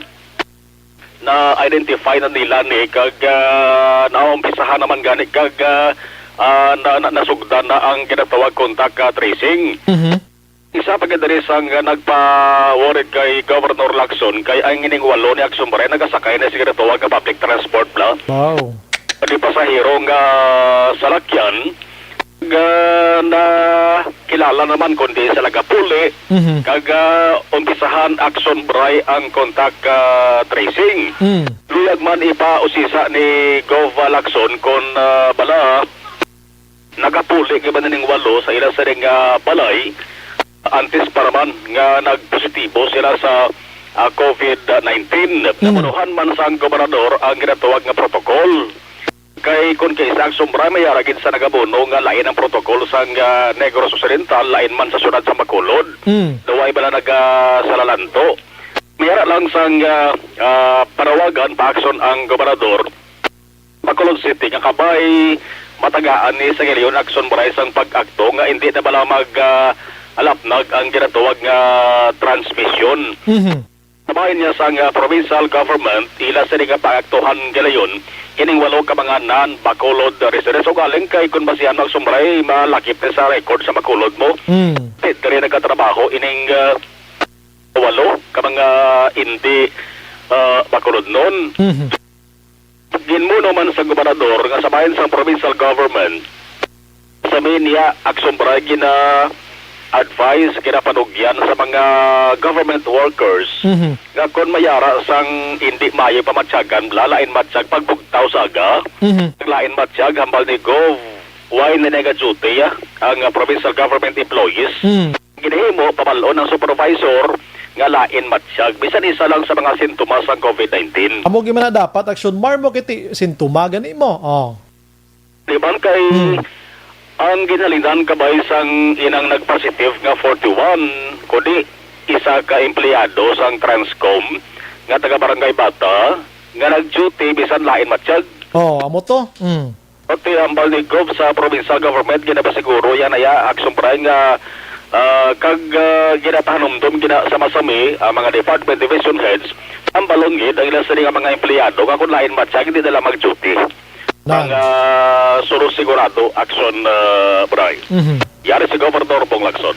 na-identify na nila ni kag, ah, naumpisahan naman gani kag, ah, ah, na, na, nasugdan na ang ginatawag contact, ah, tracing. Mhm. Isa pa gid diri sang nagpa-worried kay Governor Lacson kay ang ining walo ni Action Bray nagasakay na sa ginatawag nga public transport bla. Wow. Di pasahero nga salakyan nga na kilala naman kundi sa lagapuli Mhm. kag, ah, umpisahan Action Bray ang contact, ah, tracing. Mm. Luyag man ipausisa ni Gov Lacson kon, ah, bala nagapuli nga ba ning walo sa ila sa ring, ah, balay, antes pa naman nga nagpositibo sila sa, ah, covid nineteen. Mm. Napunuhan man sang gobernador ang ginatawag nga protocol. Kay kun kay sa Action Bray, may ara gid sa nagabuno nga lain ang protokol sang, ah, Negros Occidental, lain man sa siyudad sa Bacolod. Mm. Daw way bala nagasalalanto. May ara lang sang, ah, ah, panawagan pa Action ang gobernador. Bacolod City nga kabay matagaan ni sa Gilion Action Bray sang pag-akto nga hindi na bala mag, ah, alapnag ang ginatawag nga transmisyon. Mhm. Sabayan niya sang, ah, provincial government, ila sini nga paaktuhan galayon ining walo ka mga non-Bacolod residents. Ugaling kay kun basihan mo Action Bray, malakip ni sa record sa Bacolod mo. Mm. Di diri nagkatrabaho ining, ah, walo ka mga indi, ah, Bacolodnon. Mhm. Ginmuno man sa gobernador nga sabayan sang provincial government, sa niya Action Bray gina-advise, ginapanugyan sa mga government workers Mhm. nga kon may ara sang indi maayo pamatyagan, bala lain matsyag pagbugtaw sa aga, Mhm. lain matsyag hambal ni Gov, why na nega-duty, ah, ang, ah, provincial government employees. Mm. Ginahimo pabal-on ang supervisor nga lain matsyag bisan isa lang sa mga sintomas sang covid nineteen. Amo gyud man na dapat, Action Mar, mo kiti sintoma gani mo. Oh. Di ba kay Hmm. ang ginhalinan kabay sang inang nagpositive nga forty-one, kundi isa ka empleyado sang Transcom nga taga Barangay Bata nga nag-duty bisan lain matsyag. Oh, amo to. Mm. Pati hambal ni Gov sa provincial government, ginapasiguro yan na ya, Action Bray nga, ah, kag, ah, ginapahanumdom gina sa masami ang mga department division heads, ang balon gid ang ila sini nga mga empleyado nga kung lain matsyag, hindi na lang mag-duty. Nan. Ang, ah, suro sigurado, Action, ah, Bray. Mhm. Yari si Governor Bong Lacson.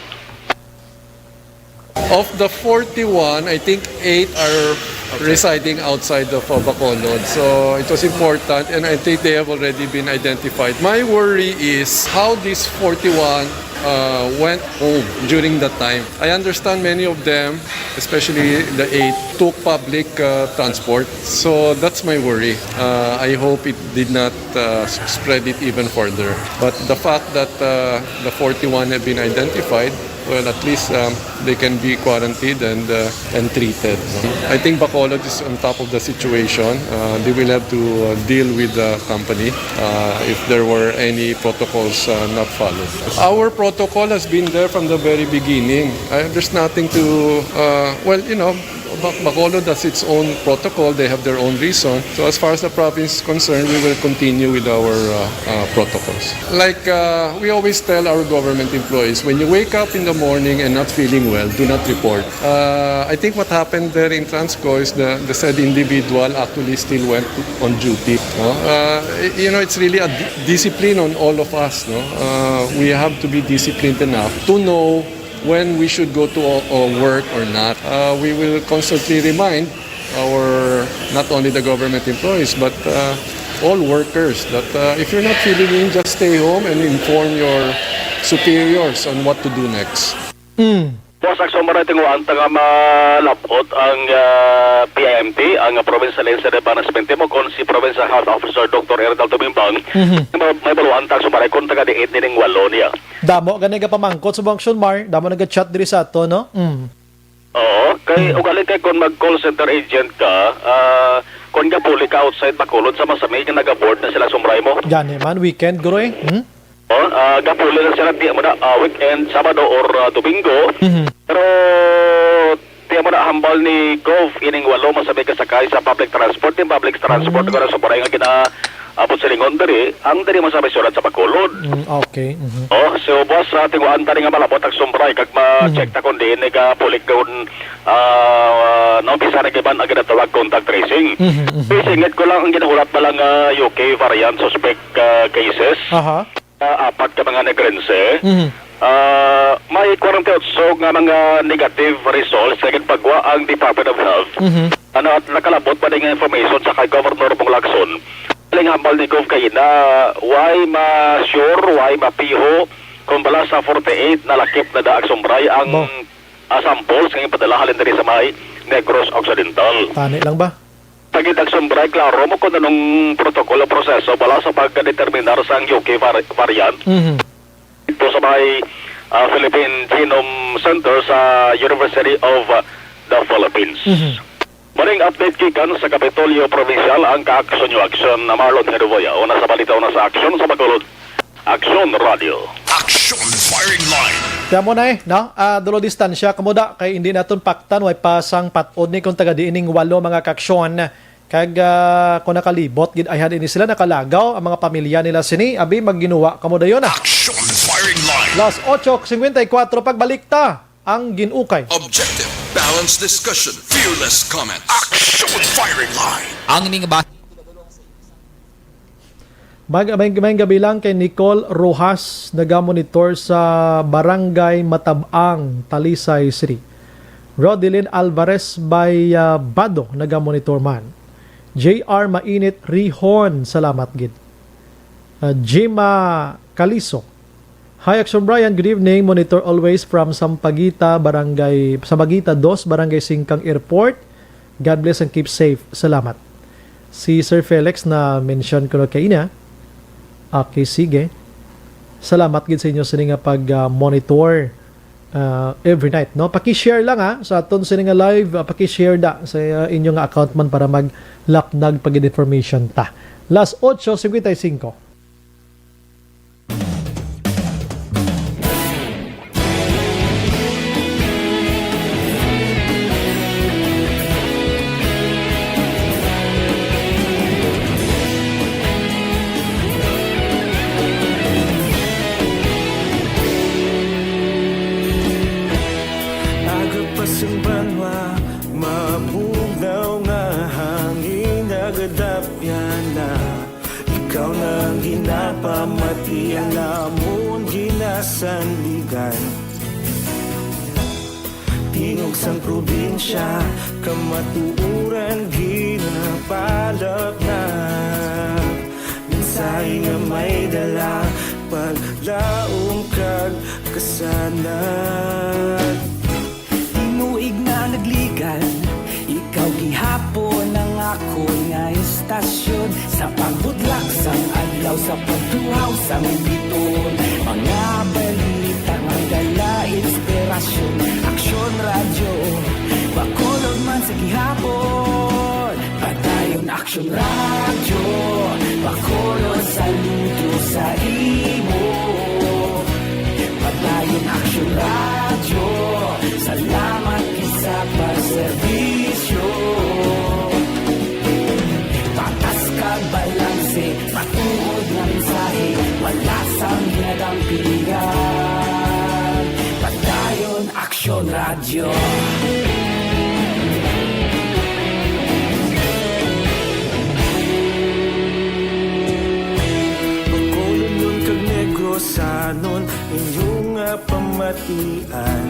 Of the forty-one, I think eight are residing outside of, uh, Bacolod. So it was important, and I think they have already been identified. My worry is how this forty-one, uh, went home during that time. I understand many of them, especially the eight, took public, uh, transport. So that's my worry. Uh, I hope it did not, uh, s- spread it even further. But the fact that, uh, the forty-one have been identified, well, at least, um, they can be quarantined and, uh, and treated, no? I think Bacolod is on top of the situation. Uh, they will have to, uh, deal with the company, uh, if there were any protocols, uh, not followed. Our protocol has been there from the very beginning. Uh, there's nothing to, uh, well, you know, Bac-, Bacolod has its own protocol. They have their own reason. So as far as the province is concerned, we will continue with our, uh, uh, protocols. Like, uh, we always tell our government employees, when you wake up in the morning and not feeling well, do not report. Uh, I think what happened there in Transco is the, the said individual actually still went on duty, no? Uh, y-, you know, it's really a di-, discipline on all of us, no? Uh, we have to be disciplined enough to know when we should go to o-, o work or not. Uh, we will constantly remind our, not only the government employees, but, uh, all workers that, uh, if you're not feeling in, just stay home and inform your superiors on what to do next. Mm. Boss, Aksyon Maray, tinguhaan ta nga malab-ot ang, ah, P I M T, ang Provincial Incident Management Team, o kon si Provincial Health Officer Doctor Erdal Tumimbang. Mhm. May, may baluhan ta, Aksyon Maray, kung taga diin nining Wallonia. Damo gani gapamangkot sa Aksyon Mar, damo naga-chat diri sa ato, no? Mm. Oo, kay Mm. ugali kay kung mag-call center agent ka, ah, kung gapuli ka outside Bacolod, sa masami nga nagaboard na sila, Aksyon Maray, mo. Gani man, weekend, guro, eh. Hmm? Oh, ah, gapuli lang sila, di mo na, ah, weekend, Sabado or, ah, Domingo. Mhm. Pero, di mo na, hambal ni Gov ining walo masabay ka sakay sa public transport, yung public transport Mm. ko na sa Baray nga gina-, abot sa lingon diri, ang diri masabay sulat sa Bacolod. Mm, okay. Mhm. Oh, so, boss, ah, tinguhaan ta rin nga malabot ang sumbray, kag ma-check Mhm. ta kung diin nagapuli kung, ah, no, bisa na giban ang ginatawag contact tracing. Mhm, mhm. Isingit ko lang ang ginahulat na lang, ah, U K variant suspect, ah, cases. Aha. Ah, apat ka mga Negrense. Mhm. Ah, may kwarenta y otso nga mga negative results nga ginpagwa ang Department of Health. Mhm. Ano, at nakalabot pa din nga information sa kay Governor Bong Lacson. Aling hambal ni Gov kay na, why ma-sure, why mapiho, kung bala sa forty-eight nalakip na da ang sumbray ang, Bo. ah, samples nga ipadala halin diri sa may Negros Occidental. Tani lang ba? Tagid ang sumbray, klaro mo kung anong protocol o proseso bala sa pagkadeterminar sang U K vari-, variant Mhm. dito sa may, ah, Philippine Genome Center sa University of, ah, the Philippines. Mhm. Maning update gikan sa Kapitolyo Provincial ang ka-aksyon nyo aksyon na Marlon Heruboya. Una sa balita, una sa aksyon sa Bacolod. Aksyon Radio. Action Firing Line. Kaya mo na eh, no? Ah, dulo distansya, kamuda, kay hindi naton paktan, way pasang patod ni kung taga diin ning walo mga kaaksyon. Kag, ah, kung nakalibot, gid ayhan ini sila, nakalagaw ang mga pamilya nila sini, abi, magginuwa kamo dayon, ah. Action Firing Line. Las ocho cincuenta y cuatro, pagbalik ta ang ginukay. Objective, balanced discussion, fearless comments. Action Firing Line. Ang ining ba- Mag-, may, may gabi lang kay Nicole Rojas, nagamonitor sa Barangay Matabang, Talisay City. Rodelin Alvarez by, ah, Bado, nagamonitor man. J R Mainit Rihon, salamat gid. Ah, Jima Caliso, Hi, Action Brian. Good evening. Monitor always from Sampaguita, Barangay, Sampaguita dos, Barangay Singkang Airport. God bless and keep safe. Salamat. Si Sir Felix na mention ko na kaina. Okay, sige. Salamat gid sa inyo sini nga pag, ah, monitor, ah, every night, no? Paki-share lang, ha, sa aton sini nga live, ah, paki-share da sa, ah, inyo nga account man para maglapnag pa gid information ta. Las ocho cincuenta y cinco. Aga pa sing banwa, mabugnaw nga hangin, nagadapyan na. Ikaw na ang ginapamati, ang amon ginasandigan. Di Tingog sang probinsya, kamatuoran ginapalapnap. Mensahe nga may dala, paglaom kag kasanag. Tinuig na nagligan, ikaw gihapon ang akon nga istasyon. Sa pagbudlak sang adlaw, sa pagtuhaw sang bituon, mga balita nga dala inspirasyon. Aksyon Radyo, Bacolod man sa gihapon. Padayon Aksyon Radyo, Bacolod, saludo sa imo. Padayon Aksyon Radyo, salamat gid sa pagserbisyo. Patas kag balanse, matuod nga mensahe, wala sang ginadampigan. Padayon Aksyon Radyo. Bacolodnon kag Negrosanon, inyo nga pamatian.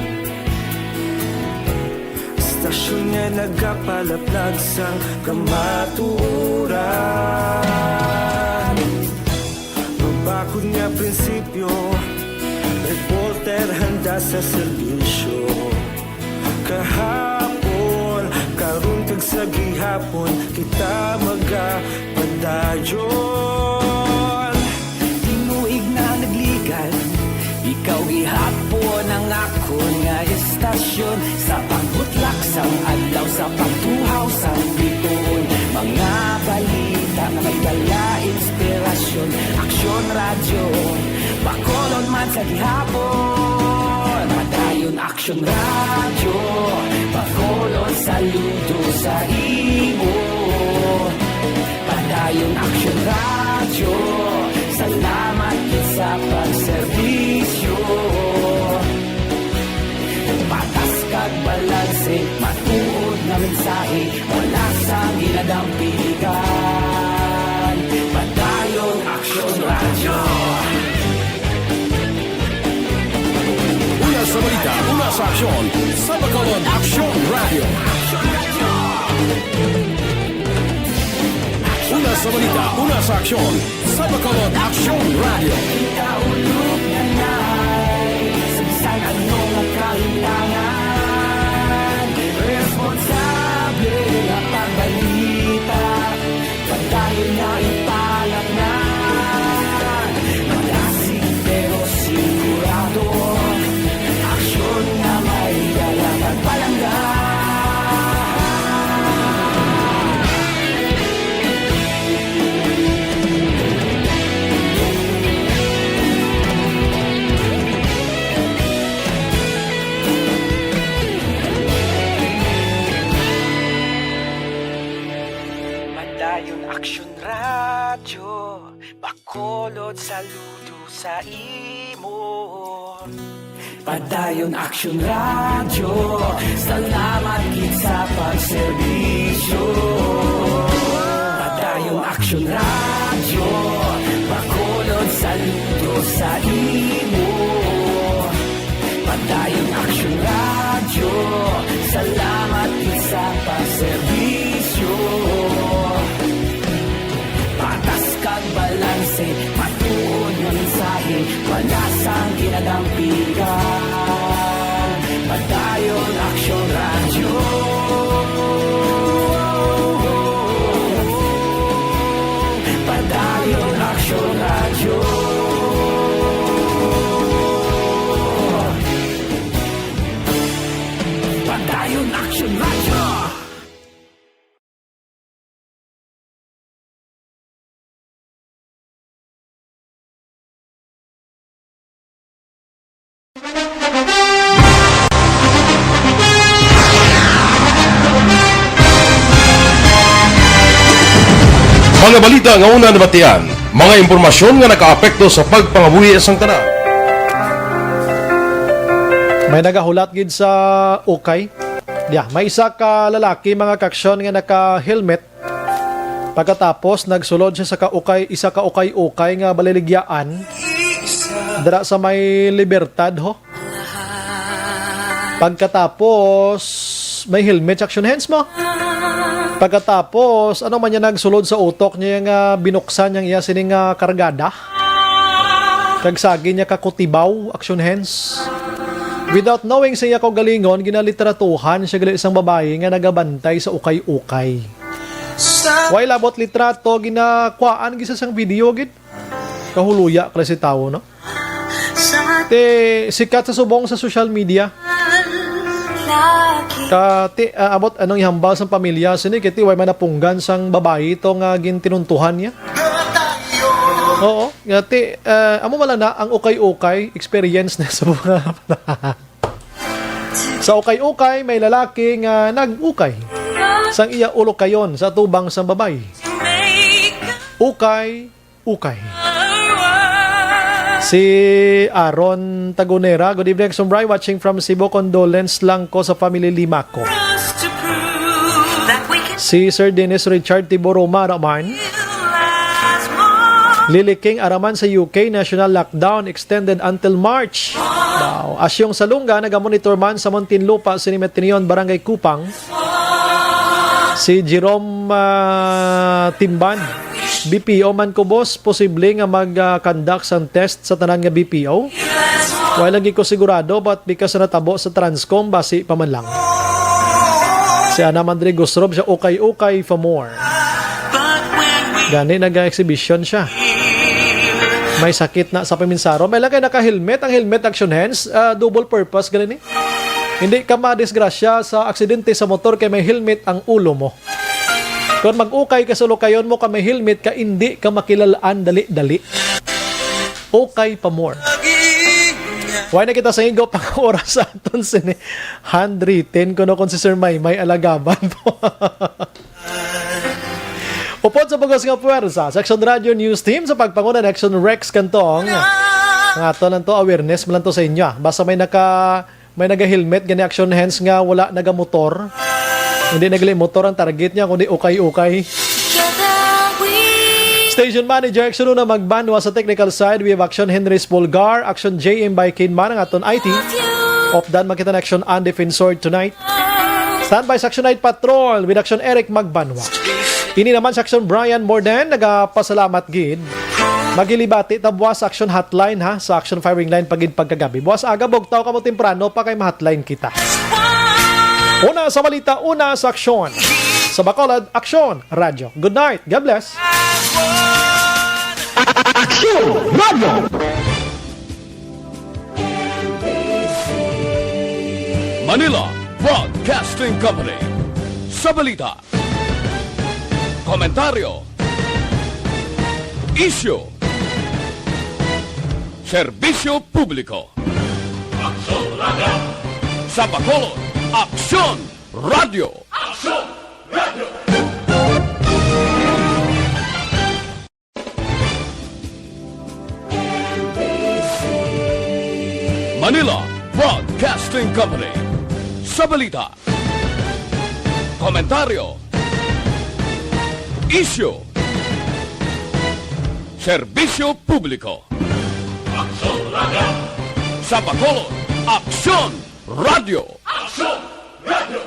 Istasyon nga nagapalaplag sang kamatuoran. Mabakod nga prinsipyo, reporter handa sa serbisyo. Kahapon, karon kag sa gihapon, kita magapadayon. Tinuig na nagligan, ikaw gihapon ang akon nga istasyon. Sa pagbutlak sang adlaw, sa pagtuhaw sang bituon, mga balita nga may dala inspirasyon. Aksyon Radyo, Bacolod man sa gihapon. Padayon Aksyon Radyo, Bacolod, saludo sa imo. Padayon Aksyon Radyo, salamat gid sa pagserbisyo. Patas kag balanse, matuod nga mensahe, wala sang ginadampigan. Padayon Aksyon Radyo. Una sa balita, una sa aksyon, sa Bacolod Aksyon Radyo. Una sa balita, una sa aksyon, sa Bacolod Aksyon Radyo. Kita ulog na nai, sa bisan ano nga kahintangan, responsable nga pagbalita. Padayon nga ipalatnan, malasig pero sigurado. Aksyon nga may dala kag palangga. Padayon Aksyon Radyo, Bacolod, saludo sa imo. Padayon Aksyon Radyo, salamat gid sa pagserbisyo. Padayon Aksyon Radyo, Bacolod, saludo sa imo. Padayon Aksyon Radyo, salamat gid sa pagserbisyo. Patas kag balanse, matuod nga mensahe, wala sang ginadampigan. Padayon Aksyon Radyo. Padayon Aksyon Radyo. Padayon Aksyon Radyo. Mga balita nga una nabatian, mga impormasyon nga nakaapekto sa pagpangabuhi sang tanan. May nagahulat gid sa ukay. Yeah, may isa ka lalaki, mga kaaksyon, nga naka-helmet. Pagkatapos, nagsulod siya sa kaukay, isa ka ukay-ukay nga baliligyaan dira sa may Libertad, ho. Pagkatapos, may helmet sa action hands mo. Pagkatapos, ano man niya nagsulod sa utok niya nga binuksan niyang iya sining, ah, kargada? Kag sagi niya kakutibaw, action hands. Without knowing sa iya kaugalingon, ginalitratuhan siya gali sang babayi nga nagabantay sa ukay-ukay. Way labot litrato, ginakwaan gisa sang video gid. Kahuluya kala si tawo, no? Ti sikat sa subong sa social media. Ka ti, ah, abot anong ihambal sang pamilya sini kay ti way man napunggan sang babayi to nga gintinuntuhan niya. Oo, nga ti, ah, amo man lang na ang ukay-ukay experience na sa mga sa ukay-ukay may lalaki nga nag-ukay sang iya ulokayon sa atubang sang babayi. Ukay, ukay. Si Aaron Tagunera, "Good evening, Action Bri. Watching from Cebu. Condolence lang ko sa family Limaco." Si Sir Dennis Richard Tiburuma naman, "Lily King, araman sa U K, national lockdown extended until March." Wow. Asyong Salunga, nagamonitor man sa Muntinlupa, Sinimet Union, Barangay Kupang. Si Jerome, ah, Timban, "B P O man ko, boss, posible nga mag, ah, conduct sang test sa tanan nga B P O? Wala lagi ko sigurado, but because sa natabo sa Transcom, basi pa man lang." Si Ana Mandre Gusrob siya, "Ukay-ukay for more." Gani, nag-exhibition siya. May sakit na sa paminsaro. May lang kay naka-helmet. Ang helmet, action hands, ah, double purpose, gani ni. Hindi ka madisgrasya sa aksidente sa motor kay may helmet ang ulo mo. Kung mag-ukay ka sa lukayon mo ka may helmet ka, hindi ka makilalaan dali-dali. Ukay pa more. Why na kita sa igo pang oras sa aton sini? Handwritten ko no kung si Sir Maymay Alagaban po. Upod sa bugos nga puwersa, Section Radio News Team sa pagpanguna ni Action Rex Cantong. Nga to lang to, awareness mo lang to sa inyo, ah. Basta may naka, may naga-helmet, gani action hands nga wala nagamotor. Hindi nagali motor ang target niya, kundi ukay-ukay. Station Manager, Action Una Magbanwa sa technical side. We have Action Henry Spolgar, Action J M by Kinman, ang aton I T. Opdan makita na Action ang Defensor tonight. Standby sa Action Night Patrol with Action Eric Magbanwa. Ini naman sa Action Brian Morden, nagapasalamat gid. Magilibati ta buwas sa Action Hotline, ha, sa Action Firing Line pagid pagkagabi. Buwas aga, bugtaw kamo temprano pa kay ma-hotline kita. Una sa balita, una sa aksyon. Sa Bacolod, Aksyon Radyo. Good night. God bless. Aksyon Radyo. Manila Broadcasting Company. Sa balita, komentaryo, isyu, serbisyo publiko. Aksyon Radyo. Sa Bacolod, Aksyon Radyo. Aksyon Radyo. Manila Broadcasting Company. Sa balita, komentaryo, isyu, serbisyo publiko. Aksyon Radyo. Sa Bacolod, Aksyon Radyo. Aksyon Radyo.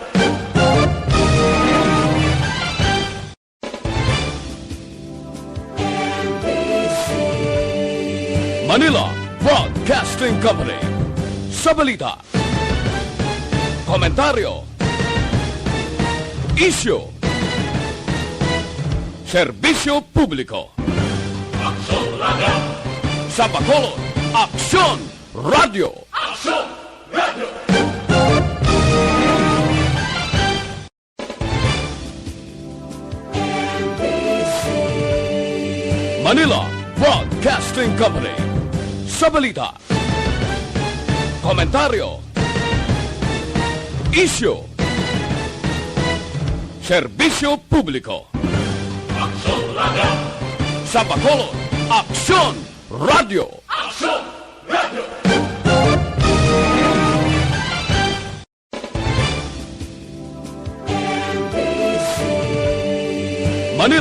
Manila Broadcasting Company. Sa balita, komentaryo, isyu, serbisyo publiko. Aksyon Radyo. Sa Bacolod, Aksyon Radyo. Aksyon Radyo. Manila Broadcasting Company. Sa balita, komentaryo, isyu, serbisyo publiko. Aksyon Radyo. Sa Bacolod, Aksyon Radyo. Aksyon